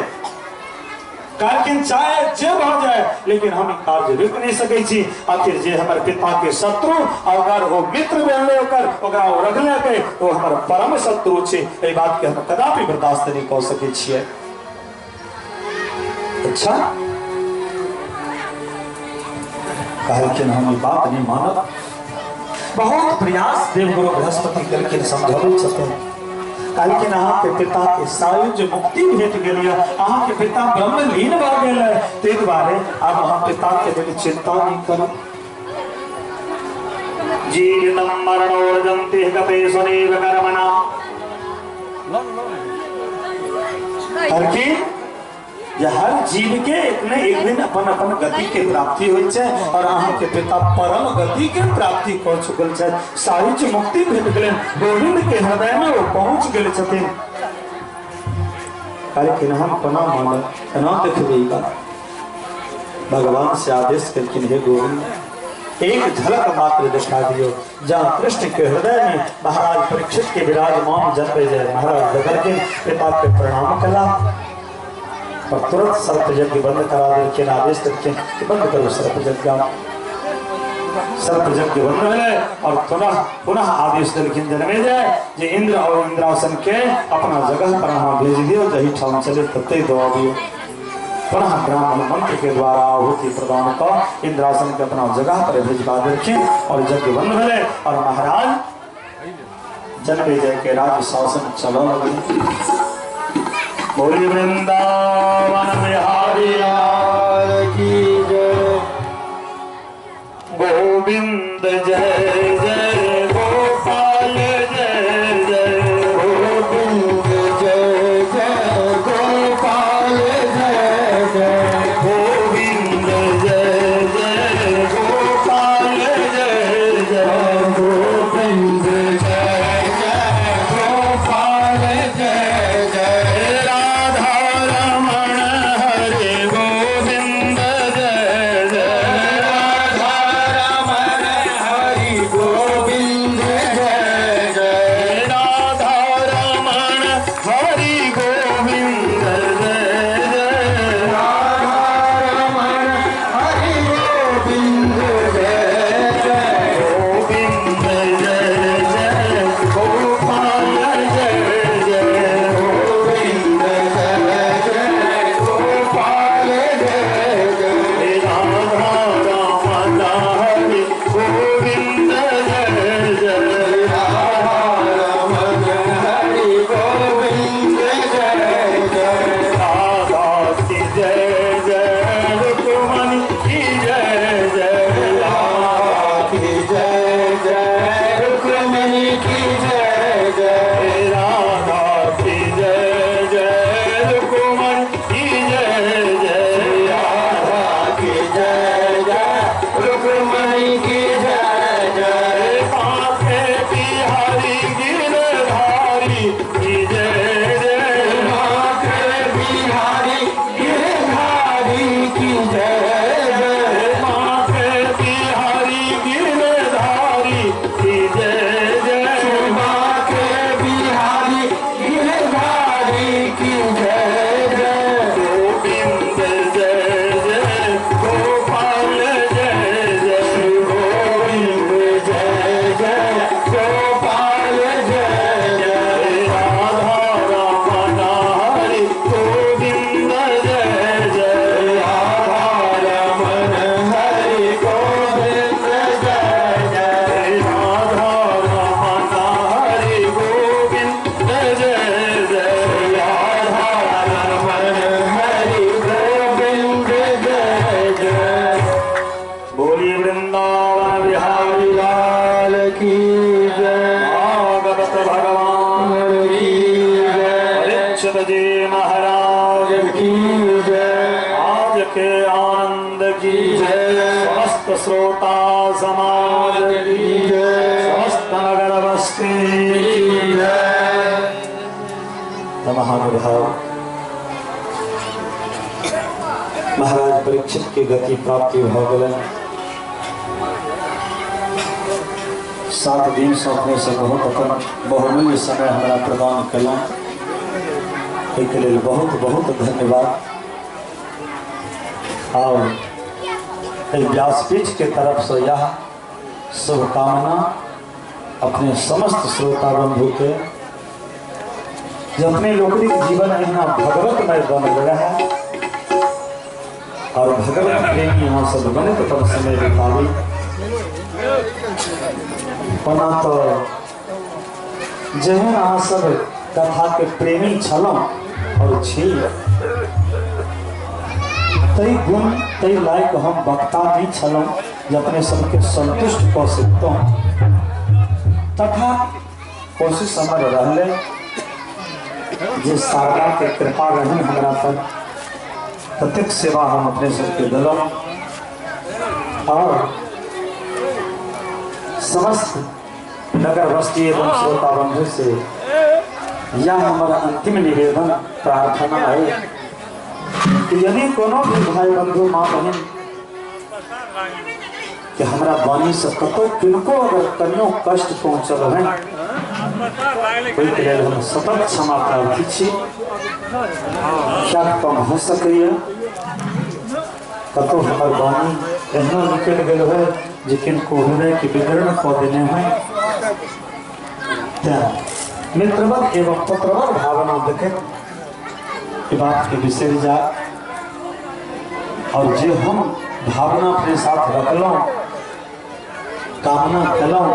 कहलखिन चाहे जे भऽ जाए, लेकिन हम ई कार्य रोकि नहीं सकै छी। आखिर जे हमर पिता के शत्रु अगर ओ मित्र बनलै ओकर, ओकरा ओ रखलकै, ओ हमर परम शत्रु छै, एहि बात के हम कदापि बर्दाश्त नहीं कऽ सकै छियै। अच्छा कहलखिन हम ई बात नहीं मानब। बहुत प्रयास देवगुरु बृहस्पति केलखिन, समझाबै छथिन। कहलखिन अहाँके पिता के सायुज्य मुक्ति भेट गेल यऽ, अहाँके पिता ब्रह्मलीन भऽ गेल है, ताहि दुआरे आब अहाँ पिता के लेल चिंता नहीं करू। जीवितं मरणोर्जन्ति गते सुनीव कर्मणा। कहलखिन जे हर जीव के एक न एक दिन अपन अपन गति के प्राप्ति होइ छै और अहाँ के पिता परम गति के प्राप्ति कऽ चुकल छथि, सायुज्य मुक्ति भेट गेलनि, गोविंद के हृदय में ओ पहुंच गेल छथिन। कहलखिन हम कोना मानब, केना देखबै ई बात? भगवान से आदेश केलखिन हे गोविंद, एक झलक मात्र दिखा दियो, जहाँ कृष्ण के हृदय में महाराज परीक्षित के विराजमान जन्मे जाए। महाराज देखलखिन, पिता के प्रणाम कला। और तुरंत सर्प यज्ञ बंद करा देलखिन, आदेश देलखिन कि बंद करू सर्प यज्ञ। सर्प यज्ञ बंद भेलै और पुनः पुनः आदेश देलखिन जनमेजय जे इंद्र और इंद्रासन के अपना जगह पर अहाँ भेज दियौ, जही ठाम चले तते दऽ अबियौ। पुनः ब्राह्मण मंत्र के द्वारा आहुति प्रदान कऽ इंद्रासन के अपना जगह पर भेजबा देलखिन और यज्ञ बंद भेलै और महाराज जनमेजय के राज्य शासन चलऽ लगलै। बोली वृंदावन बिहारी लाल की जय, गोविंद जय जय गोपाल जय जय, गोविंद जय जय गोपाल जय जय, गोविंद जय जय गोपाल जय जय, गोविंद जय जय गोपाल जय जय, राधा रमण हरे गोविंद जय जय, राधा रमण हरि गोविंद जय जय, राधा रमण हरि गोविंद जय जय, राधा रमण हरि गोविंद जय जय, गोविंद जय जय गोपाल जय जय, गोविंद जय जय गोपाल जय जय, राधा रमण हरि गोविंद जय जय, राधा रमण हरि गोविंद जय जय, राधा की जय जय रुक्मणी की जय जय, राधा की जय जय रुक्मिणी की जय जय, राधा की जय जय रुक्मणी की जय जय, राधा की जय जय रुक्मिणी की जय जय, बांके बिहारी गिरधारी की जय जय, बांके बिहारी गिरधारी की जय जय, बांके बिहारी गिरधारी की जय जय, बांके बिहारी गिरधारी की जय जय, गोविंद जय जय गोपाल जय जय, गोविंद जय जय गोपाल जय जय, राधा रमण हरि गोविंद जय जय, राधा रमण हरि गोविंद जय जय, राधा रमण हरि गोविंद जय जय, राधा रमण हरि गोविंद जय जय। बोली वृंदावन बिहारी लाल की जय, भागवत भगवान की जय, परीक्षित जी महाराज की जय, आज के आनंद की जय, समस्त श्रोता समाज की जय, समस्त नगर बस्ती की जय। महानुभाव महाराज परीक्षित के गति प्राप्ति भ गेलनि। 7 दिन से अपने से बहुत अपन बहुमूल्य समय हमरा प्रदान कयलहुँ, एहिके लेल बहुत बहुत धन्यवाद। और एहि व्यासपीठ के तरफ से यह शुभकामना अपने समस्त श्रोता बंधु के, जे अपने लोकनिक जीवन अहिना भगवतमय बनल रहै और भगवत प्रेमी यहाँ सब बनैत अपन समय बिताबी। ओना तो जेहन अहाँ सब कथा के प्रेमी छलहुँ और छी, तै गुण तै लायक हम वक्ता नहीं छलहुँ जे अपने सबके संतुष्ट कऽ सकतहुँ, तथा कोशिश हमर रहलै जे शारदा के कृपा रहन हमरा पर, ततेक सेवा हम अपने सबके देलहुँ। और समस्त नगर बस्ती एवं श्रोता बंधु से यह हमारा अंतिम निवेदन प्रार्थना है कि यदि कोनो भी भाई बंधु माँ बहन कि हमरा वाणी से कतौ किनको अगर कनियो कष्ट पहुँचल है ओहिके लेल हम सतत क्षमा प्रार्थी छी। क्या कम हो सकैए, कतहु हमर वाणी एहनो निकलि गेल होय जे किनको हृदयके विदीर्ण कऽ देने होय, तेँ मित्रवत एवं पुत्रवत भावना देखैत ई बातके बिसरि जाय और जे हम भावना अपने साथ रखलहुँ, कामना केलहुँ,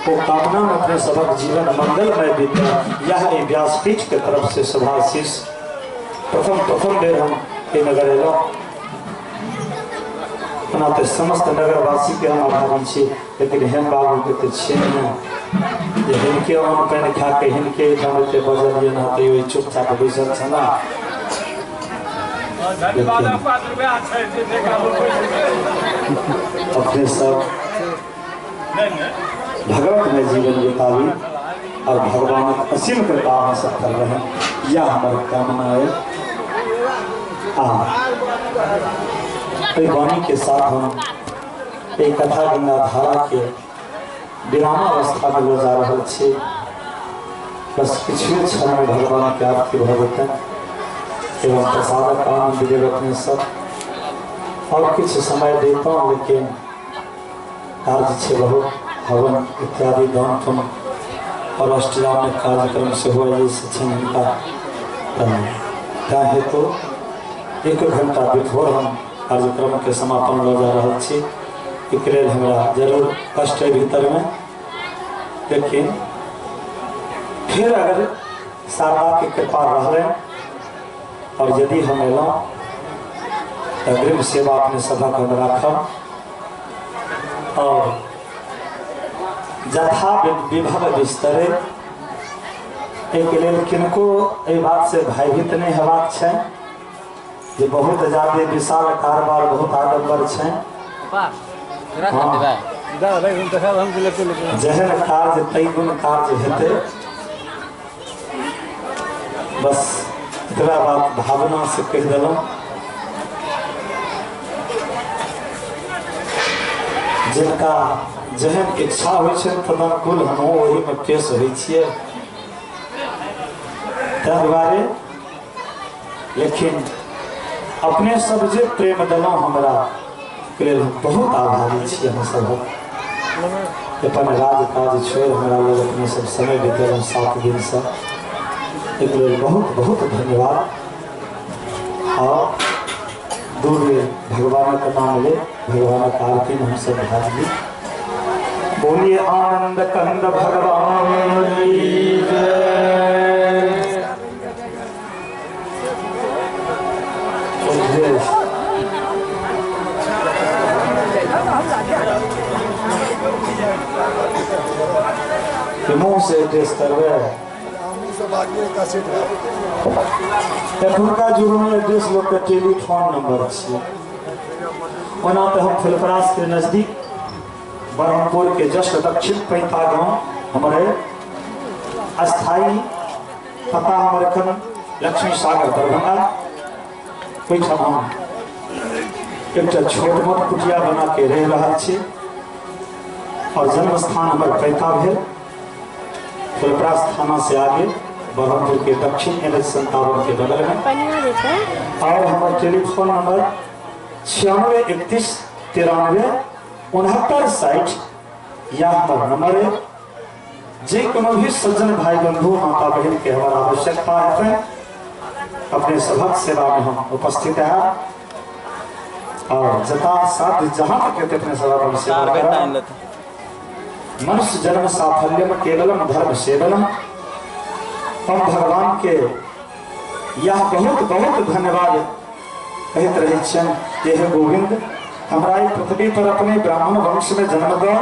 ओ कामना में अपने सबक जीवन मंगलमय बीते, यह एहि व्यासपीठ के तरफ से शुभाशीष। प्रथम प्रथम बेर हम एहि नगर एलहुँ, ओना तऽ समस्त नगरवासी के हम आभारी छी, लेकिन हेम बाबू के तऽ छियै ने जे हिनके अन्न पानि खा के हिनके एहिठाम एते बजलियै हँ, तैयो ई चुपचाप बैसल छलाह। अपने सब भगवत में जीवन बिताबी और भगवानक असीम कृपा अहाँ सब पर रहे, यह हमर कामना है। आ एहि वाणी के साथ हम एक कथा गंगा धारा के विरामावस्था में लऽ जा रहल छी। बस किछुए क्षण में भगवान के आरती भऽ जेतनि एवं प्रसादक आनंद लेब अपने सब। और किछु समय देतहुँ, लेकिन कार्य छै बहुत, हवन इत्यादि दान पुण्य और ऑस्ट्रेलिया में कार्यक्रम सेहो जे छनि हिनका, तैँ हेतु 1 घंटा बिफोर हम कार्यक्रम के समापन लऽ जा रहल छी। एहिके लेल हमरा जरूर कष्ट है भीतर में, लेकिन फिर अगर शारदा के कृपा रहलै और यदि हम एलहुँ तऽ अग्रिम सेवा अपने सभक हम राखब और जथा विभव विस्तरे। एहिके लेल किनको एहि बात से भयभीत नहि हेबाक छै जे बहुत ज्यादे विशाल कारोबार बहुत आडम्बर छै। हाँ, जेहन कार्य तै गुण कार्य हेतै, बस इतना बात भावना से कहि देलहुँ। जिनका जेहन इच्छा होइ छै तदनुकूल हमहूँ ओहिमे पेश होइ छियै, ताहि दुआरे। लेकिन अपने सब जे प्रेम देलहुँ हमरा के लेल हम बहुत आभारी छी। हम सबक अपन राज काज छोड़ि हमरा लग अपने सब समय बितेलहुँ 7 दिनसँ, एहिके लेल बहुत बहुत धन्यवाद। और 2 बेर भगवानक नाम ले भगवानक आरती में हम सब भाग ली। बोलिए आनंद कंद भगवान की जय। मुँह से एड्रेस करबै एखुनका युगमे एड्रेस लोकके टेलीफोन नंबर छियै। ओना तऽ हम फुलपरास के नजदीक बरहमपुर के जस्ट दक्षिण पैता गाँव हमर अस्थायी पता हमर एखन लक्ष्मी सागर दरभंगा, ओहिठाम हम एकटा छोट मोट कुटिया बना के रहि रहल छी और जन्म स्थान हमर पैता भेल फुलपरास थाना से आगे बरहमपुर के दक्षिण NH 57 के बगल में। और हमारे टेलीफोन नंबर 96 31 93 69 60 यह हमारा नंबर है। जे कोनो भी सज्जन भाई बंधु माता बहन के हमारा आवश्यकता है अपने सबक सेवा में हम उपस्थित है और जता साध्य जहाँ तक अपने सेवा में सेवा करब। मनुष्य जन्म साफल्यम केवलम धर्म सेवनम। हम भगवान के यह बहुत बहुत धन्यवाद कहते रहे छियनि जे हे गोविंद, हमरा ई पृथ्वी पर अपने ब्राह्मण वंश में जन्म दऽ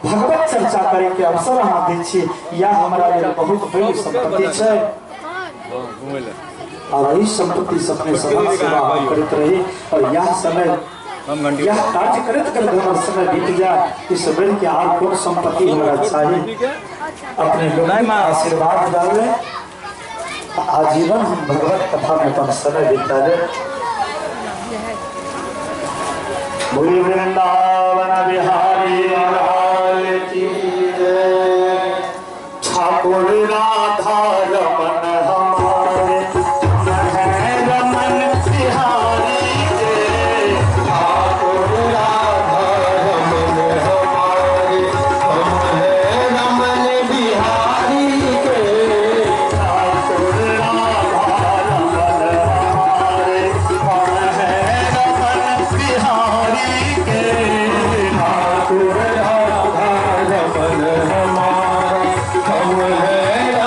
भगवत चर्चा करे के अवसर अहाँ दै छी, यह हमरा लेल बहुत पैघ संपत्ति छै और ई संपत्ति से अपने सभक सेवा हम करैत रही और यह समय यह कार्य करैत करैत हमर समय बीत जाए, इस बेर के आर कोन संपत्ति हमरा चाही। अपने लोग आशीर्वाद डाले आजीवन हम भगवत कथा में अपन समय बिता ले। बोलिए वृंदावन बिहारी लाल की जय। ठाकुर राधा रमन हमारे, हम हैं रमन बिहारी के। ठाकुर राधा रमन हमारे, हम हैं रमन बिहारी के। ठाकुर राधा रमन हमारे, हम हैं रमन बिहारी के। ठाकुर राधा रमन हमारे, हम हैं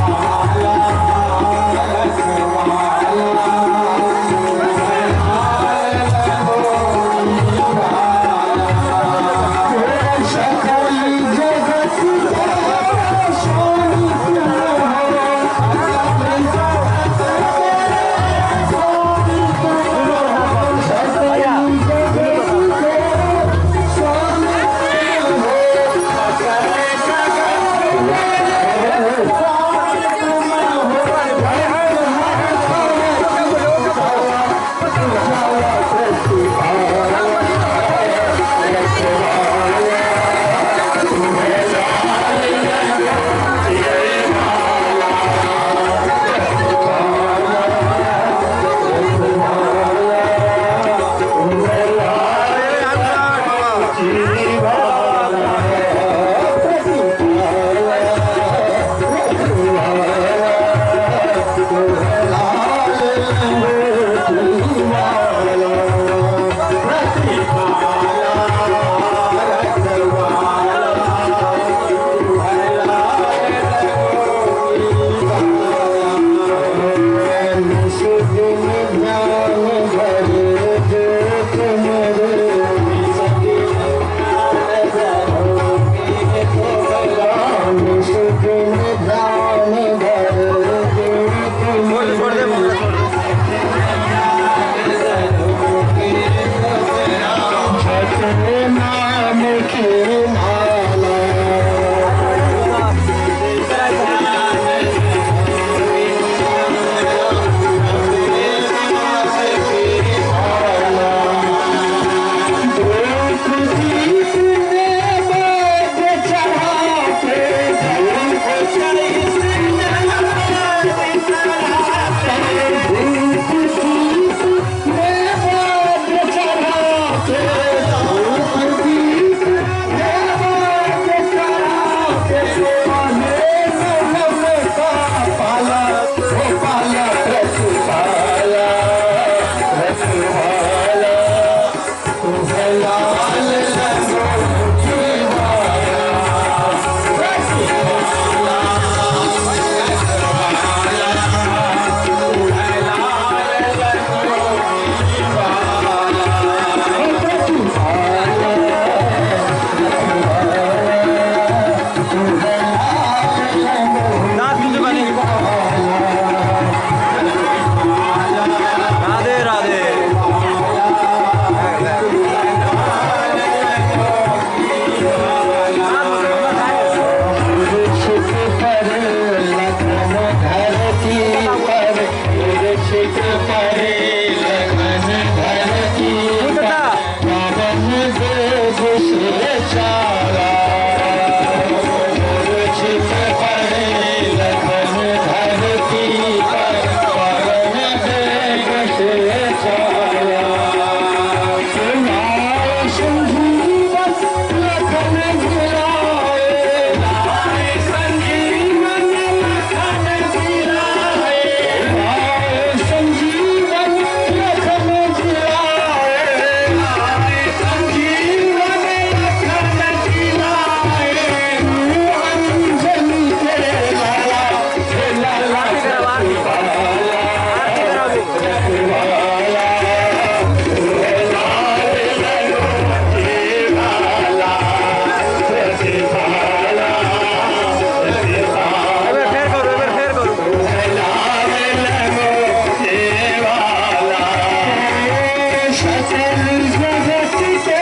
सकल जगत के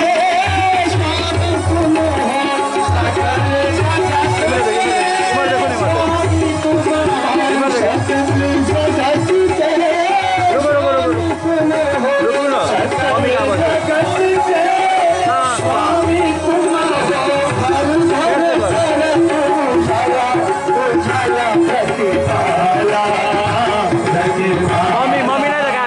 स्वामी तुम हो, सकल जगत के स्वामी तुम हो, सकल जगत के स्वामी तुम हो, सकल जगत के स्वामी तुम हो। हर घर सरत उजाला, उजाला प्रतिपाला, मम्मी मम्मी नहीं लगा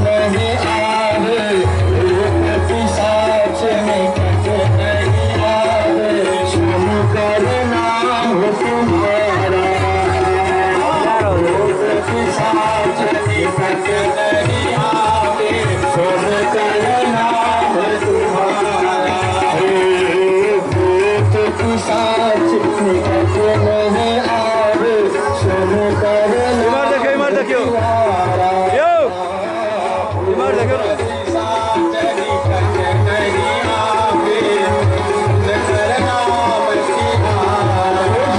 नहीं आवे, पिशाच निकट नहीं आवे, सुन कर नाम तुम्हारा। पिशाच निकट नहीं आवे, सुन कर नाम तुम्हारा। भूत पिशाच निकट नहीं आवे, सुन कर नाम तुम्हारा।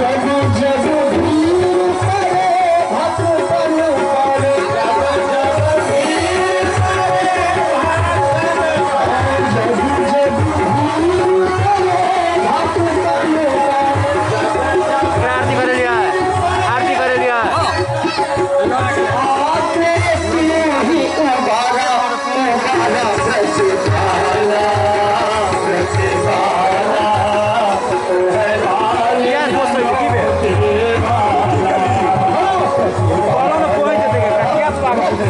जब जब भीड़ पड़े भक्तन पर, जब जब भीड़ पड़े भक्तन पर, जब जब भीड़ पड़े भक्तन पर, जब जब आरती कर लिया, आरती कर लिया। आते तू ही उबारा, उबारा प्रतिपाला, प्रतिपाला, यार दोस्त की बे बोलो ना कोई जते के क्या स्वागत है।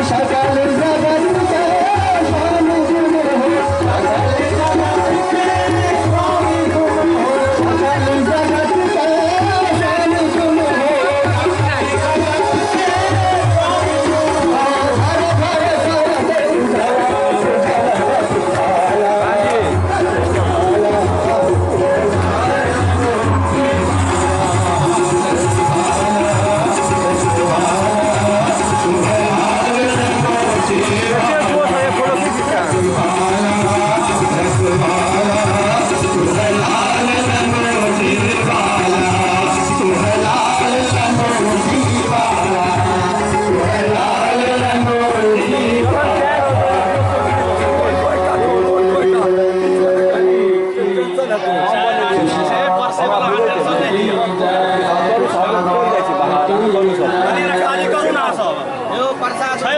सकल जगत के स्वामी तुम हो, सकल जगत के स्वामी तुम हो, सकल जगत के स्वामी तुम हो, सकल जगत के स्वामी तुम हो। हर घर सरत उजाला, उजाला प्रतिपाला,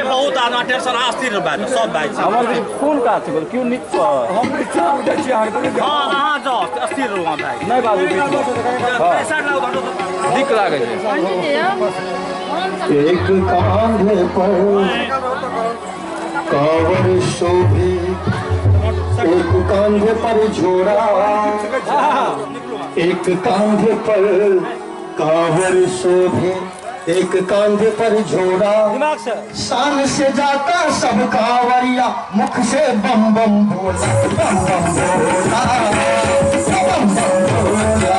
बहुत आदमी टेंशन अस्थिर बात सब बात छै। हमर कोन काज छै क्यों निक हम हां अहाँ जाओ अस्थिर रहू भाई। नहीं बाबू पैसा लाओ घंटो दिक लागे छै। एक कांधे पर कांवर शोभे, एक कांधे पर झोरा, एक कांधे पर कांवर शोभे, एक कांधे पर झोरा। शान से जाता सब कांवरिया, मुख से बम बम भोला, बम बम भोला, बम बम भोला,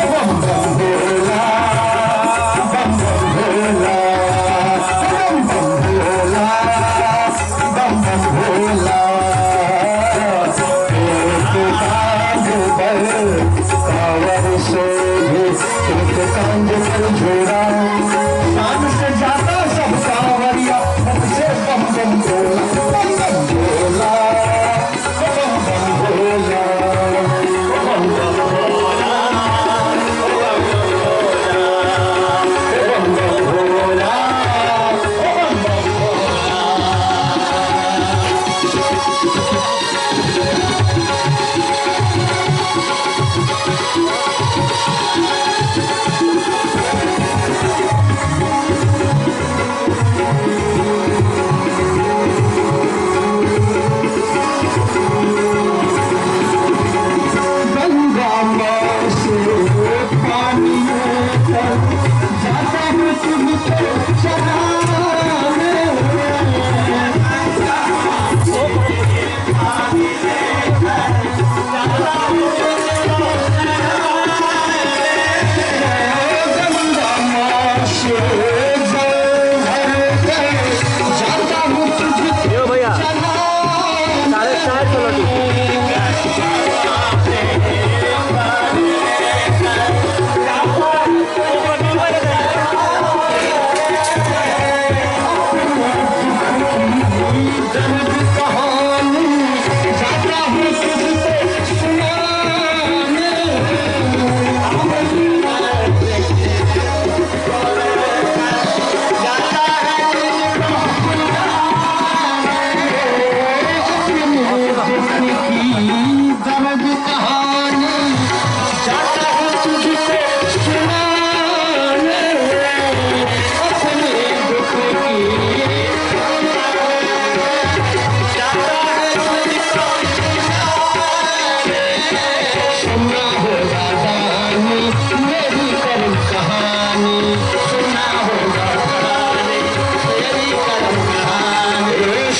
बम बम भोला, बम बम भोला, बम बम भोला, बम बम भोला। एक कांधे पर कांवर शोभे, एक कांधे पर झोरा, शान से जाता सब कांवरिया, मुख से बम बम भोला, बम बम भोला, बम बम भोला, बम बम भोला।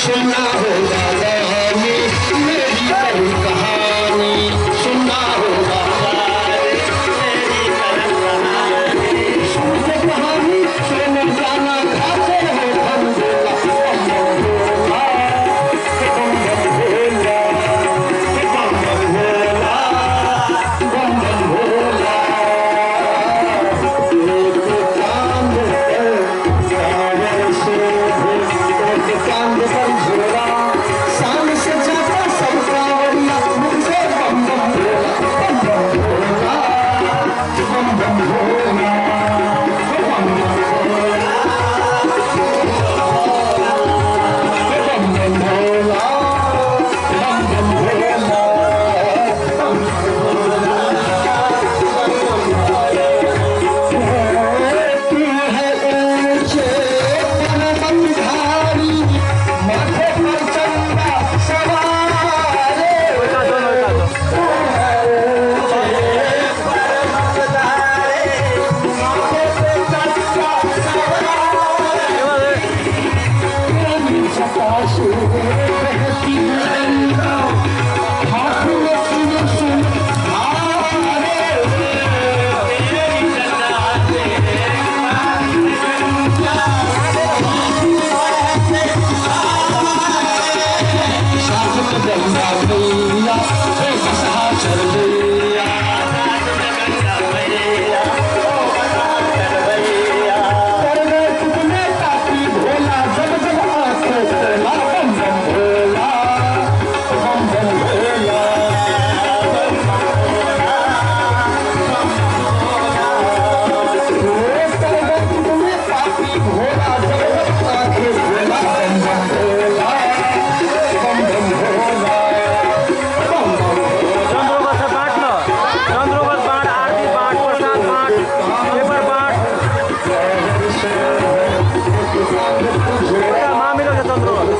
सुनना होगा दानी मेरी करुण कहानी, सुनना होगा मेरी करुण कहानी। सुन के कहानी सुन जाना खाते हो बम भोला, बम भोला, बम भोला, बम बम भोला। एक चांद पर कांवर शोभे, एक चांद पर झोला, शाम से जाता सब कांवरिया, मुझसे बम बम भोला, बम बम भोला, बम बम भोला, बम बम भोला, बम बम भोला, बम बम भोला, बम तू है ऊंचे पर्वतधारी, माथे पर चंदा सवारे। तू है ऊंचे पर्वतधारी, माथे पे चंदा सवारे। तेरी जटा से बहती गंगा, हाथ में त्रिशूल धारे। तेरी जटा से साथ गंगा मैया, ओ बसहा चल गैया। कर गए कितने पापी भोला, जब जब आंखें खोला, बम बम भोला, बम बम भोला, कर गए कितने पापी भोला, जब जब आंखें खोला, बम बम भोला, बम बम भोला, बम बम भोला। चन्द्रोगत से बाँट ल, चन्द्रोगत बाँट, आरती बाँट, प्रसाद बाँट, पेपर बाँट। एउटा मामिलो छ चन्द्रोगत।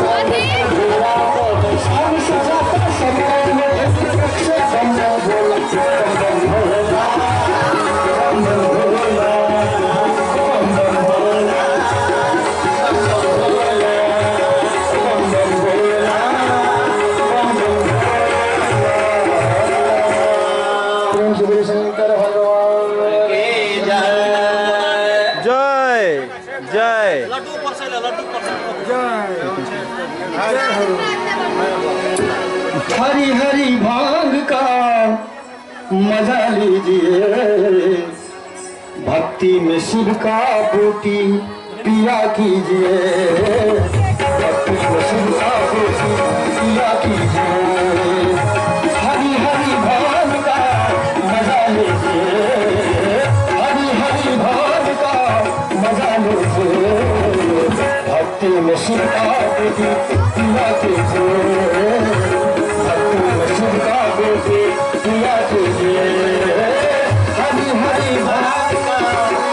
शंकर भगवान जय जय। हरी हरी भांग का मजा लीजिए, भक्ति में शिव का बूटी पिया कीजिए, भक्ति में शिव का बूटी पिया कीजिए। हरी हरी भांग का मजा लीजिए, हरी हरी भांग का मजा लीजिए, भक्ति में शिव का बूटी पिया कीजिए, भक्ति में शिव का बूटी पिया कीजिए। हरी हरी भांग का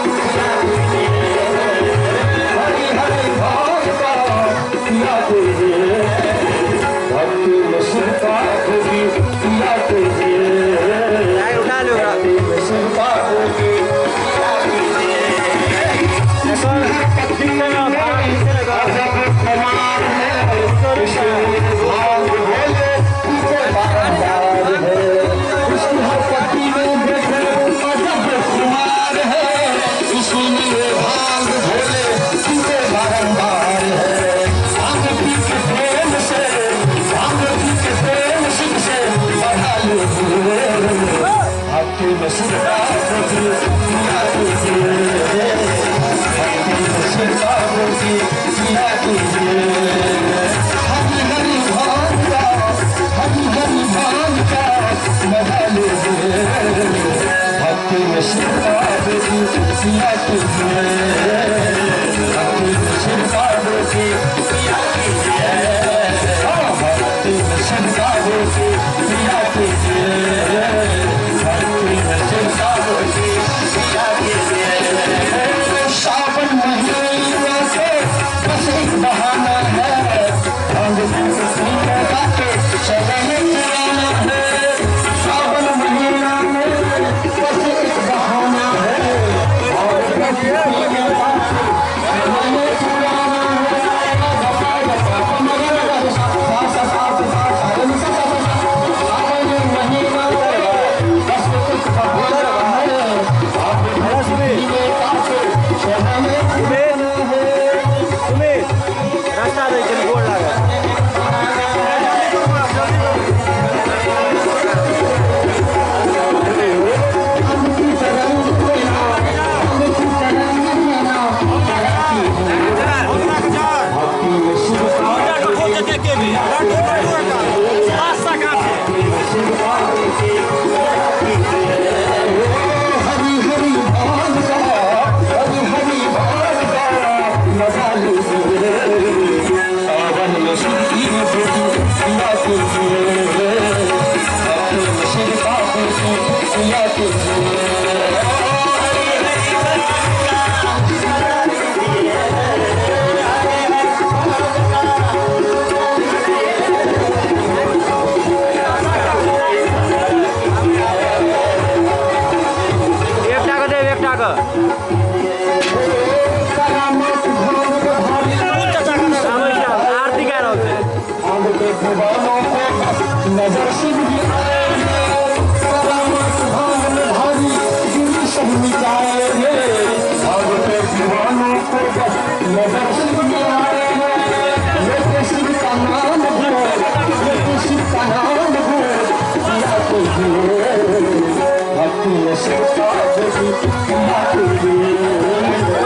पिया कीजिए, हरी हरी भांग का पिया कीजिए, भक्ति में शिव का बूटी पिया कीजिए, उठा लो। भक्ति में शिव का बूटी पिया कीजिए। ठिक छैन, अजब कमाल है, भांग।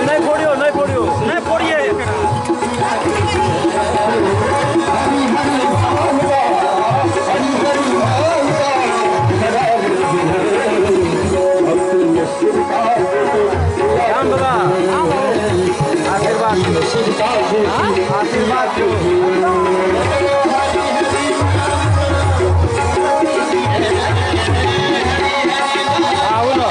नहीं फोड़ियो नहीं फोड़ियो नहीं फोड़िए। राम बाबा आशीर्वाद आशीर्वाद दो। आओ ना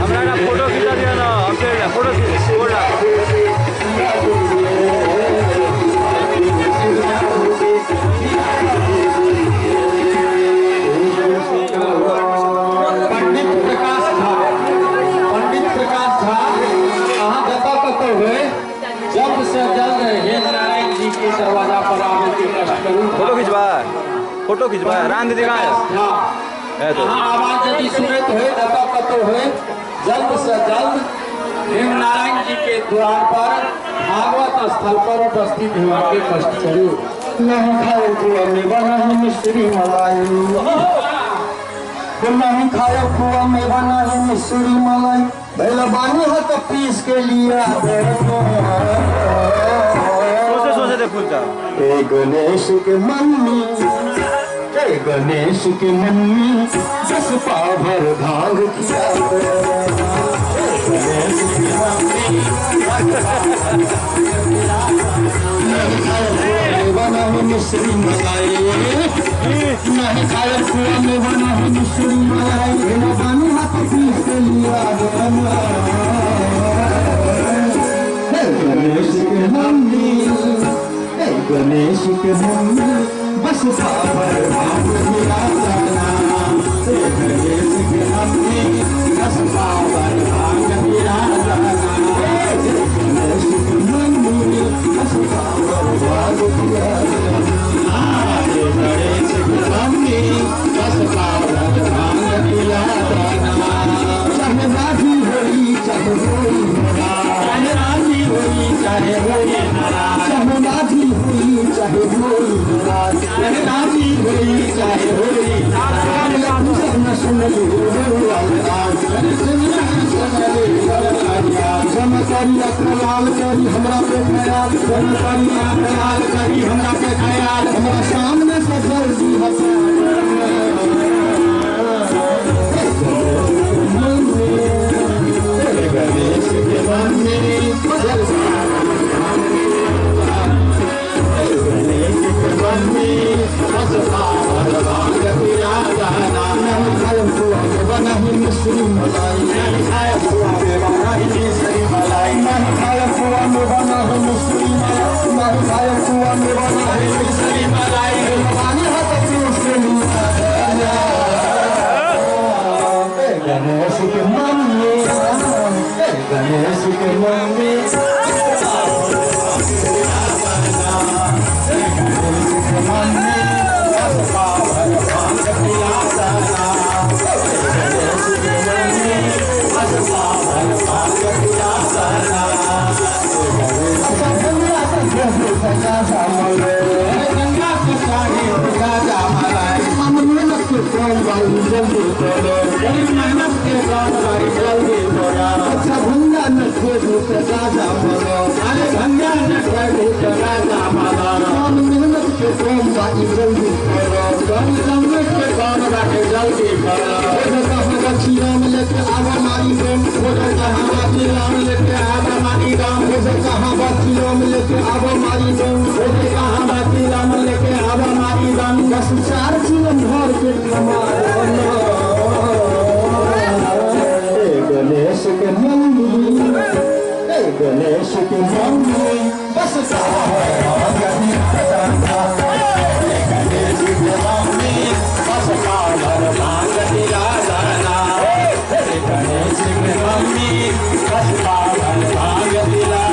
हमरा फोटो खिंचा दिया ना, हम फोटो खींच बोला। पंडित प्रकाश झा, पंडित प्रकाश झा अहाँ जतऽ कतौ होइ जल्द से जल्द हे नारायण जी के दरवाजा पर आबै के कष्ट करू। फोटो खिंचवा, फोटो खिंचवा। राम दीदी कहाँ है? अहाँ आवाज यदि सुनैत होइ जतऽ कतौ होइ जल्द से जल्द हेमनारायण जी के द्वार पर भागवत स्थल पर उपस्थित होबाक कष्ट करू। नहीं खाए खोआ मेवा नहीं मिश्री मलाई, नहीं खाए खोआ मेवा नहीं मिश्री मलाई, भैला बानी हो तो पीस के लिया। सोचे सोचे देखो ए गणेश के मम्मी, ए गणेश के मम्मी जस पाभर भांग किया। गणेश के मम्मी नहीं मिश्री मलाई, नहीं खाए खोआ मेवा नहीं मिश्री मलाई, भैला बानी हो तो पीस के लिया। गणेश के मम्मी, गणेश के मम्मी बस पावर भांग पिया जाना। गणेश के मम्मी बस पावर भांग पिया जाना। गणेश के मम्मी बस पावर भांग पिया जाना। गणेश के मम्मी बस पावर भांग पिया जाना। चाहे राजी होई चाहे होई, चाहे राजी होई चाहे होई, चाहे राजी होई चाहे होई, चाहे राजी होई चाहे होई। सुन लाल करी हमरा पे ख्याल, ख्याल करी हमरा पे ख्याल, हमरा सामने से जल्दी गणेश के मम्मी गणेश के मम्मी बस पावर भांग पिया जाना। नहीं खाए खोआ मेवा नहीं मिश्री मलाई, नहीं खाए खोआ मेवा नहीं मिश्री मलाई, नहीं खाए खोआ मेवा नहीं मिश्री मलाई, नहीं खाए खोआ मेवा नहीं मिश्री मलाई। भगवान हाथ पीस के लिया। गणेश के मम्मी, गणेश के मम्मी खोजे कहाँ बाकी लेके आबो मारी दम, खोजे कहाँ बाकी राम लेके आबो मारी दम। दस चार चिलम भर के कमाल गणेश के मम्मी, गणेश के मम्मी बस गणेश के मम्मी बस भांग दिला, गणेश के मम्मी बस भांग दिला।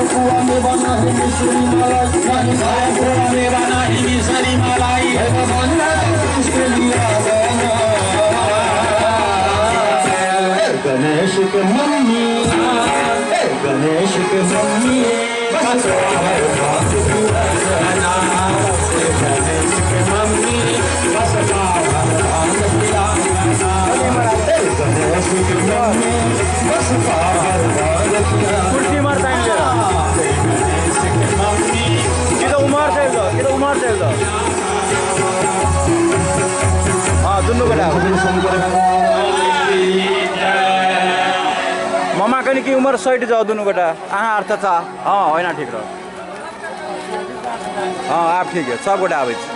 कुआ में बना है मिश्री मलाई, कुआ में बना है मिश्री मलाई। गणेश के मम्मी, गणेश के मम्मी बस गणेश के मम्मी बस गणेश के मम्मी बस कुर्सी मार कि त उमर चल कि त उमर चल। हाँ दुनू गोटा मामा कनि कि उमर सटि जाओ दुनू गोटा अहाँ आर चाचा। हाँ ओहिना ठीक रह। हाँ आब ठीक है, सब गोटा आबै छी।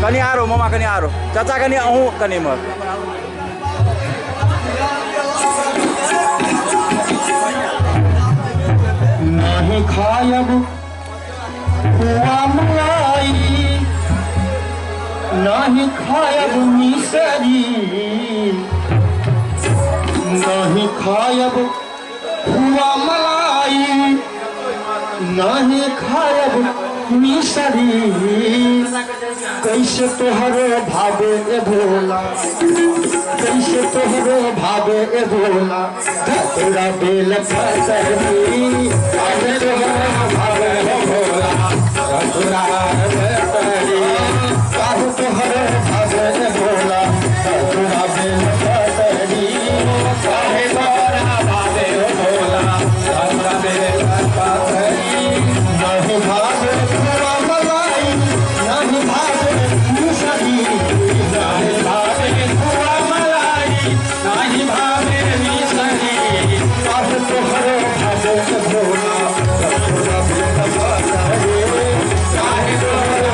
कनि आरो मामा, कनि आरो चाचा, कनि अहूँ कनि इमहर। नहीं खायब पुआ मलाई, नहीं खायब मिसरी, नहीं खायब पुआ मलाई, नहीं खायब मिसरी। कैसे तोहरे भावे ए भोला, कैसे तोहरे भावे ए भोला, धतूरा बेल पतरी। कैसे तोहरे भावे ए भोला, धतूरा बेल पतरी। काहे तोहरे भावे ए भोला, धतूरा बेल पतरी। काहे तोहरे भावे ए भोला, धतूरा बेल पतरी। नहीं भावे पुआ मलाई, नहीं भावे मिसरी, नहीं भावे पुआ मलाई, नहीं भावे मिसरी। काहे तोहरे भावे ए भोला, धतूरा बेल पतरी। काहे तोहरे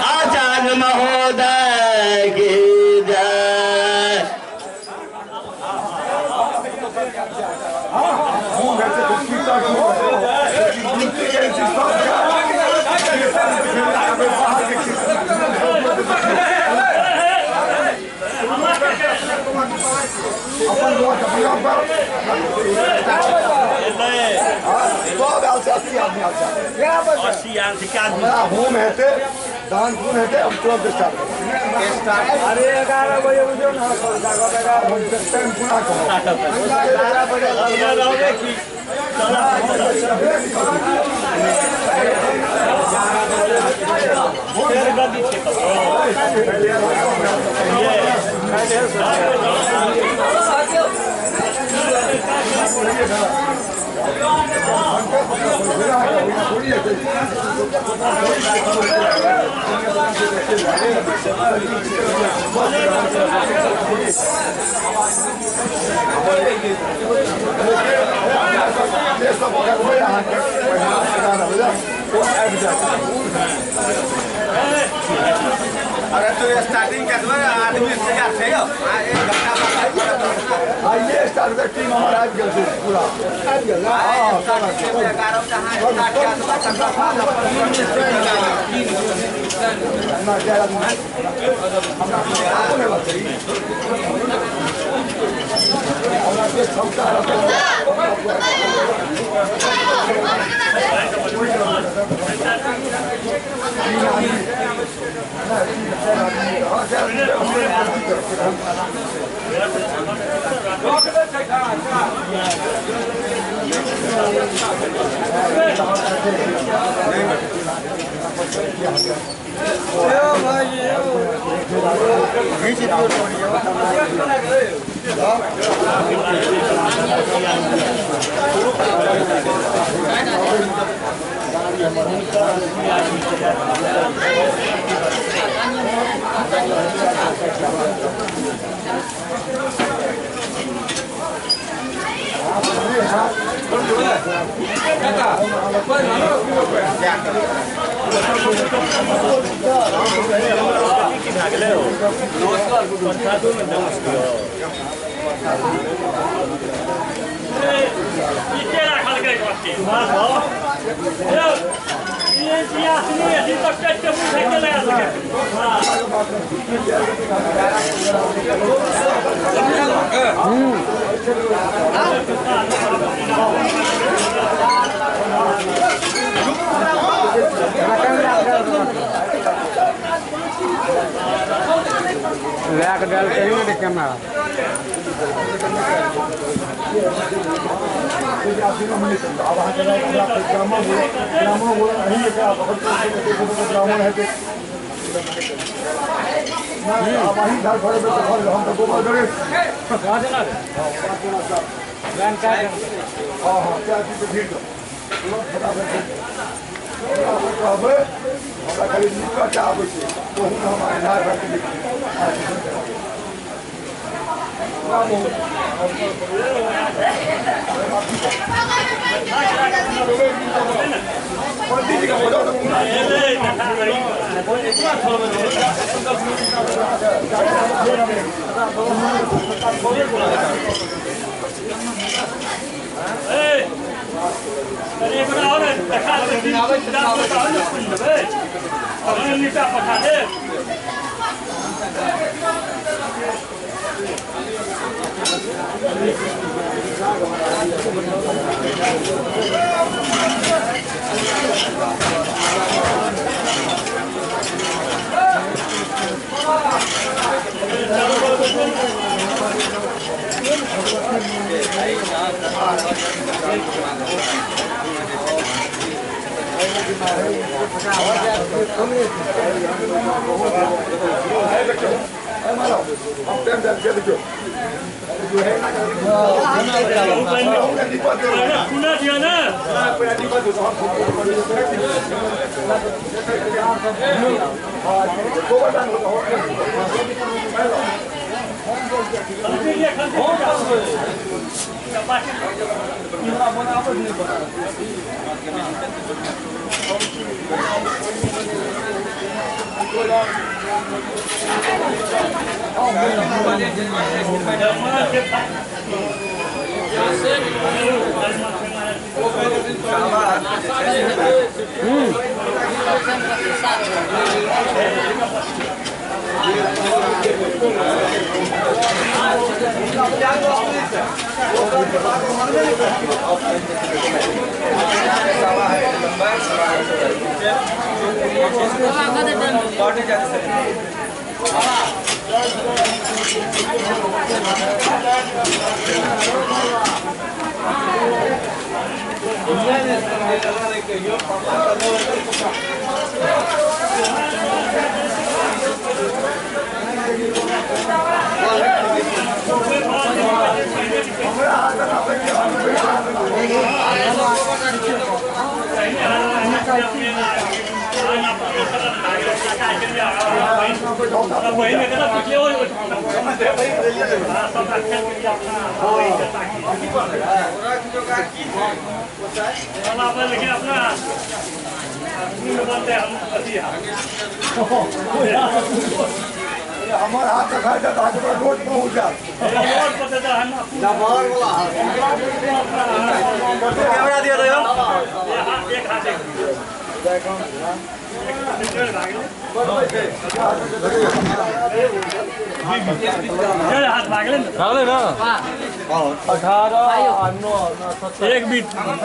आचार्य महोदय की जय। होम हेतै दान पुण्य हेतै अब तुरंत स्टार्ट। अरे 11 बजे बुझियौ ने, टाइम पूरा करो। 11 बजे अरे तो स्टार्टिंग का आदमी तैयार छै यौ, एक घंटा बाद आइए स्टार्ट कर। टीम हमारा आबि गेल छै पूरा आबि गेल।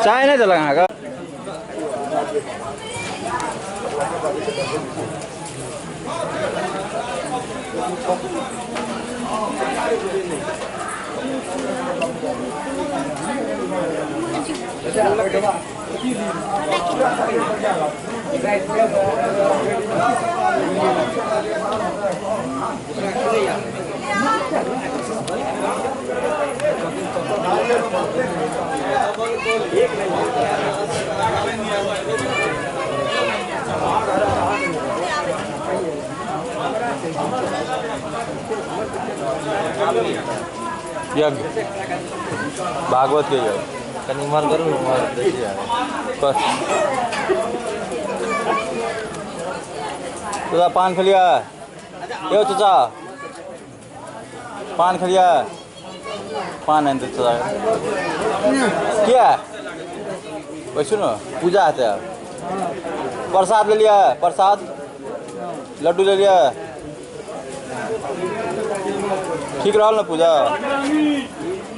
चाय नहीं देलक अहाँके। यज्ञ भागवत के यज्ञ कनी उमर करू उमर देखिए बस। चाचा पान खलिया यो चाचा पान खलिया पान आनि दे चाचा किया वैसे न पूजा हेतै आब। प्रसाद ले लिया प्रसाद लड्डू ले लिया ठीक रहल ना पूजा।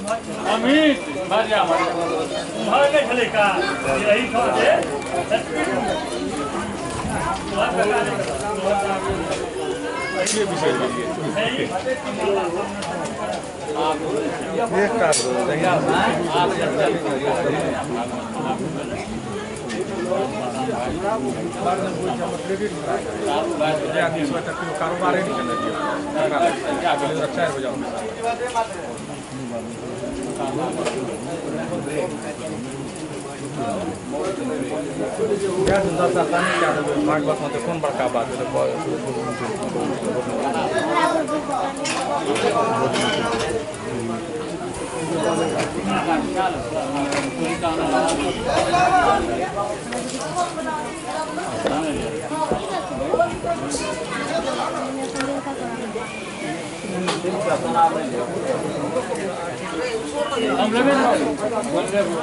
अमित भारिया उम्हर नहि छलै का यही ठाम जे कोन बड़का बात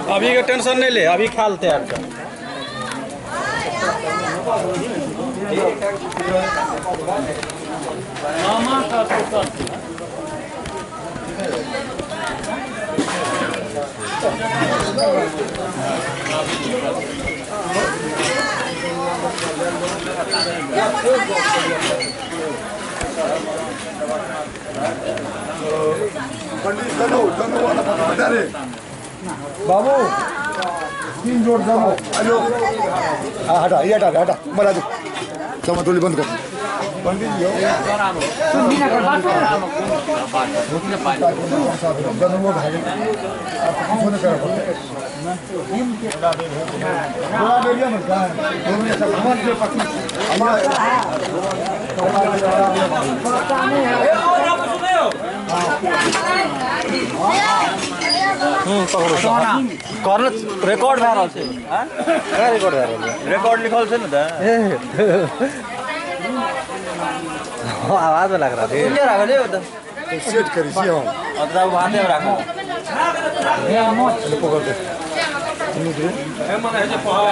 अभी के टेंशन नहीं ले, अभी खा लेते हैं आपका। बाबू तीन जोड़ जमो हेलो हाँ हटा ये हटा हटा मरा दो समतोली बंद कर पंडित जी रिकॉर्ड भए रहल छै, रिकॉर्ड भए रहल छै, रिकॉर्ड लिखल छै ने तऽ आवाज में लग रहा है। राखल है ओतऽ सेट करी छी हम ओतऽ भाते में राखू पकड़ दे ए मने है जे पहा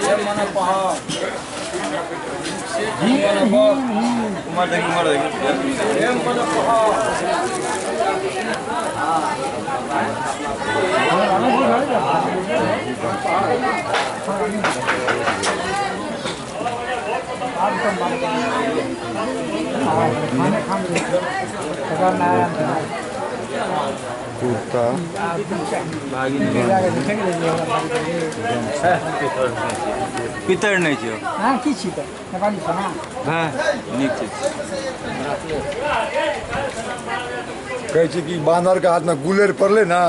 ए मने पहा उमर देखी उमर देखी ए मने पहा कुर्ता पितर नहीं छो। हां की छी त नेपाली छ ना। हां नीक छै। कहै छै कि बानर के हाथ में गुलेर पड़ले ना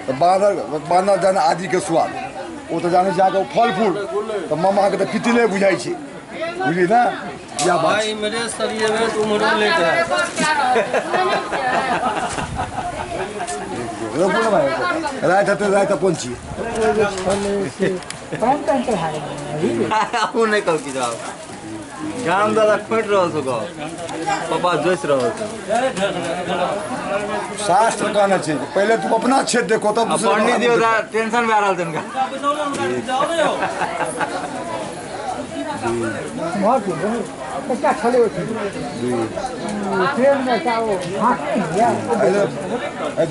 तो बानर बानर जाने आदि के स्वाद ओ तो जाने जाके फल फूल तो मामा के तो पितले बुझाई छै, बुझली ना। या बात भाई मेरे सरिये में तुम उम्र लेट है। रुको ना भाई, रात हते रात पहुंची पैन पैन चढ़ा ओ नहीं कहू की जवाब गाम दादा खोट रहल छौ गप पापा जोसि रहल छौ। शास्त्र कहने छै पहले तू अपना क्षेत्र देखो तब दूसरे। पंडित जी टेंशन भए रहल छै हुनका। क्या छले ट्रेन में क्या वो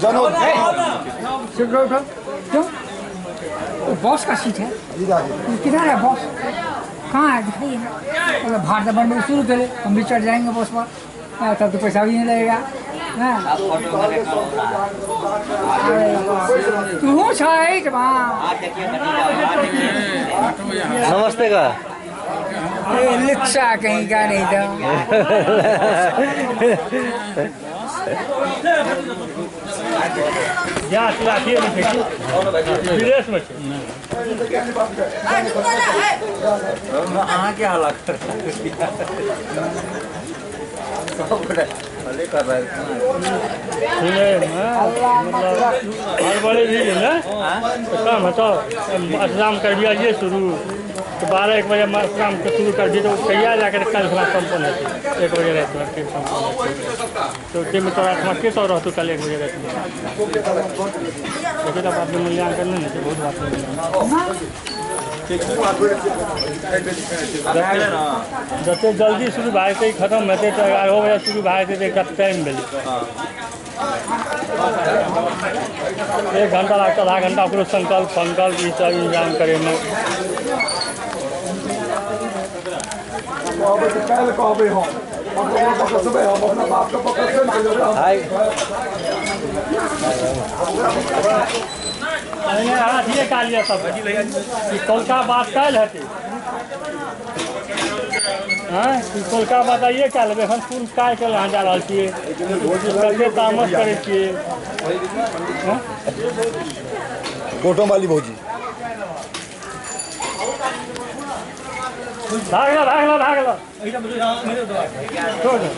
जनो क्यों बॉस का सीट है, किधर है बॉस, कहाँ है दिखाइए ना। मतलब भारत बनने शुरू करे हम भी चढ़ जाएंगे बॉस पर, तब तो पैसा भी नहीं लगेगा। तू नमस्ते का लुच्चा कहीं का नहीं था। विदेश में अहाँ के हालत हड़बड़ी भी है ना काम है तो स्नान कर दिया ये शुरू तो 12-1 बजे स्नान के शुरू कर दिए तो कहिया जाकर कल खाना सम्पन्न होते 1 बजे रात में सम्पन्न होते तो टीम तोरा आत्मा के तो रहतौ कल 1 बजे रात में। देखिए तब आदमी मूल्यांकन नहीं है बहुत बात है। जते जल्दी शुरू भए जेतै खत्म हेतै तऽ 11 बजे शुरू भए जेतै तऽ एकटा टाइम भेलै। 1 घंटा लागतै, आधा घंटा ओकरो संकल्प फंकल्प ई सब इंतजाम करैमे। कहबै तऽ काल्हि कहबै हम अपना बापके पकड़बै। अथिए कए लिअ सब ई कौलका बात काल्हि हेतै। हँ ई कौलका बात आइए कए लेबै। एखन कोन काज करै अहाँ जा रहल छियै, कते तामस करै छियै। गोटम वाली भौजी भागल भागल भागल छोड़ दे।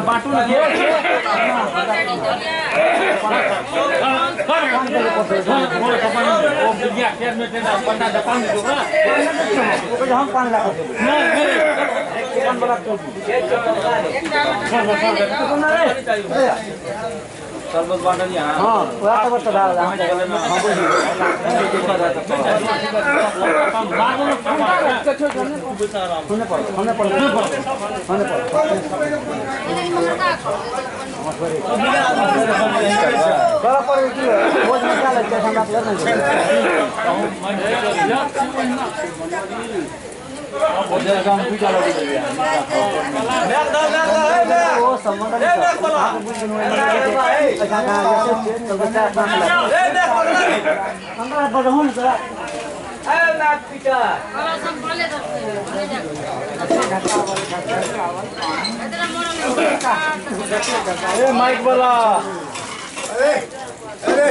बाटू शरबत बांटल यहाँ। हाँ वह तो माइक वाला अरे अरे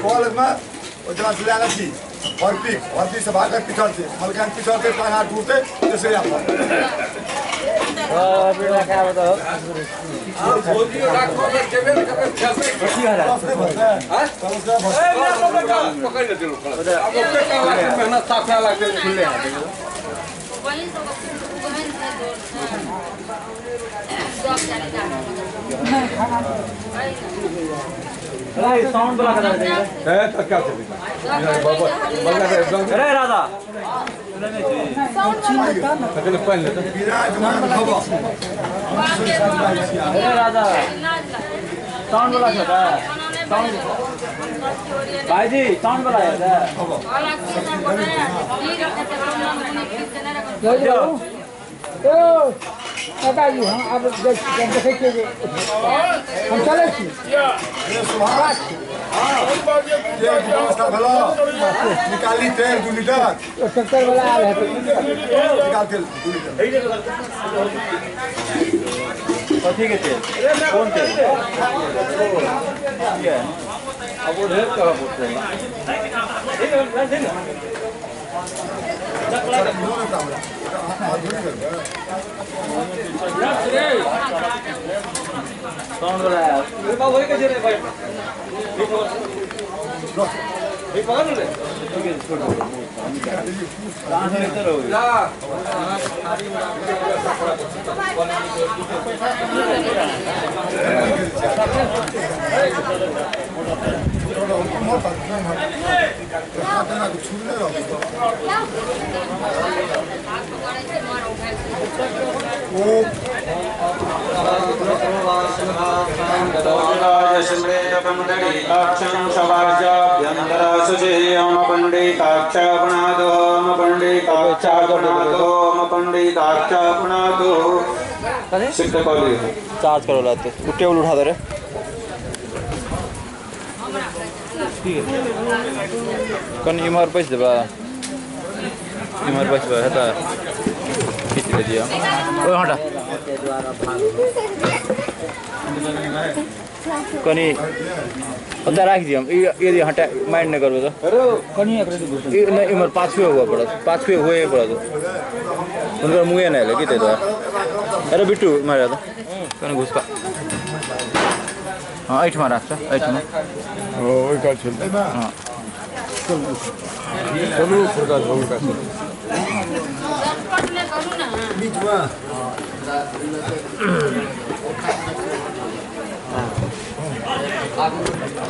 कॉलेज में उतना से लाना थी हरपी हरपी से भागकर पिछड़ थे मलकान पिछड़ थे पाना टूटते जैसे आप साउंड वाला करा दे है तो क्या चलेगा अरे राधा अरे राधा साउंड वाला था साउंड भाई जी साउंड वाला है। दादाजी हाँ अब देखै छियै हम चलै छी निकाली तेल 2 लीटर ट्रैक्टर वाला आयल है निकाल तेल 2 लीटर कथी के तेल कौन तेल अब वो ढेर कहाँ बोलते हैं साउंड वाला है चार्ज करो लाते टेबल उठा दे रे कन इमहर पैस देबा इमहर पैस हेता खींच ले दिया ओ हटा। कनि ओतऽ राखि दियौ। ई हटा माइंड नहि करबै तऽ कनि नहि, इम्हर पाछुए हुअ पड़त, पाछुए हुए पड़त। हुनकर मुँहे नहि एलै की ताहि दुआरे। अरे बिट्टू इम्हर आ तऽ कनि घुसका। हाँ एहिठमा राख तऽ एहिठमा। ओहि काज छलै। हाँ चलू प्रकाश बाबू का चलू।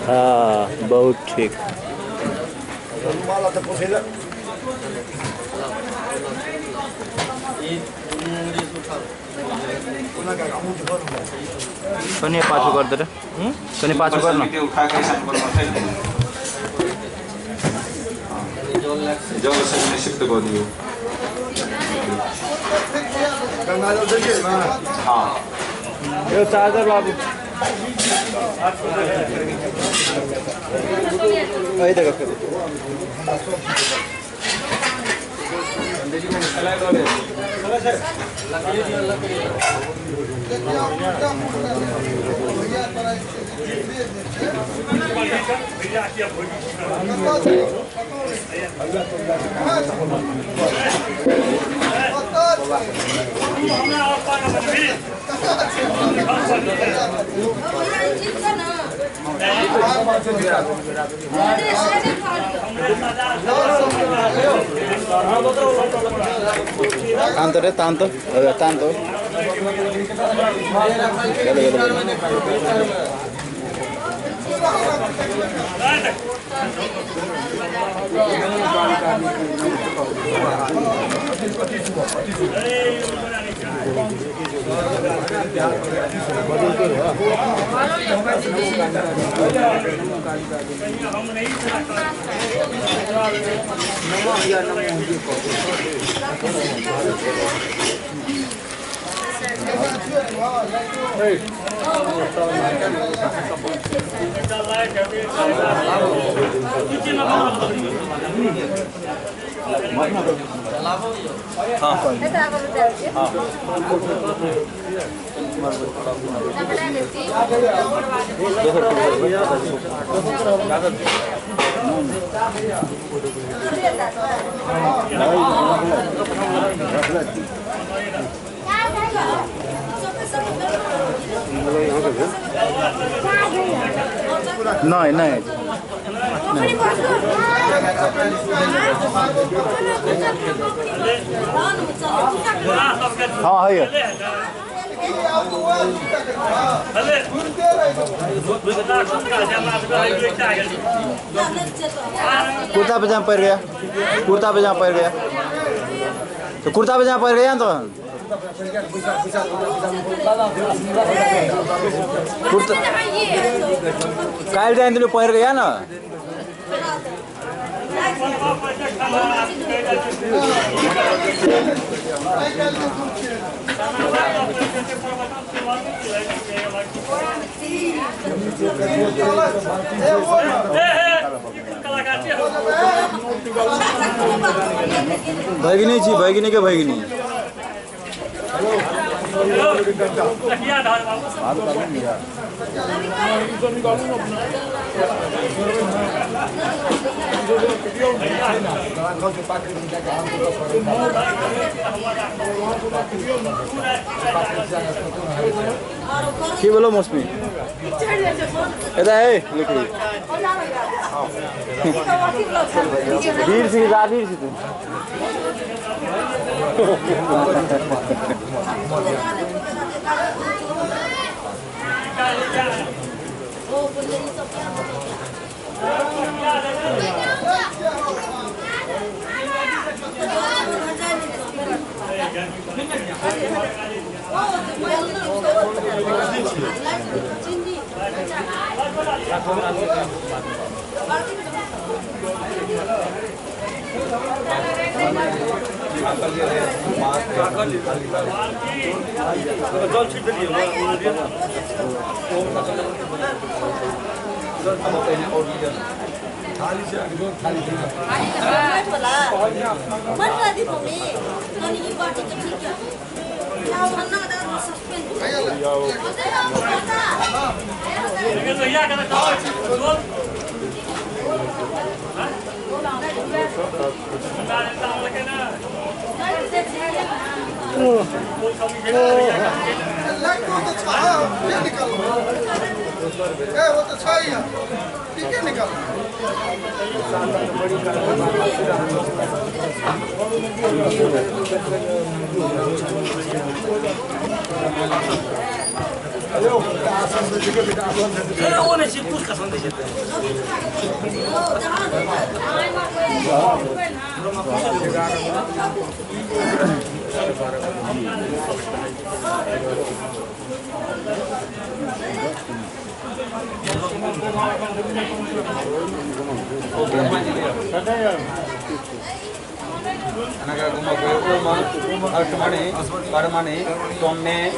हाँ बहुत ठीक। कनि पाछू कर दे रे, कनि पाछू कर ना। उठा के साइन पर मत जल से निषिक्त कर दियो। हाँ यो चार्जर लाबू। एहि देखो तान्तो रे तान्तो तान्तो। नहीं नहीं हाँ है। कुर्ता पजामा पहन गया, कुर्ता पजामा पहन गया तो कुर्ता पजामा पहन गया तो कुर्ता काल्हि जाइन दिनु पहिर गया न। भगिनी छी, भगिनी के भगिनी। की बोलो मौसमी है लकड़ी वीर सिंह राजवीर सिंह।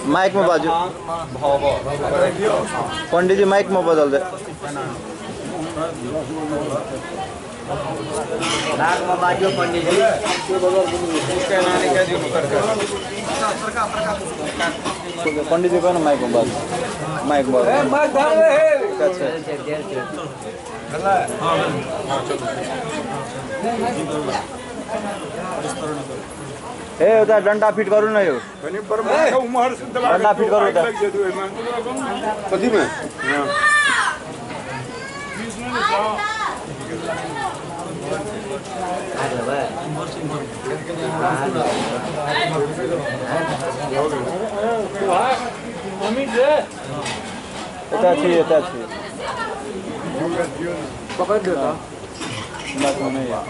माइक में बाजू पंडित जी, माइक में बदल दे। नाक में बाजू पंडित जी। पंडित जी को ना माइक में बाजू, माइक बाजू। अच्छा ए उधर डंडा फिट करू ना यो, डंडा फिट करू उधर। कथी में एता छी, एता छी पकड़ देता बात नहीं है।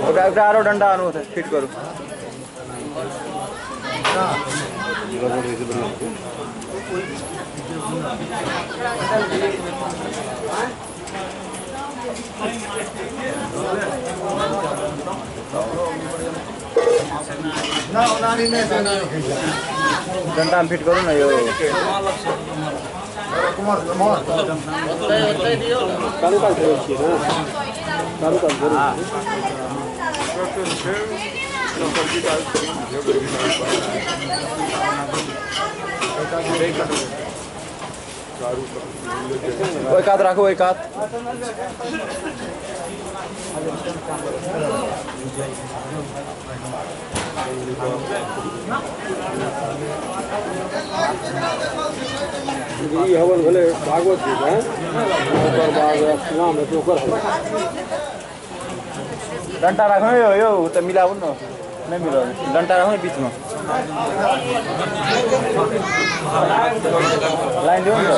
ओकरा आरो डंडा आनू, फिट करू। डंडा में फिट करू ना यो। एक हाथ रखो, एक हाथ। ई हवन भेलै भागवत जी के, ओकर बाद नाम हेतै ओकर हवन। डंडा राखो यो यो त मिलाउनु न, नहीं मिलाउनु, डंडा राखो न बीच में, लाइन दियो न।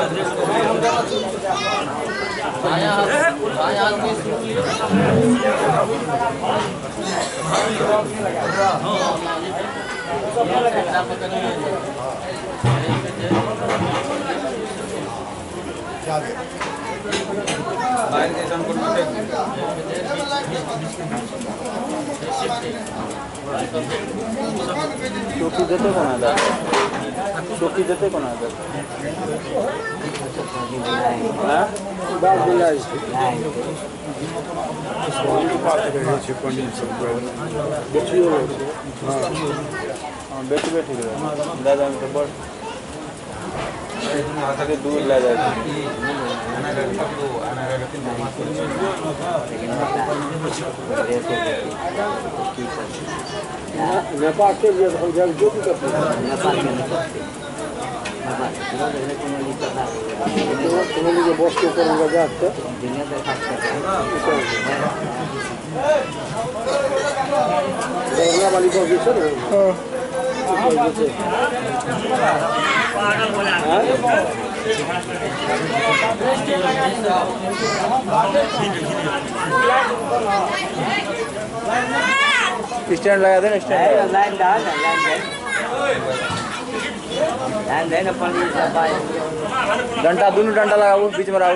चौकी देते कौन आता, चौकी देते कौन आता? हाँ बेचबे ठीक रहे दादा तो बड़ दूर ले जाए। नेपाल के लिए हम जो भी करते हैं के बस के ऊपर उनका जाते दरभंगा वाली बस जो है ना, स्टैंड लगा देना, स्टैंड लाइन डाल, लाइन दे ना पंडित साहब। डंडा दोनों डंडा लगाओ बीच में रहो।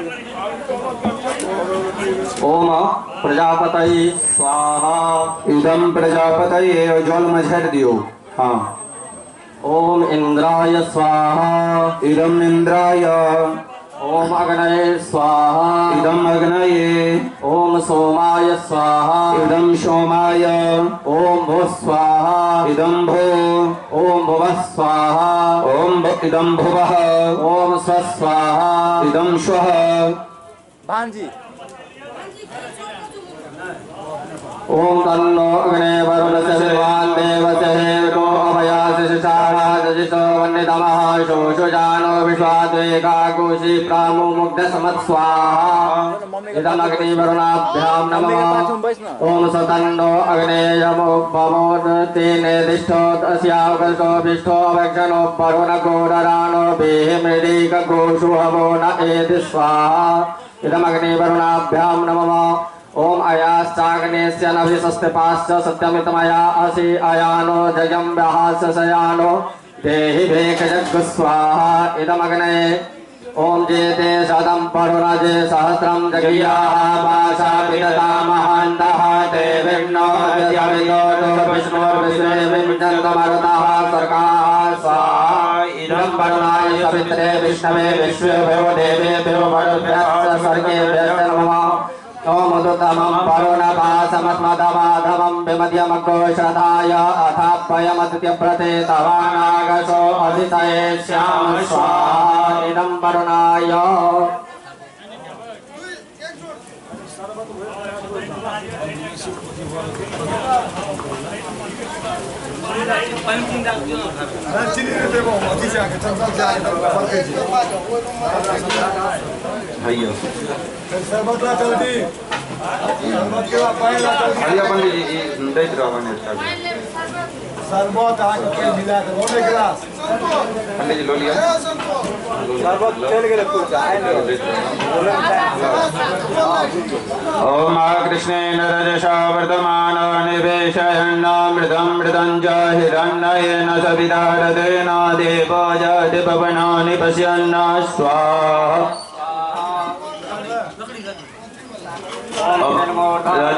ओम प्रजापतये स्वाहा। इदं प्रजापतये जल में छाड़ दियो। हाँ। ओम इंद्राय स्वाहा। इदं इंद्राय। ओम अग्नये स्वाहा। इदम अग्नये। ओम सोमाय स्वाहा। इदम सोमाय। ओम भो स्वाहा। इदम भो। ओम भुवः स्वाहा। ओम इदम भुवः। ओम स्व स्वाहा। इदम स्वः। भांजी ओम तन्नो अग्ने वरुणस्य विद्वान् देवस्य हेतो अभयासि शिशाराजजितो वन्यतमः शोषुजानो विश्वाद्वेकाकुशि प्रामो मुग्धसमत्स्वाहा। इदम् अग्निवरुणाभ्यां नमः। ओम सतन्नो अग्ने यमो भवो तेनेदिष्ठो तस्यावगतो विष्ठो अवक्षणो वरुणगोरराणो बेहिमृदीकघोषु हवो न एति स्वाहा। इदम् अग्निवरुणाभ्यां नमः। ओम अयाश्चाग्नेस्य नभिसस्तिपाश्च सत्यमितमया असि अयानो जयं व्याहास्य शयानो देहि भेषजग् स्वाहा। इदमग्नये ओम जेते शतं परुणजे सहस्रं जगियाः पाशा पिततामहान्तः ते विष्णो विष्णोर्विष्णे विमुञ्चन्तमरुतः स्वर्गाः स्वाहा। इदं वरुणाय सवित्रे विष्णवे विश्वेभ्यो देवेभ्यो मरुद्भ्यश्च स्वर्गेभ्यश्च नमः। ओम उदुतमं वरुणपाशमस्मदमाधवं विमध्यमघोषदाय अथापयमदित्यव्रते तवानागसो अधितये श्याम स्वाहा। इदं वरुणाय भैया भैया पंडित जी दैत रहबनि शरबत अहाँके पानि मिला कऽ लऽ ले गिलास। पंडित जी लऽ लिअ शरबत चलि गेलै पूजा। ओम कृष्णेन रजसा वर्धमान निवेशयन्नामृतं मृतं च हिरण्येन सविता रथेन देवो जति भवनानि पश्यन् स्वाहा।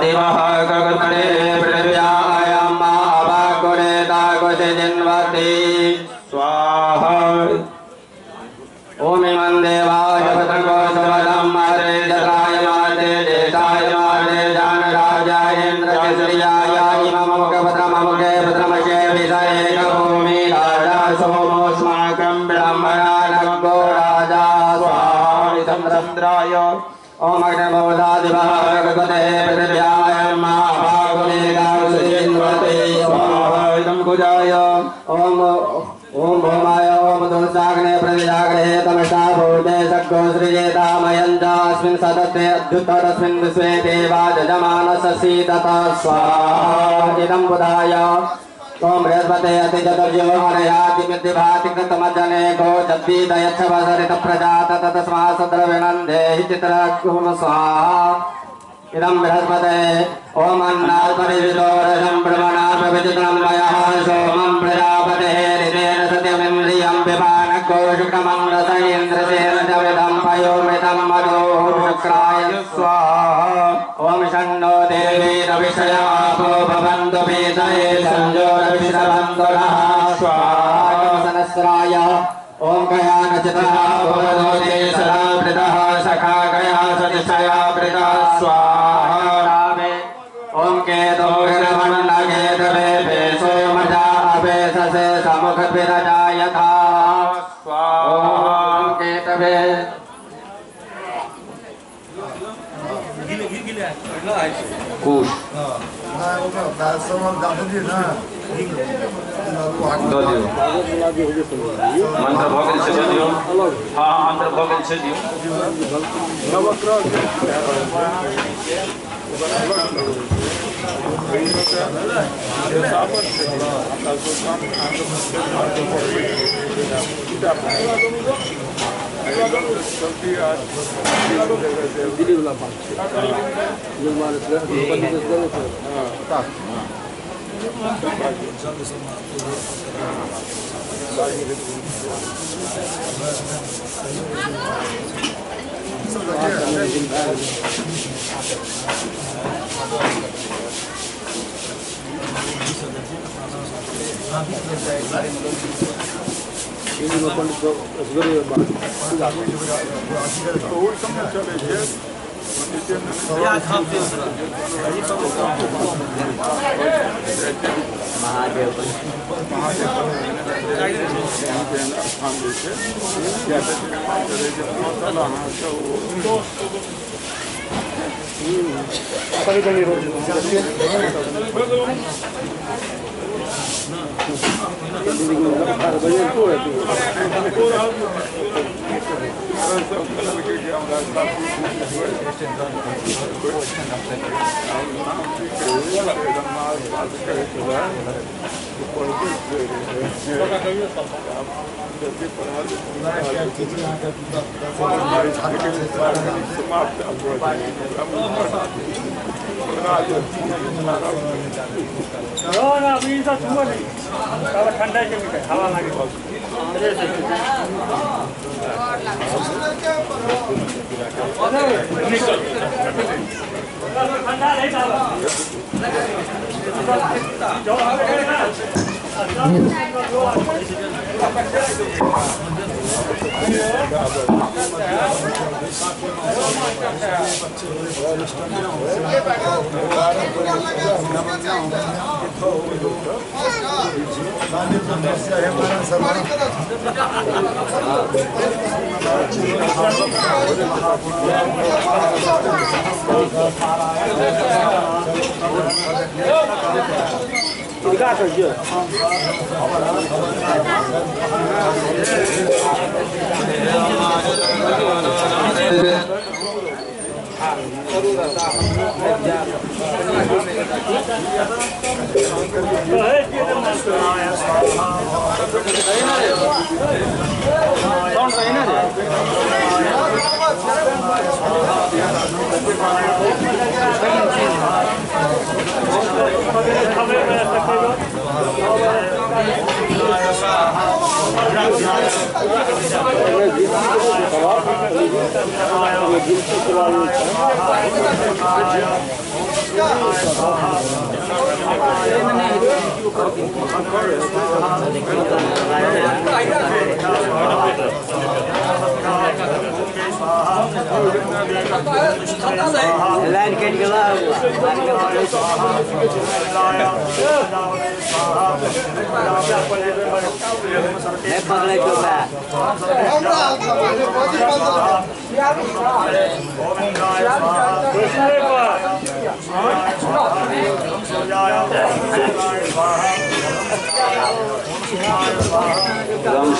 देवः कगरे पृथिव्यायां अवाकुरे ताकुशे जिन्वति स्वाहा। ओम इमं देवाय भद्रकोशवदं मरे जत्राय माते ज्येष्ठाय माते जानराजाय इन्द्रकेसर्याय इममुखभद्रममुखे भद्रमखे विषयेकभूमि राजा सोमोऽस्माकं ब्राह्मणानगो राजा स्वाहा। चन्द्राय ओम अग्निबोधादिवः भगवते पृथिव्याय महाभागुलेदासुचिन्वते स्वाहा। इदं कुजाय ओम ओम भौमाय ओम दुर्साग्ने प्रतिजाग्रहे तमसा भूते सग्गो सृजेतामयं च अस्मिन् सदते अद्युतरस्मिन् विश्वे देवा यजमानससीदत स्वाहा। इदं बुधाय ओम बृहस्पते अतिचतुर्यो अनयाति मिद्धिभाति कृतमजने गो जद्वीदयच्छवसरित प्रजात ततस्मात् देहि चित्रकुम स्वाहा। इदं बृहस्पते ओम अन्नात्परिवितो रसं ब्रह्मणा प्रविचित्रं मयः सोमं प्रजापतेः हृदेन सत्यमिन्द्रियं विपानकोशुक्रमं रसयेन्द्रसेन च विदं पयोमृतं मधोः शुक्राय स्वाहा। ओम शन्नो देवीरविषयापो भवन्तु पीतये संजोरविश्रवन्तु नः स्वाहा। सहस्राय ओम कया नचितः भवनोते सदा वृतः सखा कया सतिशया वृतः स्वाहा। ओम केतोर्वण्णकेतवे पेशोमजा अपेशसे समुखविरजा यथा स्वाहा। ओम केतवे कुश दऽ दियौ मंत्र भऽ गेल छै, दऽ दियौ। हाँ मंत्र भऽ गेल छै, दियौ। ठंडा के हवा लागे। लाइन कट गया। नहीं पकड़े तो मैं राम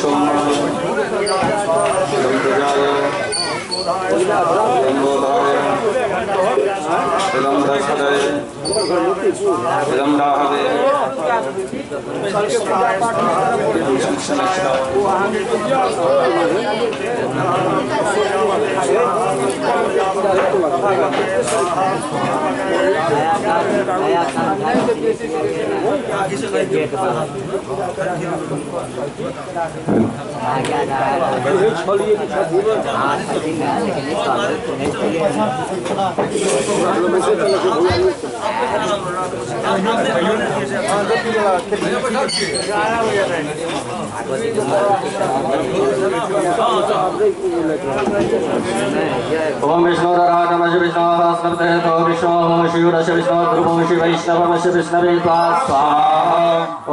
सोम ओम विष्णु रामस्य विष्णु सहस्रपते विष्णु शिवरस्य विष्णु ध्रुवं शिव वैष्णवस्य विष्णवे स्वाहा।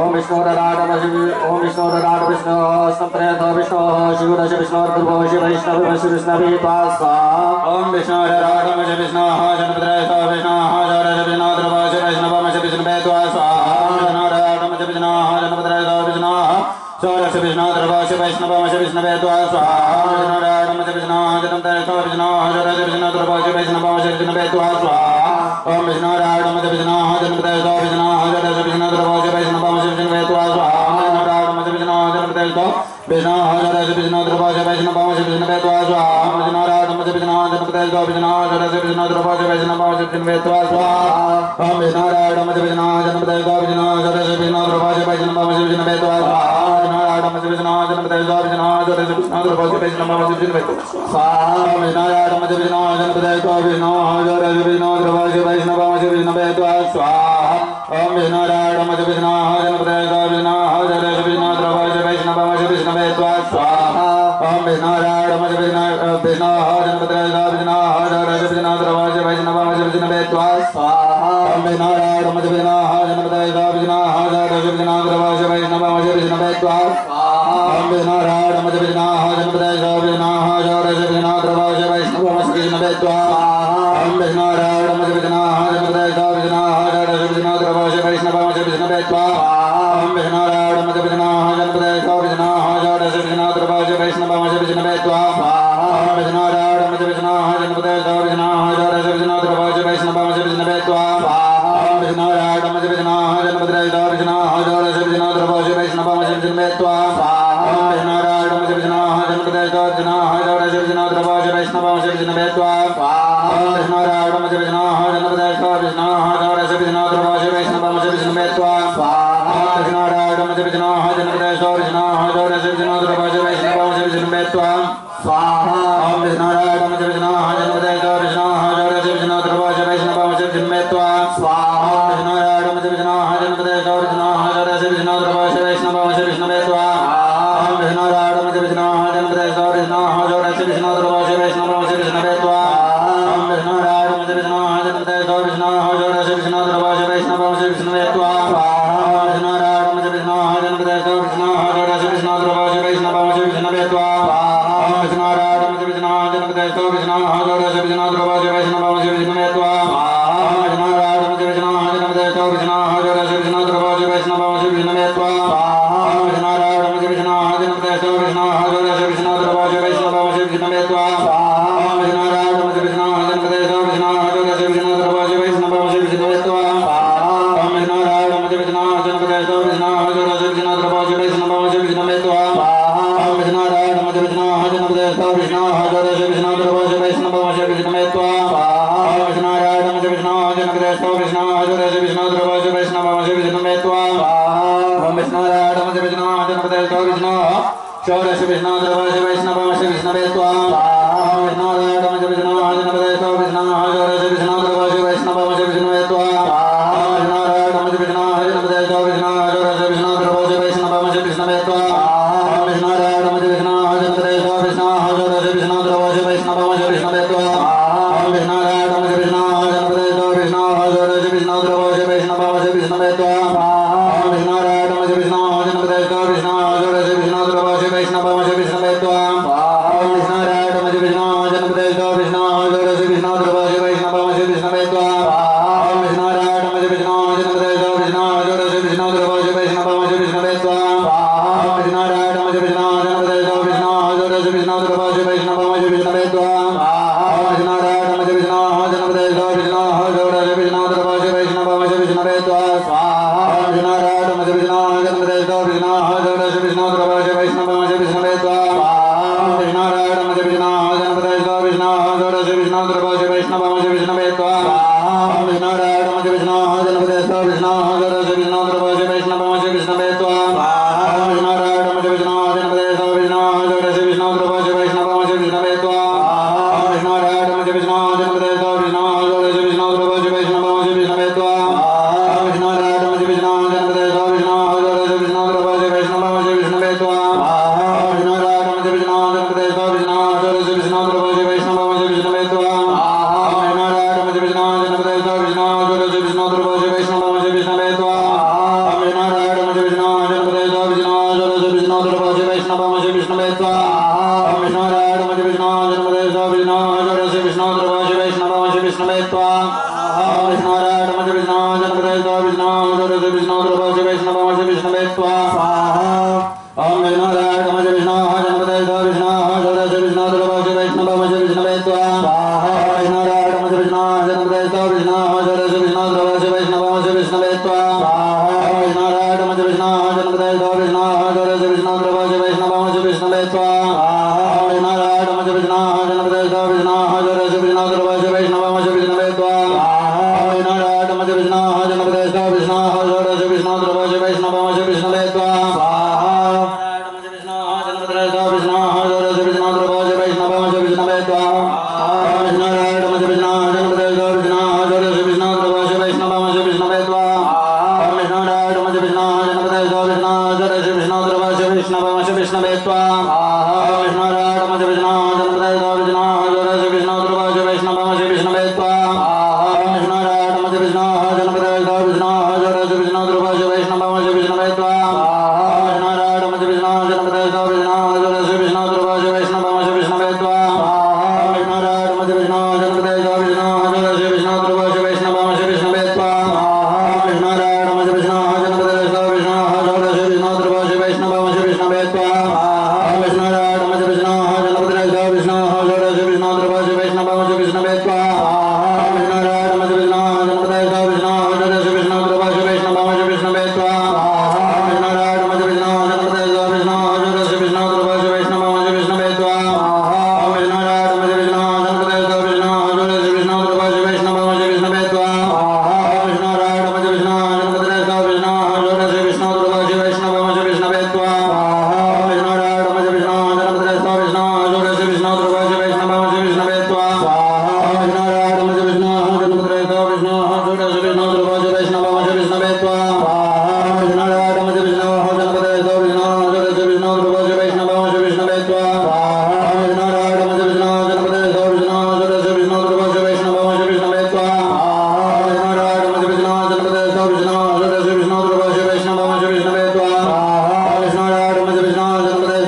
ओम विष्णु रामस्य ओम विष्णु राम विष्णु सहस्रपते विष्णु शिवरस्य विष्णु ध्रुवं शिव वैष्णवस्य विष्णवे स्वाहा। ओम विष्णु रामस्य विष्णु सहस्रपते विष्णु शिवरस्य विष्णु ध्रुवं शिव वैष्णवस्य विष्णवे स्वाहा। विष्णु रामस्य विष्णु सहस्रपते विष्णु शिवरस्य विष्णु ध्रुवं शिव वैष्णवस्य विष्णवे स्वाहा। विष्णु रामस्य विष्णु सहस्रपते विष्णु शिवरस्य विष्णु ध्रुवं शिव वैष्णवस्य विष्णवे स्वाहा। ओम विष्णु रामस्य विष्णु सहस्रपते विष्णु शिवरस्य विष्णु ध्रुवं शिव वैष्णवस्य विष्णवे स्वाहा। विष्णु रामस्य विष्णु सहस्रपते विष्णु शिवरस्य विष्णु ध्रुवं शिव वैष्णवस्य विष्णवे स्वाहा। विष्णु रामस्य विष्णु सहस्रपते विष्णु शिवरस्य विष्णु ध्रुवं शिव वैष्णवस्य विष्णवे स्वाहा। ओम विष्णु रामस्य विष्णु सहस्रपते विष्णु शिवरस्य विष्णु ध्रुवं शिव वैष्णवस्य विष्णवे स्वाहा। विष्णु रामस्य विष्णु सहस्रपते विष्णु शिवरस्य विष्णु ध्रुवं शिव वैष्णवस्य विष्णवे स्वाहा। विष्णु रामस्य विष्णु सहस्रपते विष्णु शिवरस्य विष्णु ध्रुवं शिव वैष्णवस्य विष्णवे स्वाहा। ओम विष्णु रामस्य विष्णु सहस्रपते विष्णु शिवरस्य विष्णु ध्रुवं शिव वैष्णवस्य वैष्णवमस्य विष्णवे त्वा स्वाहा। ओम विष्णुराडमस्य विष्णोः जनपदस्य विष्णोः जरस्य विष्णोद्रवस्य वैष्णवमस्य विष्णवे त्वा स्वाहा। ओम विष्णुराडमस्य विष्णोः जनपदस्य विष्णोः जरस्य विष्णोद्रवस्य वैष्णवमस्य विष्णवे त्वा स्वाहा। ओम विष्णुराडमस्य विष्णोः जनपदस्य विष्णोः जरस्य विष्णोद्रवस्य वैष्णवमस्य विष्णवे त्वा स्वाहा। ओम विष्णुराडमस्य विष्णोः जनपदस्य विष्णोः जरस्य विष्णोद्रवस्य वैष्णवमस्य विष्णवे त्वा स्वाहा। ओम विष्णुराडमस्य विष्णोः जनपदस्य विष्णोः जरस्य विष्णोद्रवस्य वैष्णवमस्य विष्णवे त्वा स्वाहा। ओम विष्णुराडमस्य विष्णोः जनपदस्य विष्णोः जरस्य विष्णोद्रवस्य वैष्णवमस्य विष्णवे त्वा स्वाहा। ओम विष्णुराडमस्य विष्णोः जनपदस्य विष्णोः जरस्य विष्णोद्रवस्य वैष्णवमस्य विष्णवे त्वा स्वाहा। ओम विष्णुराडमस्य विष्णोः जनपदस्य विष्णोः जरस्य विष्णोद्रवस्य वैष्णवमस्य विष्णवे त्वा स्वाहा। ओम विष्णुराडमस्य विष्णोः जनपदस्य विष्णोः जरस्य विष्णोद्रवस्य वैष्णवमस्य विष्णवे त्वा स्वाहा। ओम विष्णुराडमस्य विष्णोः जनपदस्य विष्णोः जरस्य विष्णोद्रवस्य वैष्णवमस्य विष्णवे त्वा स्वाहा। ओम विष्णुराडमस्य विष्णोः जनपदस्य विष्णोः जरस्य विष्णोद्रवस्य वैष्णवमस्य विष्णवे त्वा स्वाहा। ओम विष्णुराडमस्य विष्णोः जनपदस्य विष्णोः जरस्य विष्णोद्रवस्य वैष्णवमस्य विष्णवे त्वा स्वाहा। ओम विष्णुराडमस्य विष्णोः जनपदस्य विष्णोः जरस्य विष्णोद्रवस्य वैष्णवमस्य विष्णवे त्वा स्वाहा। ओम विष्णुराडमस्य विष्णोः जनपदस्य विष्णोः जरस्य विष्णोद्रवस्य वैष्णवमस्य विष्णवे त्वा स्वाहा। ओम विष्णुराडमस्य विष्णोः जनपदस्य विष्णोः जरस्य विष्णोद्रवस्य वैष्णवमस्य विष्णवे त्वा स्वाहा। ओम विष्णुराडमस्य विष्णोः जनपदस्य विष्णोः जरस्य विष्णोद्रवस्य वैष्णवमस्य विष्णवे त्वा स्वाहा। ओम विष्णुराडमस्य विष्णोः जनपदस्य विष्णोः जरस्य विष्णोद्रवस्य वैष्णवमस्य विष्णवे त्वा स्वाहा। ओम विष्णुराडमस्य विष्णोः जनपदस्य विष्णोः जरस्य विष्णोद्रवस्य वैष्णवमस्य विष्णवे त्वा स्वाहा। ओम विष्णुराडमस्य विष्णोः जनपदस्य विष्णोः जरस्य विष्णोद्रवस्य वैष्णवमस्य विष्णवे त्वा स्वाहा। ओम विष्णुराडमस्य विष्णोः जनपदस्य विष्णोः जरस्य विष्णोद्रवस्य वैष्णवमस्य विष्णवे त्वा स्वाहा। ओम विष्णुराडमस्य विष्णोः जनपदस्य विष्णोः जरस्य विष्णोद्रवस्य वैष्णवमस्य विष्णवे त्वा स्वाहा। ओम विष्णुराडमस्य विष्णोः जनपदस्य विष्णोः जरस्य विष्णोद्रवस्य वैष्णवमस्य विष्णवे त्वा स्वाहा। ओम विष्णुराडमस्य विष्णोः जनपदस्य विष्णोः चौरस्य विष्णोद्रवस्य वैष्णवमस्य विष्णवे त्वा स्वाहा। ओम विष्णुराडमस्य विष्णोः जनपदस्य विष्णोः चौरस्य विष्णोद्रवस्य वैष्णवमस्य विष्णवे त्वा स्वाहा। ओम विष्णुराडमस्य विष्णोः जनपदस्य विष्णोः चौरस्य विष्णोद्रवस्य वैष्णवमस्य विष्णवे त्वा स्वाहा। ओम विष्णुराडमस्य विष्णोः जनपदस्य विष्णोः चौरस्य विष्णोद्रवस्य वैष्णवमस्य विष्णवे त्वा स्वाहा। ओम विष्णुराडमस्य विष्णोः जनपदस्य विष्णोः चौरस्य विष्णोद्रवस्य वैष्णवमस्य विष्णवे त्वा स्वाहा। ओम विष्णुराडमस्य विष्णोः जनपदस्य विष्णोः चौरस्य विष्णोद्रवस्य वैष्णवमस्य विष्णवे त्वा स्वाहा। ओम विष्णुराडमस्य विष्णोः जनपदस्य विष्णोः चौरस्य विष्णोद्रवस्य वैष्णवमस्य विष्णवे त्वा स्वाहा। ओम विष्णुराडमस्य विष्णोः जनपदस्य विष्णोः चौरस्य विष्णोद्रवस्य वैष्णवमस्य विष्णवे त्वा स्वाहा। ओम विष्णुराडमस्य विष्णोः जनपदस्य विष्णोः चौरस्य विष्णोद्रवस्य वैष्णवमस्य विष्णवे त्वा स्वाहा। ओम विष्णुराडमस्य विष्णोः जनपदस्य विष्णोः चौरस्य विष्णोद्रवस्य वैष्णवमस्य विष्णवे त्वा स्वाहा। ओम विष्णुराडमस्य विष्णोः जनपदस्य विष्णोः चौरस्य विष्णोद्रवस्य वैष्णवमस्य विष्णवे त्वा स्वाहा। ओम विष्णुराडमस्य विष्णोः जनपदस्य विष्णोः चौरस्य विष्णोद्रवस्य वैष्णवमस्य विष्णवे त्वा स्वाहा। ओम विष्णुराडमस्य विष्णोः जनपदस्य विष्णोः चौरस्य विष्णोद्रवस्य वैष्णवमस्य विष्णवे त्वा स्वाहा। ओम विष्णुराडमस्य विष्णोः जनपदस्य विष्णोः चौरस्य विष्णोद्रवस्य वैष्णवमस्य विष्णवे त्वा स्वाहा। ओम विष्णुराडमस्य विष्णोः जनपदस्य विष्णोः चौरस्य विष्णोद्रवस्य वैष्णवमस्य विष्णवे त्वा स्वाहा। ओम विष्णुराडमस्य विष्णोः जनपदस्य विष्णोः चौरस्य विष्णोद्रवस्य वैष्णवमस्य विष्णवे त्वा स्वाहा। ओम विष्णुराडमस्य विष्णोः जनपदस्य विष्णोः चौरस्य विष्णोद्रवस्य वैष्णवमस्य विष्णवे त्वा स्वाहा। ओम विष्णुराडमस्य विष्णोः जनपदस्य विष्णोः चौरस्य विष्णोद्रवस्य वैष्णवमस्य विष्णवे त्वा स्वाहा। ओम विष्णुराडमस्य विष्णोः जनपदस्य विष्णोः चौरस्य विष्णोद्रवस्य वैष्णवमस्य विष्णवे त्वा स्वाहा। ओम विष्णुराडमस्य विष्णोः जनपदस्य विष्णोः चौरस्य विष्णोद्रवस्य वैष्णवमस्य विष्णवे त्वा स्वाहा। ओम विष्णुराडमस्य विष्णोः जनपदस्य विष्णोः चौरस्य विष्णोद्रवस्य वैष्णवमस्य विष्णवे त्वा स्वाहा। ओम विष्णुराडमस्य विष्णोः जनपदस्य विष्णोः चौरस्य विष्णोद्रवस्य वैष्णवमस्य विष्णवे त्वा स्वाहा। ओम विष्णुराडमस्य विष्णोः जनपदस्य विष्णोः चौरस्य विष्णोद्रवस्य वैष्णवमस्य विष्णवे त्वा स्वाहा। ओम विष्णुराडमस्य विष्णोः जनपदस्य विष्णोः चौरस्य विष्णोद्रवस्य वैष्णवमस्य विष्णवे त्वा स्वाहा। ओम विष्णुराडमस्य विष्णोः जनपदस्य विष्णोः चौरस्य विष्णोद्रवस्य वैष्णवमस्य विष्णवे त्वा स्वाहा। ओम विष्णुराडमस्य विष्णोः जनपदस्य विष्णोः चौरस्य विष्णोद्रवस्य वैष्णवमस्य विष्णवे त्वा स्वाहा। जनपदस्य विष्णोः चौरस्य विष्णोद्रवस्य वैष्णवमस्य विष्णवे त्वा स्वाहा। विष्णुराडमस्य विष्णोः जनपदस्य विष्णोः चौरस्य विष्णोद्रवस्य वैष्णवमस्य विष्णवे त्वा स्वाहा। विष्णुराडमस्य विष्णोः जनपदस्य विष्णोः चौरस्य विष्णोद्रवस्य वैष्णवमस्य विष्णु ध्रुवस्य वैष्णवस्य विष्णवे त्वा ओम विष्णुराडमस्य विष्णु जनपदस्य विष्णु षोडश विष्णु ध्रुवस्य वैष्णवस्य विष्णवे त्वा ओम विष्णुराडमस्य विष्णु जनपदस्य विष्णु षोडश विष्णु ध्रुवस्य वैष्णवस्य विष्णवे त्वा ओम विष्णुराडमस्य विष्णु जनपदस्य विष्णु षोडश विष्णु ध्रुवस्य वैष्णवस्य विष्णवे त्वा ओम विष्णुराडमस्य विष्णु जनपदस्य विष्णु षोडश विष्णु ध्रुवस्य वैष्णवस्य विष्णवे त्वा ओम विष्णुराडमस्य विष्णु जनपदस्य विष्णु षोडश विष्णु ध्रुवस्य वैष्णवस्य विष्णवे त्वा ओम विष्णुराडमस्य विष्णु जनपदस्य विष्णु षोडश विष्णु ध्रुवस्य वैष्णवस्य विष्णवे त्वा ओम विष्णुराडमस्य विष्णु जनपदस्य विष्णु षोडश विष्णु ध्रुवस्य वैष्णवस्य विष्णवे त्वा ओम विष्णुराडमस्य विष्णु जनपदस्य विष्णु षोडश विष्णु ध्रुवस्य वैष्णवस्य विष्णवे त्वा ओम विष्णुराडमस्य विष्णु जनपदस्य विष्णु षोडश विष्णु ध्रुवस्य वैष्णवस्य विष्णवे त्वा ओम विष्णुराडमस्य विष्णु जनपदस्य विष्णु षोडश विष्णु ध्रुवस्य वैष्णवस्य विष्णवे त्वा ओम विष्णुराडमस्य विष्णु जनपदस्य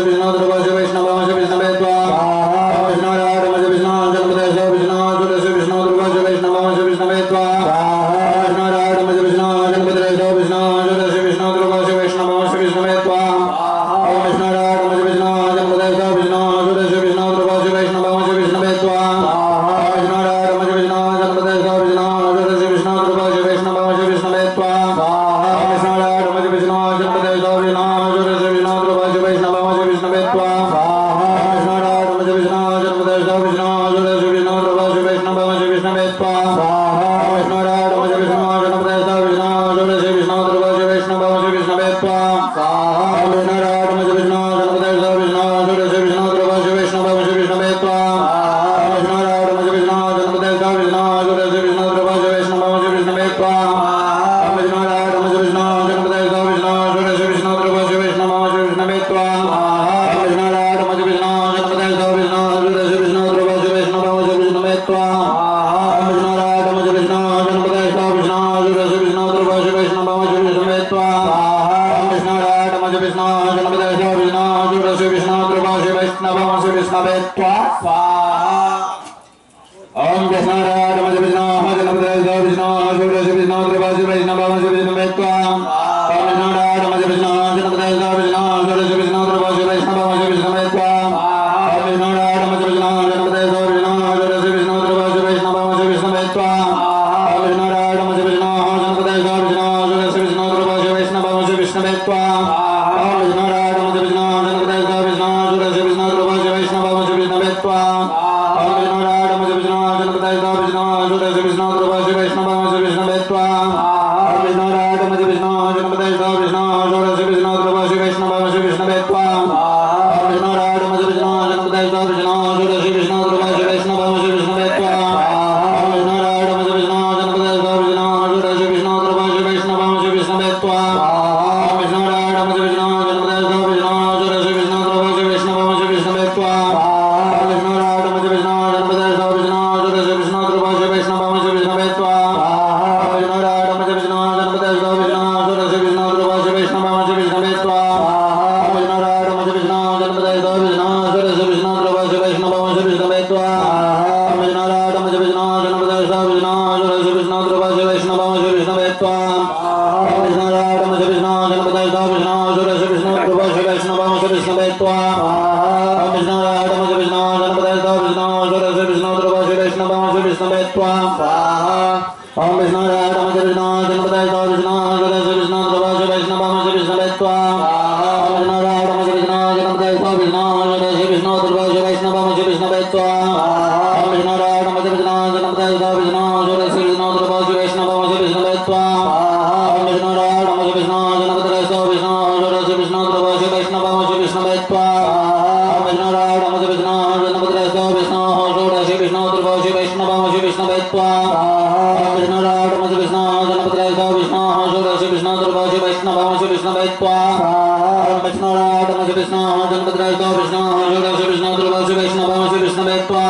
विष्णु षोडश विष्णु ध्रुवस्य वैष्णवस्य विष्णवे त्वा ओम विष्णुराडमस्य विष्णु जनपदस्य विष्णु षोडश विष्णु ध्रुवस्य वैष्णवस्य विष्णवे त्वा ओम विष्णुराडमस्य विष्णु जनपदस्य विष्णु षोडश विष्णु ध्रुवस्य वैष्णवस्य विष्णवे त्वा ओम विष्णुराडमस्य विष्णु जनपदस्य विष्णु षोडश विष्णु ध्रुवस्य वैष्णवस्य विष्णवे त्वा ओम विष्णुराडमस्य विष्णु जनपदस्य विष्णु षोडश विष्णु ध्रुवस्य वैष्णवस्य विष्णवे त्वा ओम विष्णुराडमस्य विष्णु जनपदस्य विष्णु षोडश विष्णु ध्रुवस्य वैष्णवस्य विष्णवे त्वा ओम विष्णुराडमस्य विष्णु जनपदस्य विष्णु षोडश विष्णु ध्रुवस्य वैष्णवस्य विष्णवे त्वा ओम विष्णुराडमस्य विष्णु जनपदस्य विष्णु षोडश विष्णु ध्रुवस्य वैष्णवस्य विष्णवे त्वा ओम विष्णुराडमस्य विष्णु जनपदस्य विष्णु षोडश विष्णु ध्रुवस्य वैष्णवस्य विष्णवे त्वा ओम विष्णुराडमस्य विष्णु जनपदस्य विष्णु षोडश विष्णु ध्रुवस्य वैष्णवस्य विष्णवे त्वा ओम विष्णुराडमस्य विष्णु जनपदस्य विष्णु षोडश विष्णु ध्रुवस्य वैष्णवस्य विष्णवे त्वा ओम विष्णुराडमस्य विष्णु जनपदस्य विष्णु षोडश विष्णु ध्रुवस्य वैष्णवस्य विष्णवे त्वा ओम विष्णुराडमस्य विष्णु जनपदस्य विष्णु षोडश विष्णु ध्रुवस्य वैष्णवस्य विष्णवे त्वा ओम विष्णुराडमस्य विष्णु जनपदस्य विष्णु षोडश विष्णु ध्रुवस्य वैष्णवस्य विष्णवे त्वा ओम विष्णुराडमस्य विष्णु जनपदस्य विष्णु षोडश विष्णु ध्रुवस्य वैष्णवस्य विष्णवे त्वा ओम विष्णुराडमस्य विष्णु जनपदस्य विष्णु षोडश विष्णु ध्रुवस्य वैष्णवस्य विष्णवे त्वा ओम विष्णुराडमस्य विष्णु जनपदस्य विष्णु षोडश विष्णु ध्रुवस्य वैष्णवस्य विष्णवे त्वा ओम विष्णुराडमस्य विष्णु जनपदस्य विष्णु षोडश विष्णु ध्रुवस्य वैष्णवस्य विष्णवे त्वा ओम विष्णुराडमस्य विष्णु जनपदस्य विष्णु षोडश विष्णु ध्रुवस्य वैष्णवस्य विष्णवे त्वा ओम विष्णुराडमस्य विष्णु जनपदस्य विष्णु षोडश विष्णु ध्रुवस्य वैष्णवस्य विष्णवे त्वा ओम विष्णुराडमस्य विष्णु जनपदस्य विष्णु षोडश विष्णु ध्रुवस्य वैष्णवस्य विष्णवे त्वा ओम विष्णुराडमस्य विष्णु जनपदस्य विष्णु षोडश विष्णु ध्रुवस्य वैष्णवस्य विष्णवे त्वा ओम विष्णुराडमस्य विष्णु जनपदस्य विष्णु षोडश विष्णु ध्रुवस्य वैष्णवस्य विष्णवे त्वा ओम विष्णुराडमस्य विष्णु जनपदस्य विष्णु षोडश विष्णु ध्रुवस्य वैष्णवस्य विष्णवे त्वा ओम विष्णुराडमस्य विष्णु जनपदस्य विष्णु षोडश विष्णु ध्रुवस्य वैष्णवस्य विष्णवे त्वा ओम विष्णुराडमस्य विष्णु जनपदस्य विष्णु षोडश विष्णु ध्रुवस्य वैष्णवस्य विष्णवे त्वा ओम विष्णुराडमस्य विष्णु जनपदस्य विष्णु षोडश विष्णु ध्रुवस्य वैष्णवस्य विष्णवे त्वा ओम विष्णुराडमस्य विष्णु जनपदस्य विष्णु षोडश विष्णु ध्रुवस्य वैष्णवस्य विष्णवे त्वा ओम विष्णुराडमस्य विष्णु जनपदस्य विष्णु षोडश विष्णु ध्रुवस्य वैष्णवस्य विष्णवे त्वा ओम विष्णुराडमस्य विष्णु जनपदस्य विष्णु षोडश विष्णु ध्रुवस्य वैष्णवस्य विष्णवे त्वा ओम विष्णुराडमस्य विष्णु जनपदस्य विष्णु षोडश विष्णु ध्रुवस्य वैष्णवस्य विष्णवे त्वा ओम विष्णुराडमस्य विष्णु जनपदस्य विष्णु षोडश विष्णु ध्रुवस्य वैष्णवस्य विष्णवे त्वा ओम विष्णुराडमस्य विष्णु जनपदस्य विष्णु षोडश विष्णु ध्रुवस्य वैष्णवस्य विष्णवे त्वा ओम विष्णुराडमस्य विष्णु जनपदस्य विष्णु षोडश विष्णु ध्रुवस्य वैष्णवस्य विष्णवे त्वा ओम विष्णुराडमस्य विष्णु जनपदस्य विष्णु षोडश विष्णु ध्रुवस्य वैष्णवस्य विष्णवे त्वा ओम विष्णुराडमस्य विष्णु जनपदस्य विष्णु षोडश विष्णु ध्रुवस्य वैष्णवस्य विष्णवे त्वा ओम विष्णुराडमस्य विष्णु जनपदस्य विष्णु षोडश विष्णु ध्रुवस्य वैष्णवस्य विष्णवे त्वा ओम विष्णुराडमस्य विष्णु जनपदस्य विष्णु षोडश विष्णु ध्रुवस्य वैष्णवस्य विष्णवे त्वा ओम विष्णुराडमस्य विष्णु जनपदस्य विष्णु षोडश विष्णु ध्रुवस्य वैष्णवस्य विष्णवे त्वा ओम विष्णुराडमस्य विष्णु जनपदस्य विष्णु षोडश विष्णु ध्रुवस्य वैष्णवस्य विष्णवे त्वा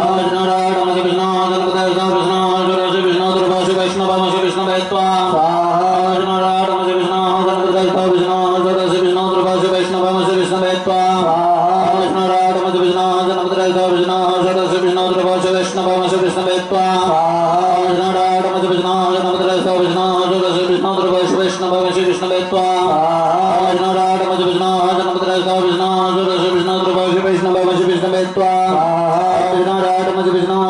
ओम विष्णुराडमस्य विष्णु जनपदस्य विष्णु षोडश विष्णु ध्रुवस्य वैष्णवस्य विष्णवे त्वा स्वाहा विष्णुराटमस्य विष्णोः जनपदस्य विष्णोः षोडश विष्णो ध्रुवस्य वैष्णवमस्य विष्णवे त्वा स्वाहा विष्णुराटमस्य विष्णोः जनपदस्य विष्णोः षोडश विष्णो ध्रुवस्य वैष्णवमस्य विष्णवे त्वा स्वाहा विष्णुराटमस्य विष्णोः जनपदस्य विष्णोः षोडश विष्णो ध्रुवस्य वैष्णवमस्य विष्णवे त्वा स्वाहा विष्णुराटमस्य विष्णोः जनपदस्य विष्णोः षोडश विष्णो ध्रुवस्य वैष्णवमस्य विष्णवे त्वा स्वाहा विष्णुराटमस्य विष्णोः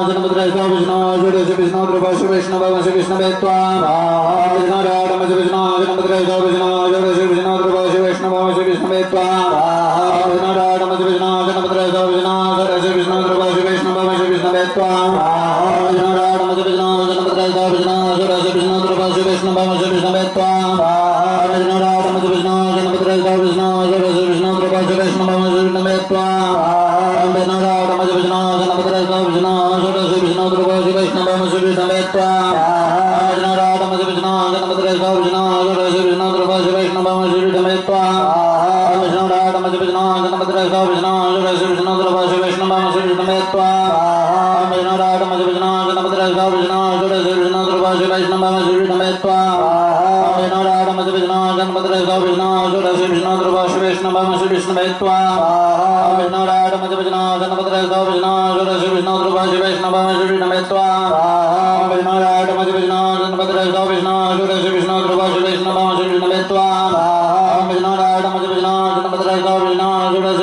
जनपदस्य विष्णोः षोडश विष्णो ध्रुवस्य वैष्णवमस्य विष्णवे त्वा स्वाहा विष्णुराटमस्य विष्णोः जनपदस्य विष्णोः षोडश विष्णो ध्रुवस्य वैष्णवमस्य विष्णवे त्वा स्वाहा विष्णुराटमस्य विष्णोः जनपदस्य विष्णोः षोडश विष्णो ध्रुवस्य वैष्णवमस्य विष्णवे त्वा स्वाहा विष्णुराटमस्य विष्णोः जनपदस्य विष्णोः षोडश विष्णो ध्रुवस्य वैष्णवमस्य विष्णवे त्वा स्वाहा विष्णुराटमस्य विष्णोः जनपदस्य विष्णोः षोडश विष्णो ध्रुवस्य वैष्णवमस्य विष्णवे त्वा स्वाहा विष्णुराटमस्य विष्णोः जनपदस्य विष्णोः षोडश विष्णो ध्रुवस्य वैष्णवमस्य विष्णवे त्वा स्वाहा विष्णुराटमस्य विष्णोः जनपदस्य विष्णोः षोडश विष्णो ध्रुवस्य वैष्णवमस्य विष्णवे त्वा स्वाहा विष्णुराटमस्य विष्णोः जनपदस्य विष्णोः षोडश विष्णो ध्रुवस्य वैष्णवमस्य विष्णवे त्वा स्वाहा विष्णुराटमस्य विष्णोः जनपदस्य विष्णोः षोडश विष्णो ध्रुवस्य वैष्णवमस्य विष्णवे त्वा स्वाहा विष्णुराटमस्य विष्णोः जनपदस्य विष्णोः षोडश विष्णो ध्रुवस्य वैष्णवमस्य विष्णवे त्वा स्वाहा विष्णुराटमस्य विष्णोः जनपदस्य विष्णोः षोडश विष्णो ध्रुवस्य वैष्णवमस्य विष्णवे त्वा स्वाहा विष्णुराटमस्य विष्णोः जनपदस्य विष्णोः षोडश विष्णो ध्रुवस्य वैष्णवमस्य विष्णवे त्वा स्वाहा विष्णुराटमस्य विष्णोः जनपदस्य विष्णोः षोडश विष्णो ध्रुवस्य वैष्णवमस्य विष्णवे त्वा स्वाहा विष्णुराटमस्य विष्णोः जनपदस्य विष्णोः षोडश विष्णो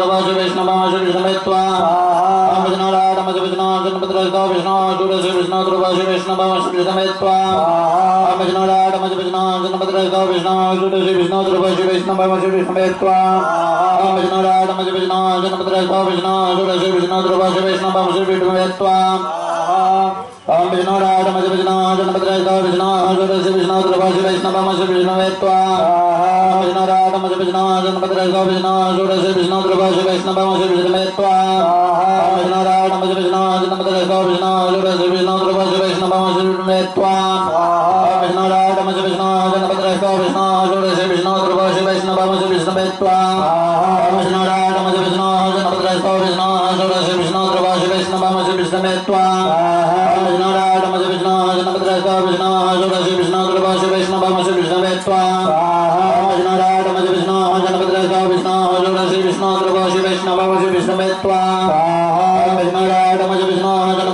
ध्रुवस्य वैष्णवमस्य विष्णवे त्वा स्वाहा विष्णुराटमस्य विष्णोः जनपदस्य विष्णोः षोडश विष्णो ध्रुवस्य वैष्णवमस्य विष्णवे त्वा स्वाहा विष्णुराटमस्य विष्णोः जनपदस्य विष्णोः षोडश विष्णो ध्रुवस्य वैष्णवमस्य विष्णवे त्वा स्वाहा विष्णुराटमस्य विष्णोः जनपदस्य विष्णोः षोडश विष्णो ध्रुवस्य वैष्णवमस्य विष्णवे त्वा स्वाहा विष्णुराटमस्य विष्णोः जनपदस्य विष्णोः षोडश विष्णो ध्रुवस्य वैष्णवमस्य विष्णवे त्वा स्वाहा विष्णुराटमस्य विष्णोः जनपदस्य विष्णोः षोडश विष्णो ध्रुवस्य वैष्णवमस्य विष्णवे त्वा स्वाहा विष्णुराटमस्य विष्णोः जनपदस्य विष्णोः षोडश विष्णो ध्रुवस्य वैष्णवमस्य विष्णवे त्वा स्वाहा विष्णुराटमस्य विष्णोः जनपदस्य विष्णोः षोडश विष्णो ध्रुवस्य वैष्णवमस्य विष्णवे त्वा स्वाहा विष्णुराटमस्य विष्णोः जनपदस्य विष्णोः षोडश विष्णो ध्रुवस्य वैष्णवमस्य विष्णवे त्वा स्वाहा विष्णुराटमस्य विष्णोः जनपदस्य विष्णोः षोडश विष्णो ध्रुवस्य वैष्णवमस्य विष्णवे त्वा स्वाहा विष्णुराटमस्य विष्णोः जनपदस्य विष्णोः षोडश विष्णो ध्रुवस्य वैष्णवमस्य विष्णवे त्वा स्वाहा विष्णुराटमस्य विष्णोः जनपदस्य विष्णोः षोडश विष्णो ध्रुवस्य वैष्णवमस्य विष्णवे त्वा स्वाहा विष्णुराटमस्य विष्णोः जनपदस्य विष्णोः षोडश विष्णो ध्रुवस्य वैष्णवमस्य विष्णवे त्वा स्वाहा विष्णुराटमस्य विष्णोः जनपदस्य विष्णोः षोडश विष्णो ध्रुवस्य वैष्णवमस्य विष्णवे त्वा स्वाहा विष्णुराटमस्य विष्णोः जनपदस्य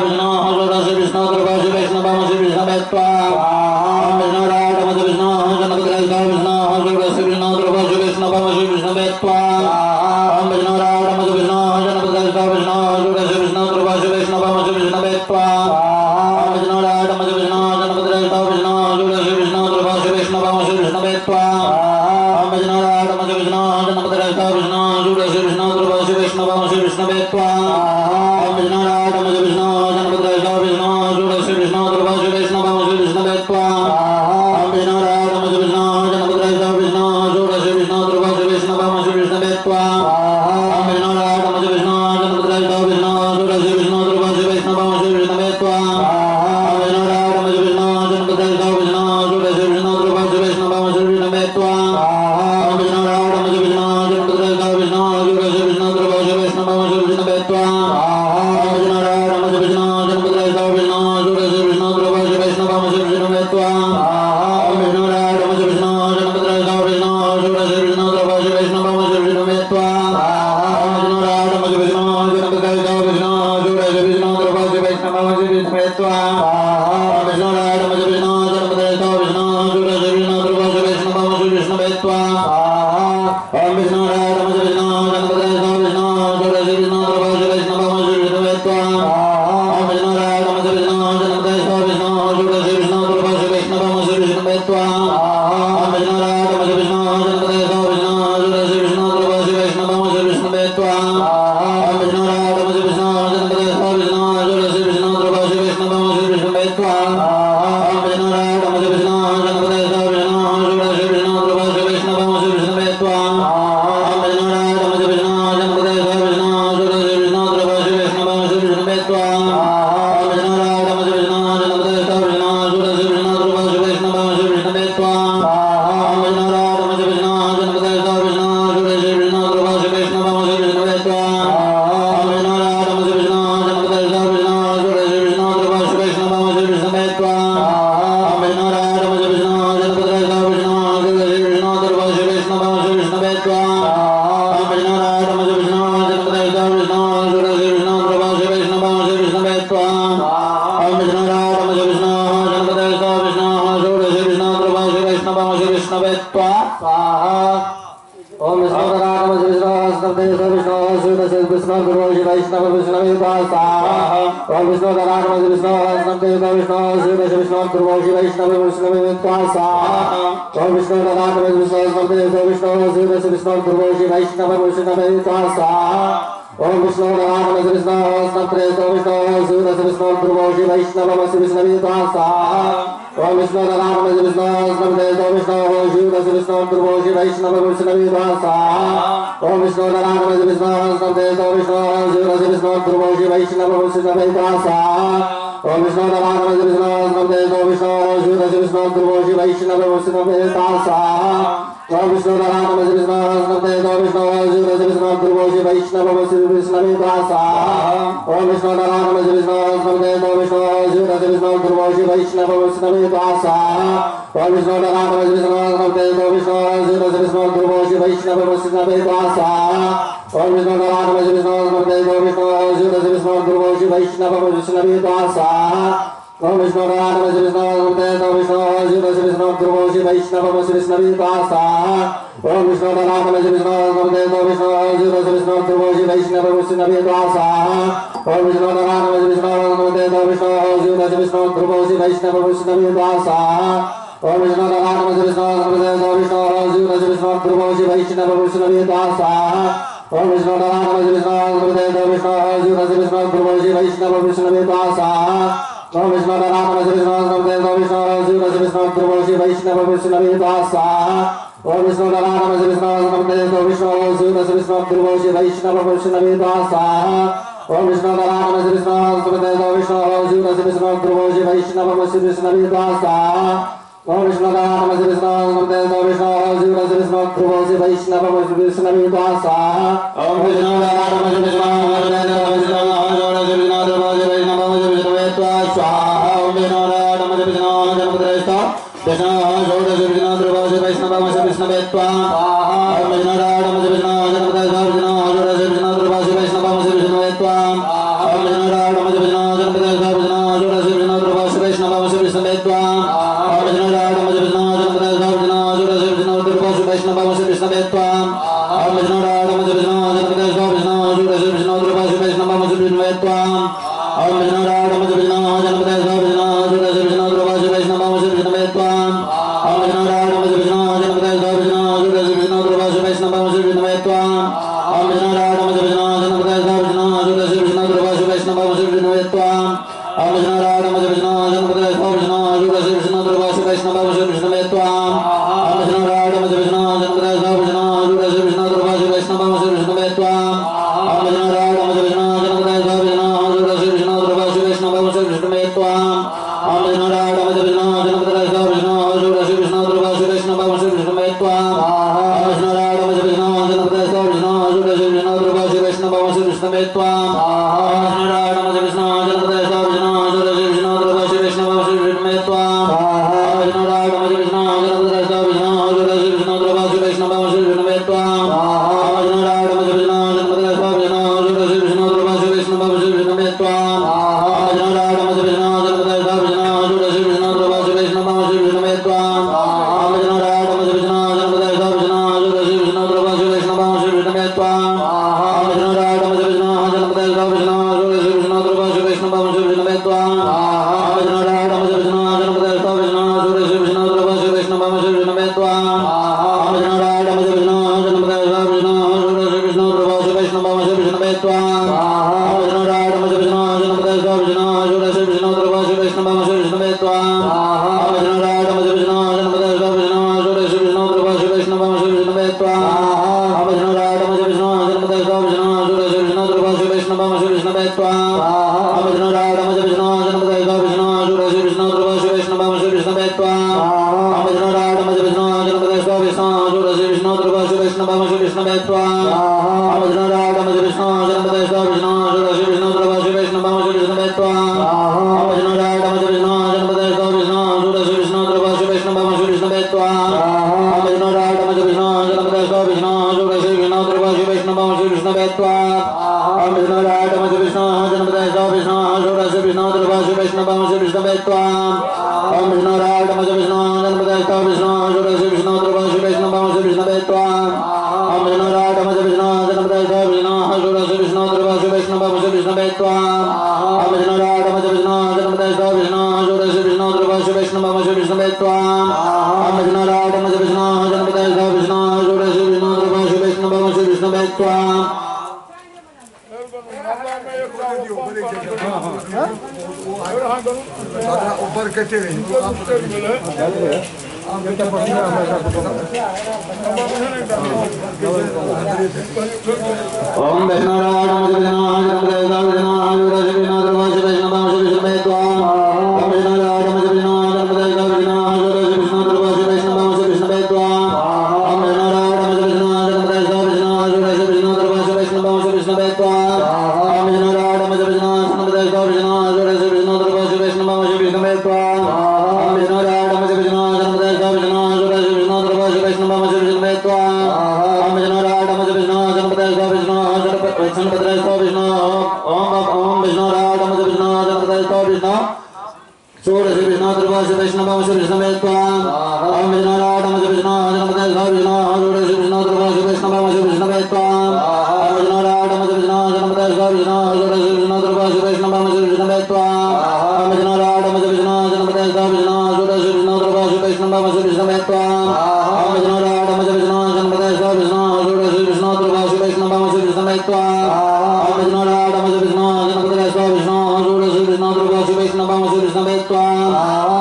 विष्णोः षोडश विष्णो ध्रुवस्य वैष्णवमस्य विष्णवे त्वा स्वाहा विष्णुराटमस्य विष्णोः जनपदस्य विष्णोः षोडश विष्णो ध्रुवस्य वैष्णवमस्य विष्णवे त्वा स्वाहा विष्णुराटमस्य विष्णोः जनपदस्य विष्णोः षोडश विष्णो ध्रुवस्य वैष्णवमस्य विष्णवे त्वा स्वाहा विष्णुराटमस्य विष्णोः जनपदस्य विष्णोः षोडश विष्णो ध्रुवस्य वैष्णवमस्य विष्णवे त्वा स्वाहा विष्णुराटमस्य विष्णोः जनपदस्य विष्णोः षोडश विष्णो ध्रुवस्य वैष्णवमस्य विष्णवे त्वा स्वाहा विष्णुराटमस्य विष्णोः जनपदस्य विष्णोः षोडश विष्णो ध्रुवस्य वैष्णवमस्य विष्णवे त्वा स्वाहा विष्णुराटमस्य विष्णोः जनपदस्य विष्णोः षोडश विष्णो ध्रुवस्य वैष्णवमस्य विष्णवे त्वा स्वाहा विष्णुराटमस्य विष्णोः जनपदस्य विष्णोः षोडश विष्णो ध्रुवस्य वैष्णवमस्य विष्णवे त्वा स्वाहा विष्णुराटमस्य विष्णोः जनपदस्य विष्णोः षोडश विष्णो ध्रुवस्य वैष्णवमस्य विष्णवे त्वा स्वाहा विष्णुराटमस्य विष्णोः जनपदस्य विष्णोः षोडश विष्णो ध्रुवस्य वैष्णवमस्य विष्णवे त्वा स्वाहा विष्णुराटमस्य विष्णोः जनपदस्य विष्णोः षोडश विष्णो ध्रुवस्य वैष्णवमस्य विष्णवे त्वा स्वाहा विष्णुराटमस्य विष्णोः जनपदस्य विष्णोः षोडश विष्णो ध्रुवस्य वैष्णवमस्य विष्णवे त्वा स्वाहा विष्णुराटमस्य विष्णोः जनपदस्य विष्णोः षोडश विष्णो ध्रुवस्य वैष्णवमस्य विष्णवे त्वा स्वाहा विष्णुराटमस्य विष्णोः जनपदस्य विष्णोः षोडश विष्णो ध्रुवस्य वैष्णवमस्य विष्णवे त्वा स्वाहा विष्णुराटमस्य विष्णोः जनपदस्य विष्णोः षोडश विष्णो ध्रुवस्य वैष्णवमस्य विष्णवे त्वा स्वाहा विष्णुराटमस्य विष्णोः जनपदस्य विष्णोः षोडश विष्णो ध्रुवस्य वैष्णवमस्य विष्णवे त्वा स्वाहा विष्णुराटमस्य विष्णोः जनपदस्य विष्णोः षोडश विष्णो ध्रुवस्य वैष्णवमस्य विष्णवे त्वा विष्णवे त्वा स्वाहा। ओम विष्णु राम विष्णु विष्णु विष्णु शिव विष्णु गुरु शिव वैष्णव विष्णवे त्वा स्वाहा। ओम विष्णु राम विष्णु विष्णु विष्णु शिव विष्णु गुरु शिव वैष्णव विष्णवे त्वा स्वाहा। ओम विष्णु राम विष्णु विष्णु शिव विष्णु गुरु शिव वैष्णव विष्णवे त्वा स्वाहा। ओम विष्णु राम विष्णु विष्णु शिव विष्णु गुरु शिव वैष्णव विष्णवे त्वा स्वाहा। ओम विष्णु राम विष्णु विष्णु शिव विष्णु गुरु शिव वैष्णव विष्णवे त्वा स्वाहा। ओम विष्णु राम विष्णु विष्णु शिव विष्णु गुरु शिव वैष्णव विष्णवे त्वा स्वाहा। ओम विष्णु राम विष्णु विष्णु शिव विष्णु गुरु शिव वैष्णव विष्णवे त्वा स्वाहा। ओम विष्णु राम विष्णु विष्णु शिव विष्णु गुरु शिव वैष्णव विष्णवे त्वा स्वाहा। ओम विष्णु राम विष्णु विष्णु शिव विष्णु गुरु शिव वैष्णव विष्णवे त्वा स्वाहा। ओम विष्णु राम विष्णु विष्णु शिव विष्णु गुरु शिव वैष्णव विष्णवे त्वा स्वाहा। ओम विष्णु राम विष्णु विष्णु शिव विष्णु गुरु शिव वैष्णव विष्णवे त्वा स्वाहा। ओम विष्णु राम विष्णु विष्णु शिव विष्णु गुरु शिव वैष्णव विष्णवे त्वा स्वाहा। ओम विष्णु राम विष्णु विष्णु शिव विष्णु गुरु शिव वैष्णव विष्णवे त्वा स्वाहा। ओम विष्णु राम विष्णु विष्णु शिव विष्णु गुरु शिव वैष्णव विष्णवे त्वा स्वाहा। ओम विष्णु राम विष्णु विष्णु शिव विष्णु गुरु शिव वैष्णव विष्णवे त्वा स्वाहा। ओम विष्णु राम विष्णु विष्णु शिव विष्णु गुरु शिव वैष्णव विष्णवे त्वा स्वाहा। ओम विष्णु राम विष्णु विष्णु शिव विष्णु गुरु शिव वैष्णव विष्णवे त्वा स्वाहा। ओम विष्णु राम विष्णु विष्णु शिव विष्णु गुरु शिव वैष्णव विष्णवे त्वा स्वाहा। ओम विष्णु राम विष्णु विष्णु शिव विष्णु गुरु शिव वैष्णव विष्णवे त्वा स्वाहा। ओम विष्णु राम विष्णु विष्णु शिव विष्णु गुरु शिव वैष्णव विष्णवे त्वा स्वाहा। ओम विष्णु राम विष्णु विष्णु शिव विष्णु विष्णवे त्वा स्वाहा। ओम विष्णु राम विष्णु विष्णु विष्णु शिव वैष्णव विष्णवे त्वा स्वाहा। ओम विष्णु राम विष्णु विष्णु विष्णु शिव वैष्णव विष्णवे त्वा। ओम विष्णु राम विष्णु विष्णु विष्णु वैष्णव विष्णवे त्वा। ओम विष्णु राम विष्णु विष्णु विष्णु वैष्णव विष्णवे त्वा। ओम विष्णु राम विष्णु विष्णु विष्णु वैष्णव विष्णवे त्वा। ओम विष्णु राम विष्णु विष्णु विष्णु वैष्णव विष्णवे त्वा। ओम विष्णु राम विष्णु विष्णु विष्णु वैष्णव विष्णवे त्वा। ओम विष्णु राम विष्णु विष्णु विष्णु वैष्णव विष्णवे त्वा। ओम विष्णु राम विष्णु विष्णु विष्णु वैष्णव विष्णवे त्वा। ओम विष्णु राम विष्णु विष्णु विष्णु वैष्णव विष्णवे त्वा। ओम विष्णु राम विष्णु विष्णु विष्णु वैष्णव विष्णवे त्वा। ओम विष्णु राम विष्णु विष्णु विष्णु वैष्णव विष्णवे त्वा। ओम विष्णु राम विष्णु विष्णु विष्णु वैष्णव विष्णवे त्वा। ओम विष्णु राम विष्णु विष्णु विष्णु वैष्णव विष्णवे त्वा। ओम विष्णु राम विष्णु विष्णु विष्णु वैष्णव विष्णवे त्वा। ओम विष्णु राम विष्णु विष्णु विष्णु वैष्णव विष्णवे त्वा। ओम विष्णु राम विष्णु विष्णु विष्णु वैष्णव विष्णवे त्वा। ओम विष्णु राम विष्णु विष्णु विष्णु वैष्णव विष्णवे त्वा। ओम विष्णु राम विष्णु विष्णु विष्णु वैष्णव विष्णवे त्वा। ओम विष्णु राम विष्णु विष्णु विष्णु वैष्णव विष्णवे त्वा। ओम विष्णु राम विष्णु विष्णु विष्णु वैष्णव विष्णवे त्वा। ओम विष्णु राम विष्णु विष्णु विष्णु वैष्णव विष्णवे त्वा। ओम विष्णु राम विष्णु विष्णु विष्णु वैष्णव विष्णवे त्वा। ओम विष्णु राम विष्णु विष्णु विष्णु वैष्णव विष्णवे त्वा। ओम विष्णु राम विष्णु विष्णु विष्णु वैष्णव विष्णवे त्वा। ओम विष्णु राम विष्णु विष्णु विष्णु वैष्णव विष्णवे त्वा। ओम विष्णु राम विष्णु विष्णु विष्णु वैष्णव विष्णवे त्वा। ओम विष्णु राम विष्णु विष्णु विष्णु वैष्णव विष्णवे त्वा। ओम विष्णु राम विष्णु विष्णु विष्णु वैष्णव विष्णवे त्वा। ओम विष्णु राम विष्णु विष्णु विष्णु वैष्णव विष्णवे त्वा। ओम विष्णु राम विष्णु विष्णु विष्णु ओम विष्णुराटमस्य विष्णोः जनपदस्य विष्णोः षोडश विष्णो द्रवस्य वैष्णवस्य विष्णवे त्वा। ऊपर कटे रही। ओम विष्णुराटमस्य विष्णोः जनपदस्य विष्णोः षोडश विष्णो द्रवस्य वैष्णवस्य विष्णवे त्वा। ओम विष्णुराटमस्य विष्णोः जनपदस्य विष्णोः षोडश विष्णो द्रवस्य वैष्णवस्य विष्णवे त्वा। ओम विष्णुराटमस्य विष्णोः जनपदस्य विष्णोः षोडश विष्णो द्रवस्य वैष्णवस्य विष्णवे त्वा। ओम विष्णुराटमस्य विष्णोः जनपदस्य विष्णोः षोडश विष्णो द्रवस्य वैष्णवस्य विष्णवे त्वा। ओम विष्णुराटमस्य विष्णोः जनपदस्य विष्णोः षोडश विष्णो द्रवस्य वैष्णवस्य विष्णवे त्वा। ओम विष्णुराटमस्य विष्णोः जनपदस्य विष्णोः जनपदस्य विष्णोः ओम ओम विष्णुराटमस्य विष्णोः जनपदस्य विष्णोः षोडश विष्णो द्रवस्य वैष्णवस्य विष्णवे त्वा। ओम विष्णुराटमस्य विष्णोः जनपदस्य विष्णोः षोडश विष्णो द्रवस्य वैष्णवस्य विष्णवे त्वा। ओम विष्णुराटमस्य विष्णोः जनपदस्य विष्णोः षोडश विष्णो द्रवस्य वैष्णवस्य विष्णवे त्वा। ओम विष्णुराटमस्य विष्णोः जनपदस्य विष्णोः षोडश विष्णो द्रवस्य वैष्णवस्य विष्णवे त्वा। ओम विष्णुराटमस्य विष्णोः जनपदस्य विष्णोः षोडश विष्णो द्रवस्य वैष्णवस्य विष्णवे त्वा।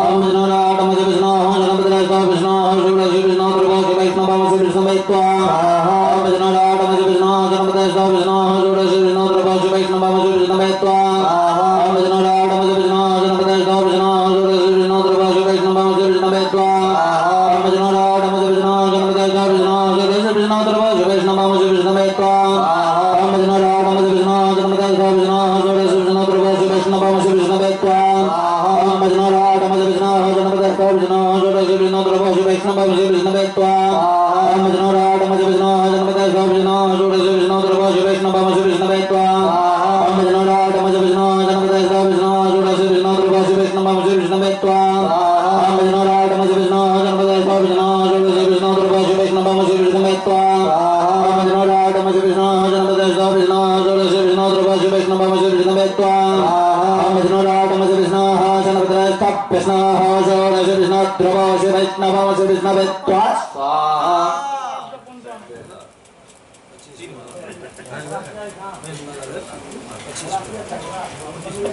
ओम विष्णुराटमस्य विष्णोः जनपदस्य विष्णोः षोडश विष्णो द्रवस्य वैष्णवस्य विष्णवे त्वा। ओम विष्णुराटमस्य विष्णोः जनपदस्य विष्णोः षोडश विष्णो द्रवस्य वैष्णवस्य विष्णवे त्वा। ओम विष्णुराटमस्य विष्णोः जनपदस्य विष्णोः षोडश विष्णो द्रवस्य वैष्णवस्य विष्णवे त्वा। ओम विष्णुराटमस्य विष्णोः जनपदस्य विष्णोः षोडश विष्णो द्रवस्य वैष्णवस्य विष्णवे त्वा। ओम विष्णुराटमस्य विष्णोः जनपदस्य विष्णोः षोडश विष्णो द्रवस्य वैष्णवस्य विष्णवे त्वा। ओम विष्णुराटमस्य विष्णोः जनपदस्य विष्णोः षोडश विष्णो द्रवस्य वैष्णवस्य विष्णवे त्वा। ओम विष्णुराटमस्य विष्णोः जनपदस्य विष्णोः षोडश विष्णो द्रवस्य वैष्णवस्य विष्णवे त्वा। ओम विष्णुराटमस्य विष्णोः जनपदस्य विष्णोः षोडश विष्णो द्रवस्य वैष्णवस्य विष्णवे त्वा। ओम विष्णुराटमस्य विष्णोः जनपदस्य विष्णोः षोडश विष्णो द्रवस्य वैष्णवस्य विष्णवे त्वा। ओम विष्णुराटमस्य विष्णोः जनपदस्य विष्णोः षोडश विष्णो द्रवस्य वैष्णवस्य विष्णवे त्वा। ओम विष्णुराटमस्य विष्णोः जनपदस्य विष्णोः षोडश विष्णो द्रवस्य वैष्णवस्य विष्णवे त्वा। ओम विष्णुराटमस्य विष्णोः जनपदस्य विष्णोः षोडश विष्णो द्रवस्य वैष्णवस्य विष्णवे त्वा। ओम विष्णुराटमस्य विष्णोः जनपदस्य विष्णोः षोडश विष्णो द्रवस्य वैष्णवस्य विष्णवे त्वा। ओम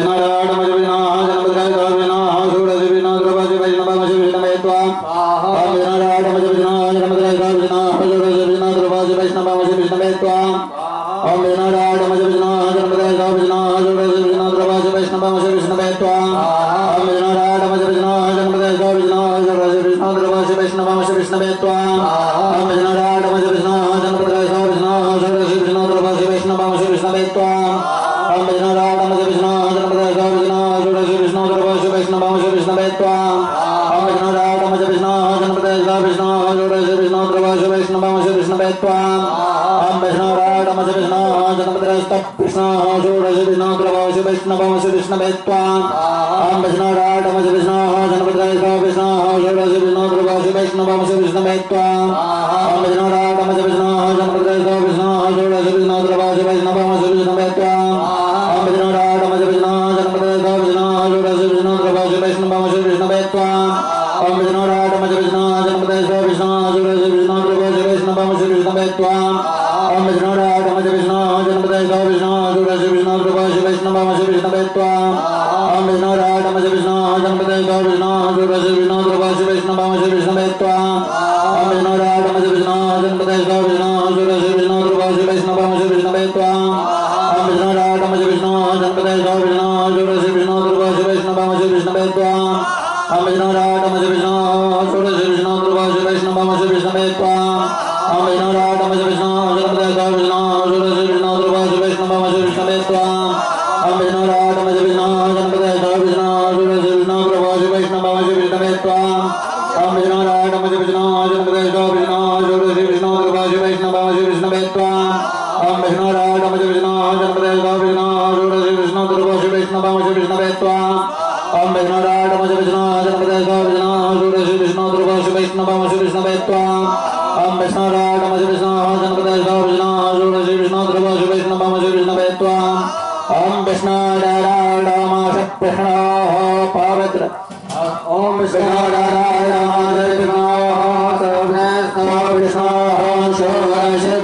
विष्णुराटमस्य विष्णोः जनपदस्य विष्णोः षोडश विष्णो द्रवस्य वैष्णवस्य विष्णवे त्वा। ओम विष्णुराटमस्य विष्णोः जनपदस्य विष्णोः षोडश विष्णो द्रवस्य वैष्णवस्य विष्णवे त्वा। ओम विष्णुराटमस्य विष्णोः जनपदस्य विष्णोः षोडश विष्णो द्रवस्य वैष्णवस्य विष्णवे त्वा। ओम विष्णुराटमस्य विष्णोः जनपदस्य विष्णोः षोडश विष्णो द्रवस्य वैष्णवस्य विष्णवे त्वा। ओम विष्णुराटमस्य विष्णोः जनपदस्य विष्णोः षोडश विष्णो द्रवस्य वैष्णवस्य विष्णवे त्वा। ओम विष्णुराटमस्य विष्णोः जनपदस्य विष्णोः षोडश विष्णो द्रवस्य वैष्णवस्य विष्णवे त्वा। ओम विष्णुराटमस्य विष्णोः जनपदस्य विष्णोः षोडश विष्णो द्रवस्य वैष्णवस्य विष्णवे त्वा। ओम विष्णुराटमस्य विष्णोः जनपदस्य विष्णोः षोडश विष्णो द्रवस्य वैष्णवस्य विष्णवे त्वा। ओम विष्णुराटमस्य विष्णोः जनपदस्य विष्णोः षोडश विष्णो द्रवस्य वैष्णवस्य विष्णवे त्वा। ओम विष्णुराटमस्य विष्णोः जनपदस्य विष्णोः षोडश विष्णो द्रवस्य वैष्णवस्य विष्णवे त्वा। ओम विष्णुराटमस्य विष्णोः जनपदस्य विष्णोः षोडश विष्णो द्रवस्य वैष्णवस्य विष्णवे त्वा। ओम विष्णुराटमस्य विष्णोः जनपदस्य विष्णोः षोडश विष्णो द्रवस्य वैष्णवस्य विष्णवे त्वा। ओम विष्णुराटमस्य विष्णोः जनपदस्य विष्णोः षोडश विष्णो द्रवस्य वैष्णवस्य विष्णवे त्वा। ओम विष्णुराटमस्य विष्णोः जनपदस्य विष्णोः षोडश विष्णो द्रवस्य वैष्णवस्य विष्णवे त्वा। ओम विष्णुराटमस्य विष्णोः जनपदस्य विष्णोः षोडश विष्णो द्रवस्य वैष्णवस्य विष्णवे त्वा। ओम विष्णुराटमस्य विष्णोः षोडश विष्णो द्रवस्य वैष्णवस्य विष्णवे त्वा। ओम विष्णुराटमस्य विष्णोः जनपदस्य विष्णोः षोडश विष्णो द्रवस्य वैष्णवस्य विष्णवे त्वा। ओम विष्णुराटमस्य विष्णोः जनपदस्य विष्णोः षोडश विष्णो द्रवस्य वैष्णवस्य विष्णवे त्वा। ओम विष्णुराटमस्य विष्णोः जनपदस्य विष्णोः षोडश विष्णो द्रवस्य वैष्णवस्य विष्णवे त्वा। ओम विष्णुराटमस्य विष्णोः जनपदस्य विष्णोः षोडश विष्णो द्रवस्य वैष्णवस्य विष्णवे त्वा। ओम विष्णुराटमस्य विष्णोः जनपदस्य विष्णोः षोडश विष्णो द्रवस्य वैष्णवस्य विष्णवे त्वा। ओम विष्णुराटमस्य विष्णोः जनपदस्य विष्णोः षोडश विष्णो द्रवस्य वैष्णवस्य विष्णवे त्वा ओम विष्णु रामाशकृष्णः पवित्र ओम विष्णु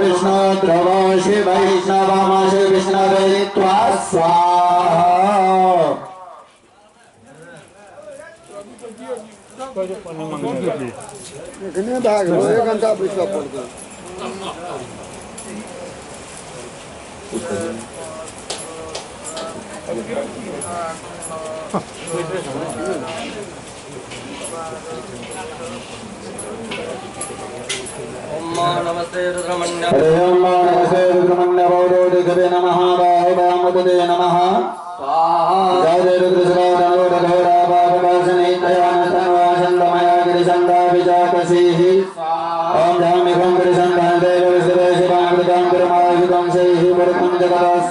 विष्णु द्रवोषि वैष्णवमसि विष्णवे त्वा स्वाहा। एक घंटा बैठा पड़ता। नमस्ते रुद्रमण्य नमस्ते रुद्रमण्य बौद्धे नमः बाहुबामुदे नमः स्वाहा। जय रुद्रश्रावणोरघोरापापकाशनैतयानतन्वासन्दमया गिरिसन्दाभिजातसीः ओम धामिकं गिरिसन्दान्देव विश्वे शिवामृतं कुरुमायुधं शैः पुरुषं जगतः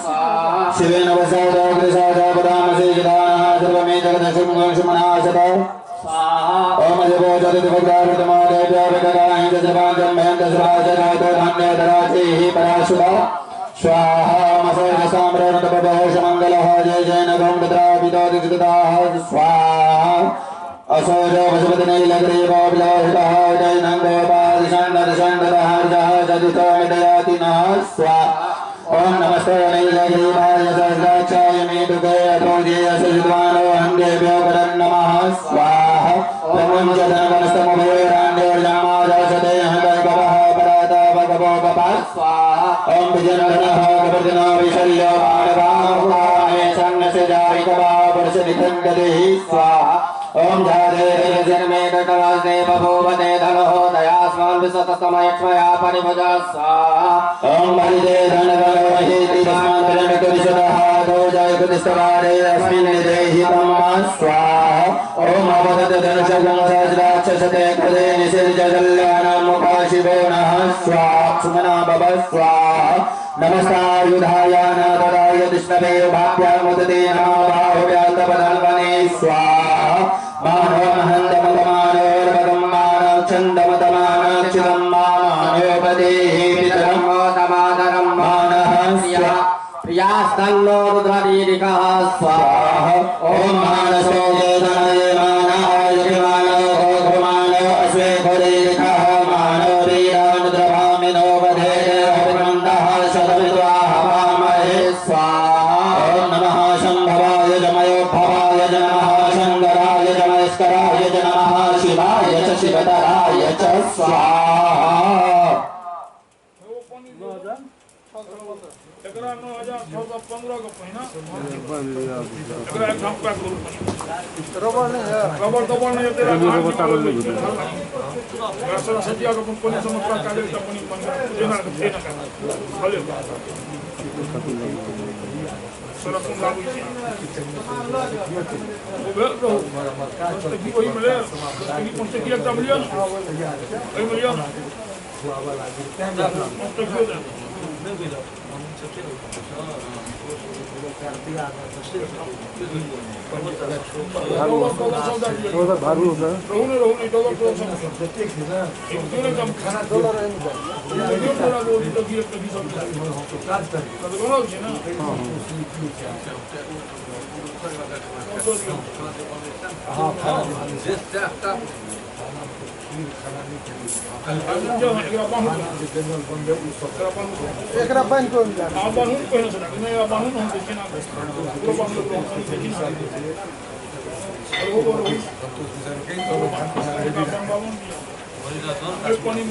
शिवेन वसादाग्रसादापदामसि जदानः सर्वमे जगदशुं सुमनाशत ओम शिवो जगदिभद्रावृतमादेव्यावृतगाहिं पराशुभा स्वाहा। मसोजसाम्रतपदोषमङ्गलः जय जय नभं तत्रापितोदिजिताः स्वाहा। असोज वसुपतिनैलग्रीवाभिलाषितः जयनन्दोपादिशण्डदशण्डदहर्जः जदितोमिदयाति नः स्वाहा। ओम नमस्ते नैलग्रीवाय सहस्राक्षाय मे दुःखे अतो जेयसुद्वानो हन्देभ्यो करं नमः स्वाहा। प्रमुञ्चधनवनस्तमुभयोराण्योर्जामादासते हृदयगवः परातावगवो गपः स्वाहा। ओम विजनगणः कपर्दिनो विशल्यो मानवाहे सन्नस्य जारिकवा पुरुषनितन्ददेहि स्वाहा। ओम जादेजन्मे कटवासने बभूवते धनः दयास्मान् विशतसमयक्ष्मया परिभुजा स्वाहा। ओम हरिदे धनगणोहि तिस्मान् प्रणितविशतः दोजायकृतिस्तवारे अस्मिन् देहि तम्मा स्वाहा। ओम अवदत धनुषगं सहस्राक्षसते कृते निषिर्जल्यानां मुखाशिवो नः स्वाहा। सुमना भव स्वाहा। नमस्तायुधाय नादराय विष्णवे भाभ्यामुदते नमो बाहुव्यातपधन्वने स्वाहा। मानो महन्तमतमानोर्वदं मानक्षन्दमतमानाक्षितं मानोपदेहि पितरं समादरं मानः स्वाहा। प्रियास्तन्नो रुद्रदीरिकः स्वाहा। ॐ मानसो चेतनये मानाय मानो गोमानो अश्वे घोरीरिकः मानो वीरानुद्रभामिनो वधे अभिमन्तः शतमित्वा हवामहे स्वाहा। ॐ नमः शम्भवाय जमयो भवाय नमः शङ्कराय जमयस्कराय च नमः शिवाय च शिवतराय च स्वाहा। एकरा 9615 के पहिना एकरा एक ठाम पैक करू। रबर नहीं है, रबर तबर नहीं है तेरा सजिया के कंपनी से मतलब कागज का पानी पानी देना देना भले सड़क लागू छै ओ भेल रहू की ओहि में ले की पहुंचे की एकटा मिलियन ओहि मिलियन एकरा बान्हि कऽ हाँ बान्हू पहिने से नहि बान्हू ने हम देखिए ना पूरा बान्हू देखिए ना पानी में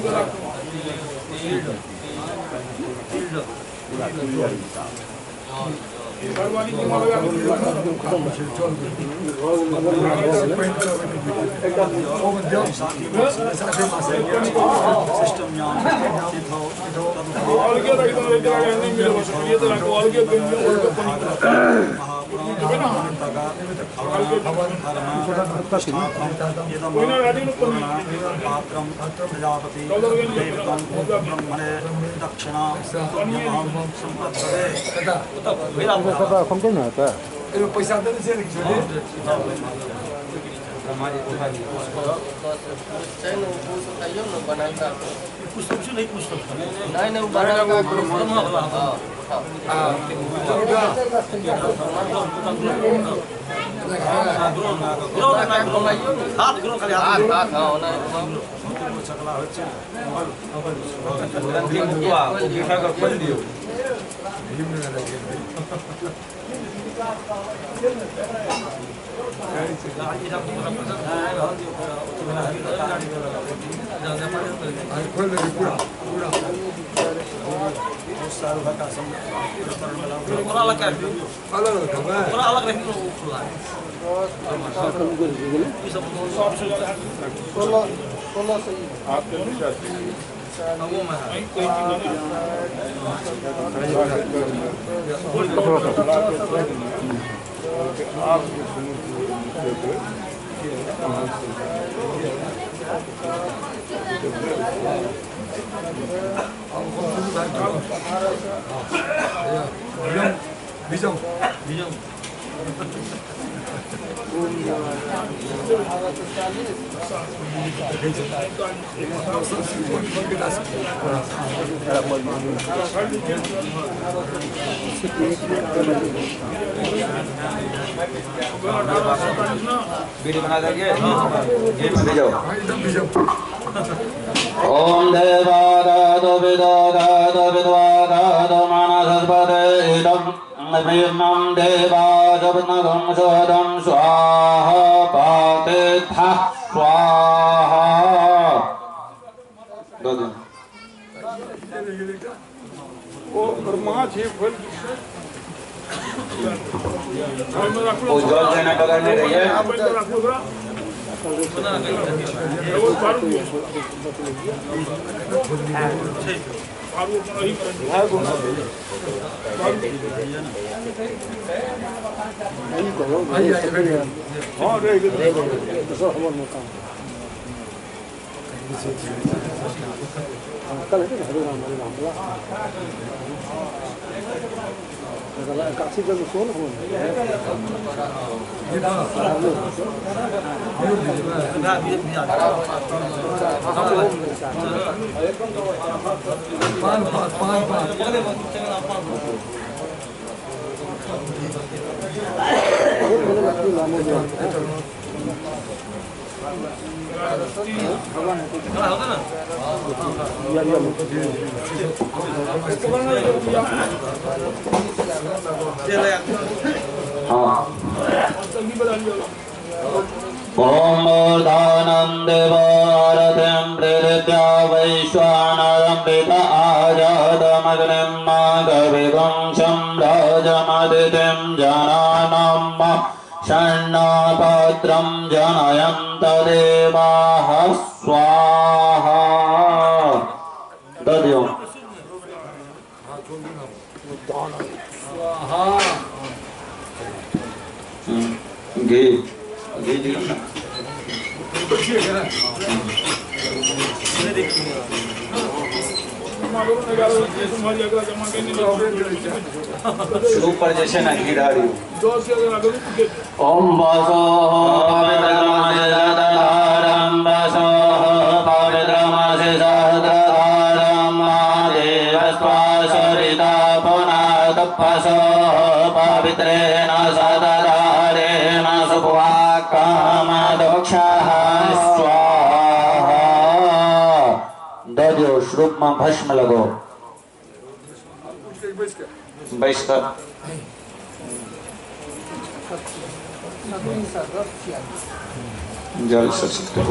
पैसा नहीं नहीं बड़ा वीडियो बना देंगे भेजो। ओम देवादादो विदादादो विद्वादादो मानसस्पते इदं नमीर्णं देवाजपनगं शोदं स्वाहा पातिथा स्वाहा। दो दिन वो जल देना बगल में रही है। हाँ। ओम मूर्धानं देवारतिं प्रेरित्या वैश्वानरं पित आजातमग्निं माधविवंशं राजमदितिं जनानां षण्णापात्रं जनयन्त देवाः स्वाहा। ददियो घी घी दियो ना। ऊपर जैसे ना घी डाली। ओम वासो पवित्रमसिसहस्रधारं वासो पवित्रमसिसहस्रधारं महादेवस्त्वा सरिता पुनः पवित्रेण सदधारेण सुभुवाकामदोक्षः स्वाहा। ददियो श्रुप में भस्म लगो बैस कर। जल सचित हो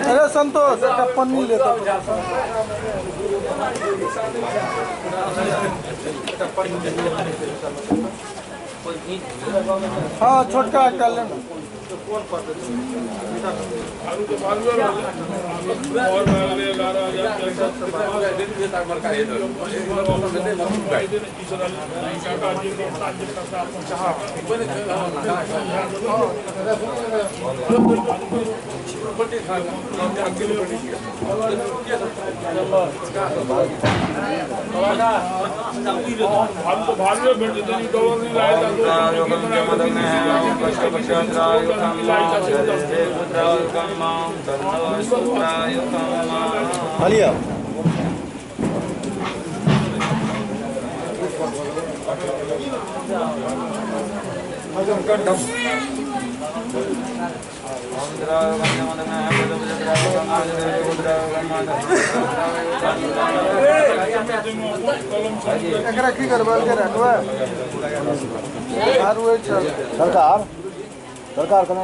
अरे संतोष एक पन्नी लेता। हाँ छोटका कर लेना। सरकार सरकार कना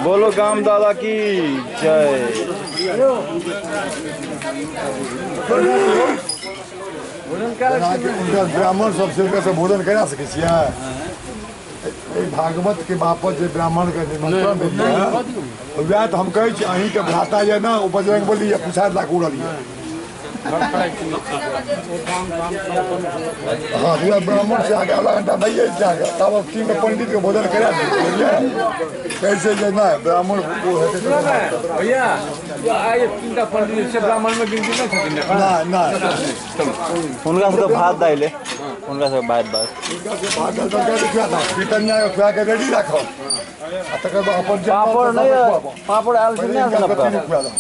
बोलो गाम दादा की जय। ब्राह्मण सब से भोजन करा सकै छियै। भागवत के बापत जे ब्राह्मण के निमंत्रण भेल वएह तऽ हम कहै छी अहींके भ्राता यऽ ने, ओ बजरंग बली यऽ, पुछारि लाख उड़ल यऽ। हाँ, वएह ब्राह्मण से अहाँके आधा घंटा नहि अछि अहाँके, तब तीन पंडित के भोजन करा दियौ, बुझलियै? कैसे जे नहि ब्राह्मण ओ हेतै भैया, आइ तीनटा पंडित छै ब्राह्मण में गिनती नहि छथिन। नहि नहि, हुनका सबके भात दालि, हुनका सबके भात दालि, भात दालि तरकारी खुआ दऽ, कीर्तनिया के खुआ के रेडी राखब, आ तकर बाद अपन पापड़ नहि, पापड़ आयल छै नहि नबका खुआ दऽ,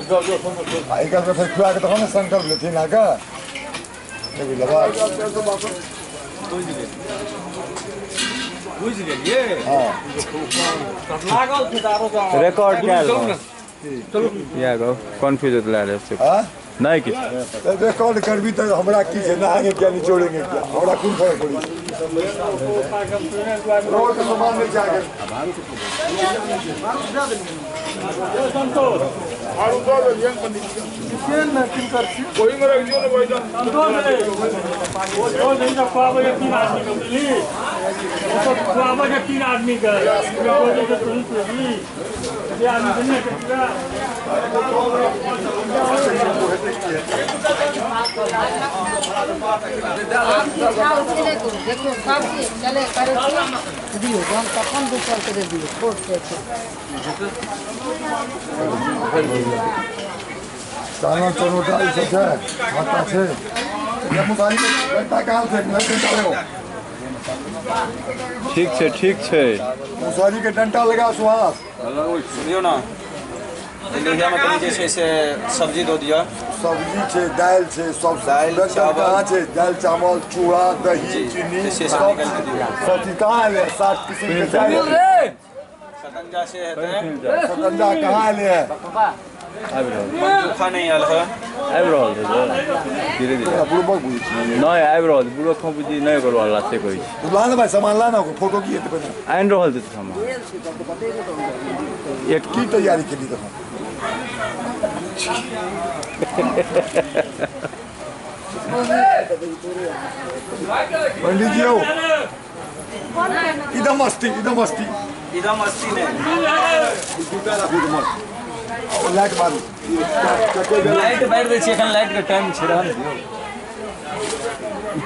आ एकर फेर खुआ के तखन ने संकल्प लेथिन अहाँके। नहि बुझलबै? बुझि गेलियै? हँ, रिकॉर्ड कयल या गो कन्फ्यूज होत ला से नहीं किछु रिकॉर्ड करबी तऽ हमरा की छै, नहाएंगे क्या निचोड़ेंगे क्या, हमरा कोन फर्क पड़ै छै। रोड के सामान नहि छै। तीन आदमी के चाना चनोटा ई सब छै, आटा छै, ठीक छै, ठीक छै। मुसहरी के डंटा लगा सुहास। सुनियौ ने, लोहिया में कनि जे छै से सब्जी दऽ दिअ। सब्जी छै, दालि छै, सब दालि चावल कहाँ छै? दालि चावल चूड़ा दही चीनी सब चीज कहाँ एलै? 60 किसिम के दालि सतंजा से हेतै। सतंजा कहाँ एलै? आबि रहल पंचोखा नहि आयल है। आबि रहल छै धीरे धीरे नहि आबि रहल बुढ़ो बुझी नहि करू हल्ला से कहै छी। ला ना भाई सामान ला ना, फोटो की हेतै पहिने। आनि रहल छै सामान। एक की तैयारी केली तखन? पंडित जी हो इधम अस्ति इधम अस्ति इधम अस्ति नहीं जूता राखू तो मत लाइट बारू लाइट बारि दै छी एखन लाइट के टाइम छै रहल दियौ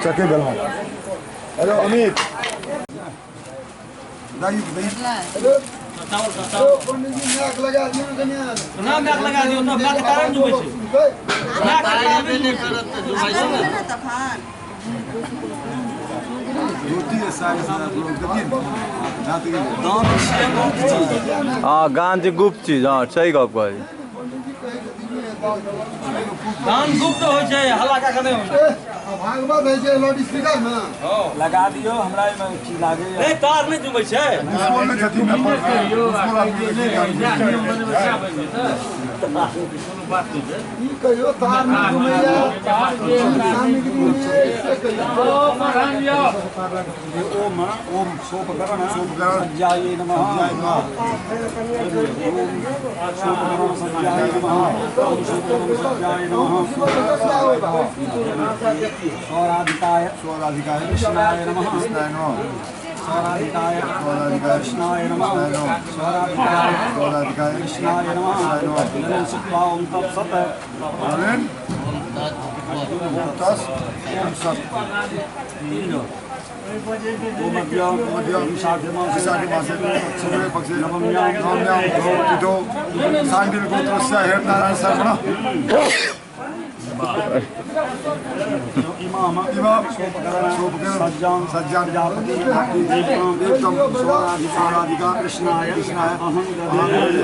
चके बेलवा। हेलो अमित दाई दाई पंडित जी नाक लगा दियौ कन्या ना नाक लगा दियौ ना नाक कारण डूबै छै नाक लगाबे नहि करत त डूबै छै ना तखन ज्योति है सारे सारा लोग देखिए रात के दान छियै गुप्त चीज। हां गान जे गुप्त चीज। हां सही गप कहै दान गुप्त होइ छै हल्ला का नहि होइ छै। भागवत होइ छै लाउड स्पीकर में लगा दियौ हमरा एहिमे की लागै नहि तार नहि जुमै छै। ई कहियो तार नहि जुमैया सामग्री में से कहियो ओम ओम सोपकरण सोपकरण सज्जाय नमः सोपकरण सज्जाय नमः ओम सोपकरण सज्जाय नमः सौराधिकाय सौराधिकाय कृष्णाय नमः कृष्णाय नमः सौराधिकाय सौराधिकाय कृष्णाय नमः सौराधिकाय सौराधिकाय कृष्णाय नमः नमः सुत्वा ओम तत्सत् ओम तस् ओम सत् पक्षे नवम्यां तिथौ सांडिल गोत्रस्य हेमनारायण शर्मणः इमाम इमाम सोपकरण सज्जां सज्जां प्रजापति देवतं सौराधिका कृष्णाय कृष्णाय अहं ददे।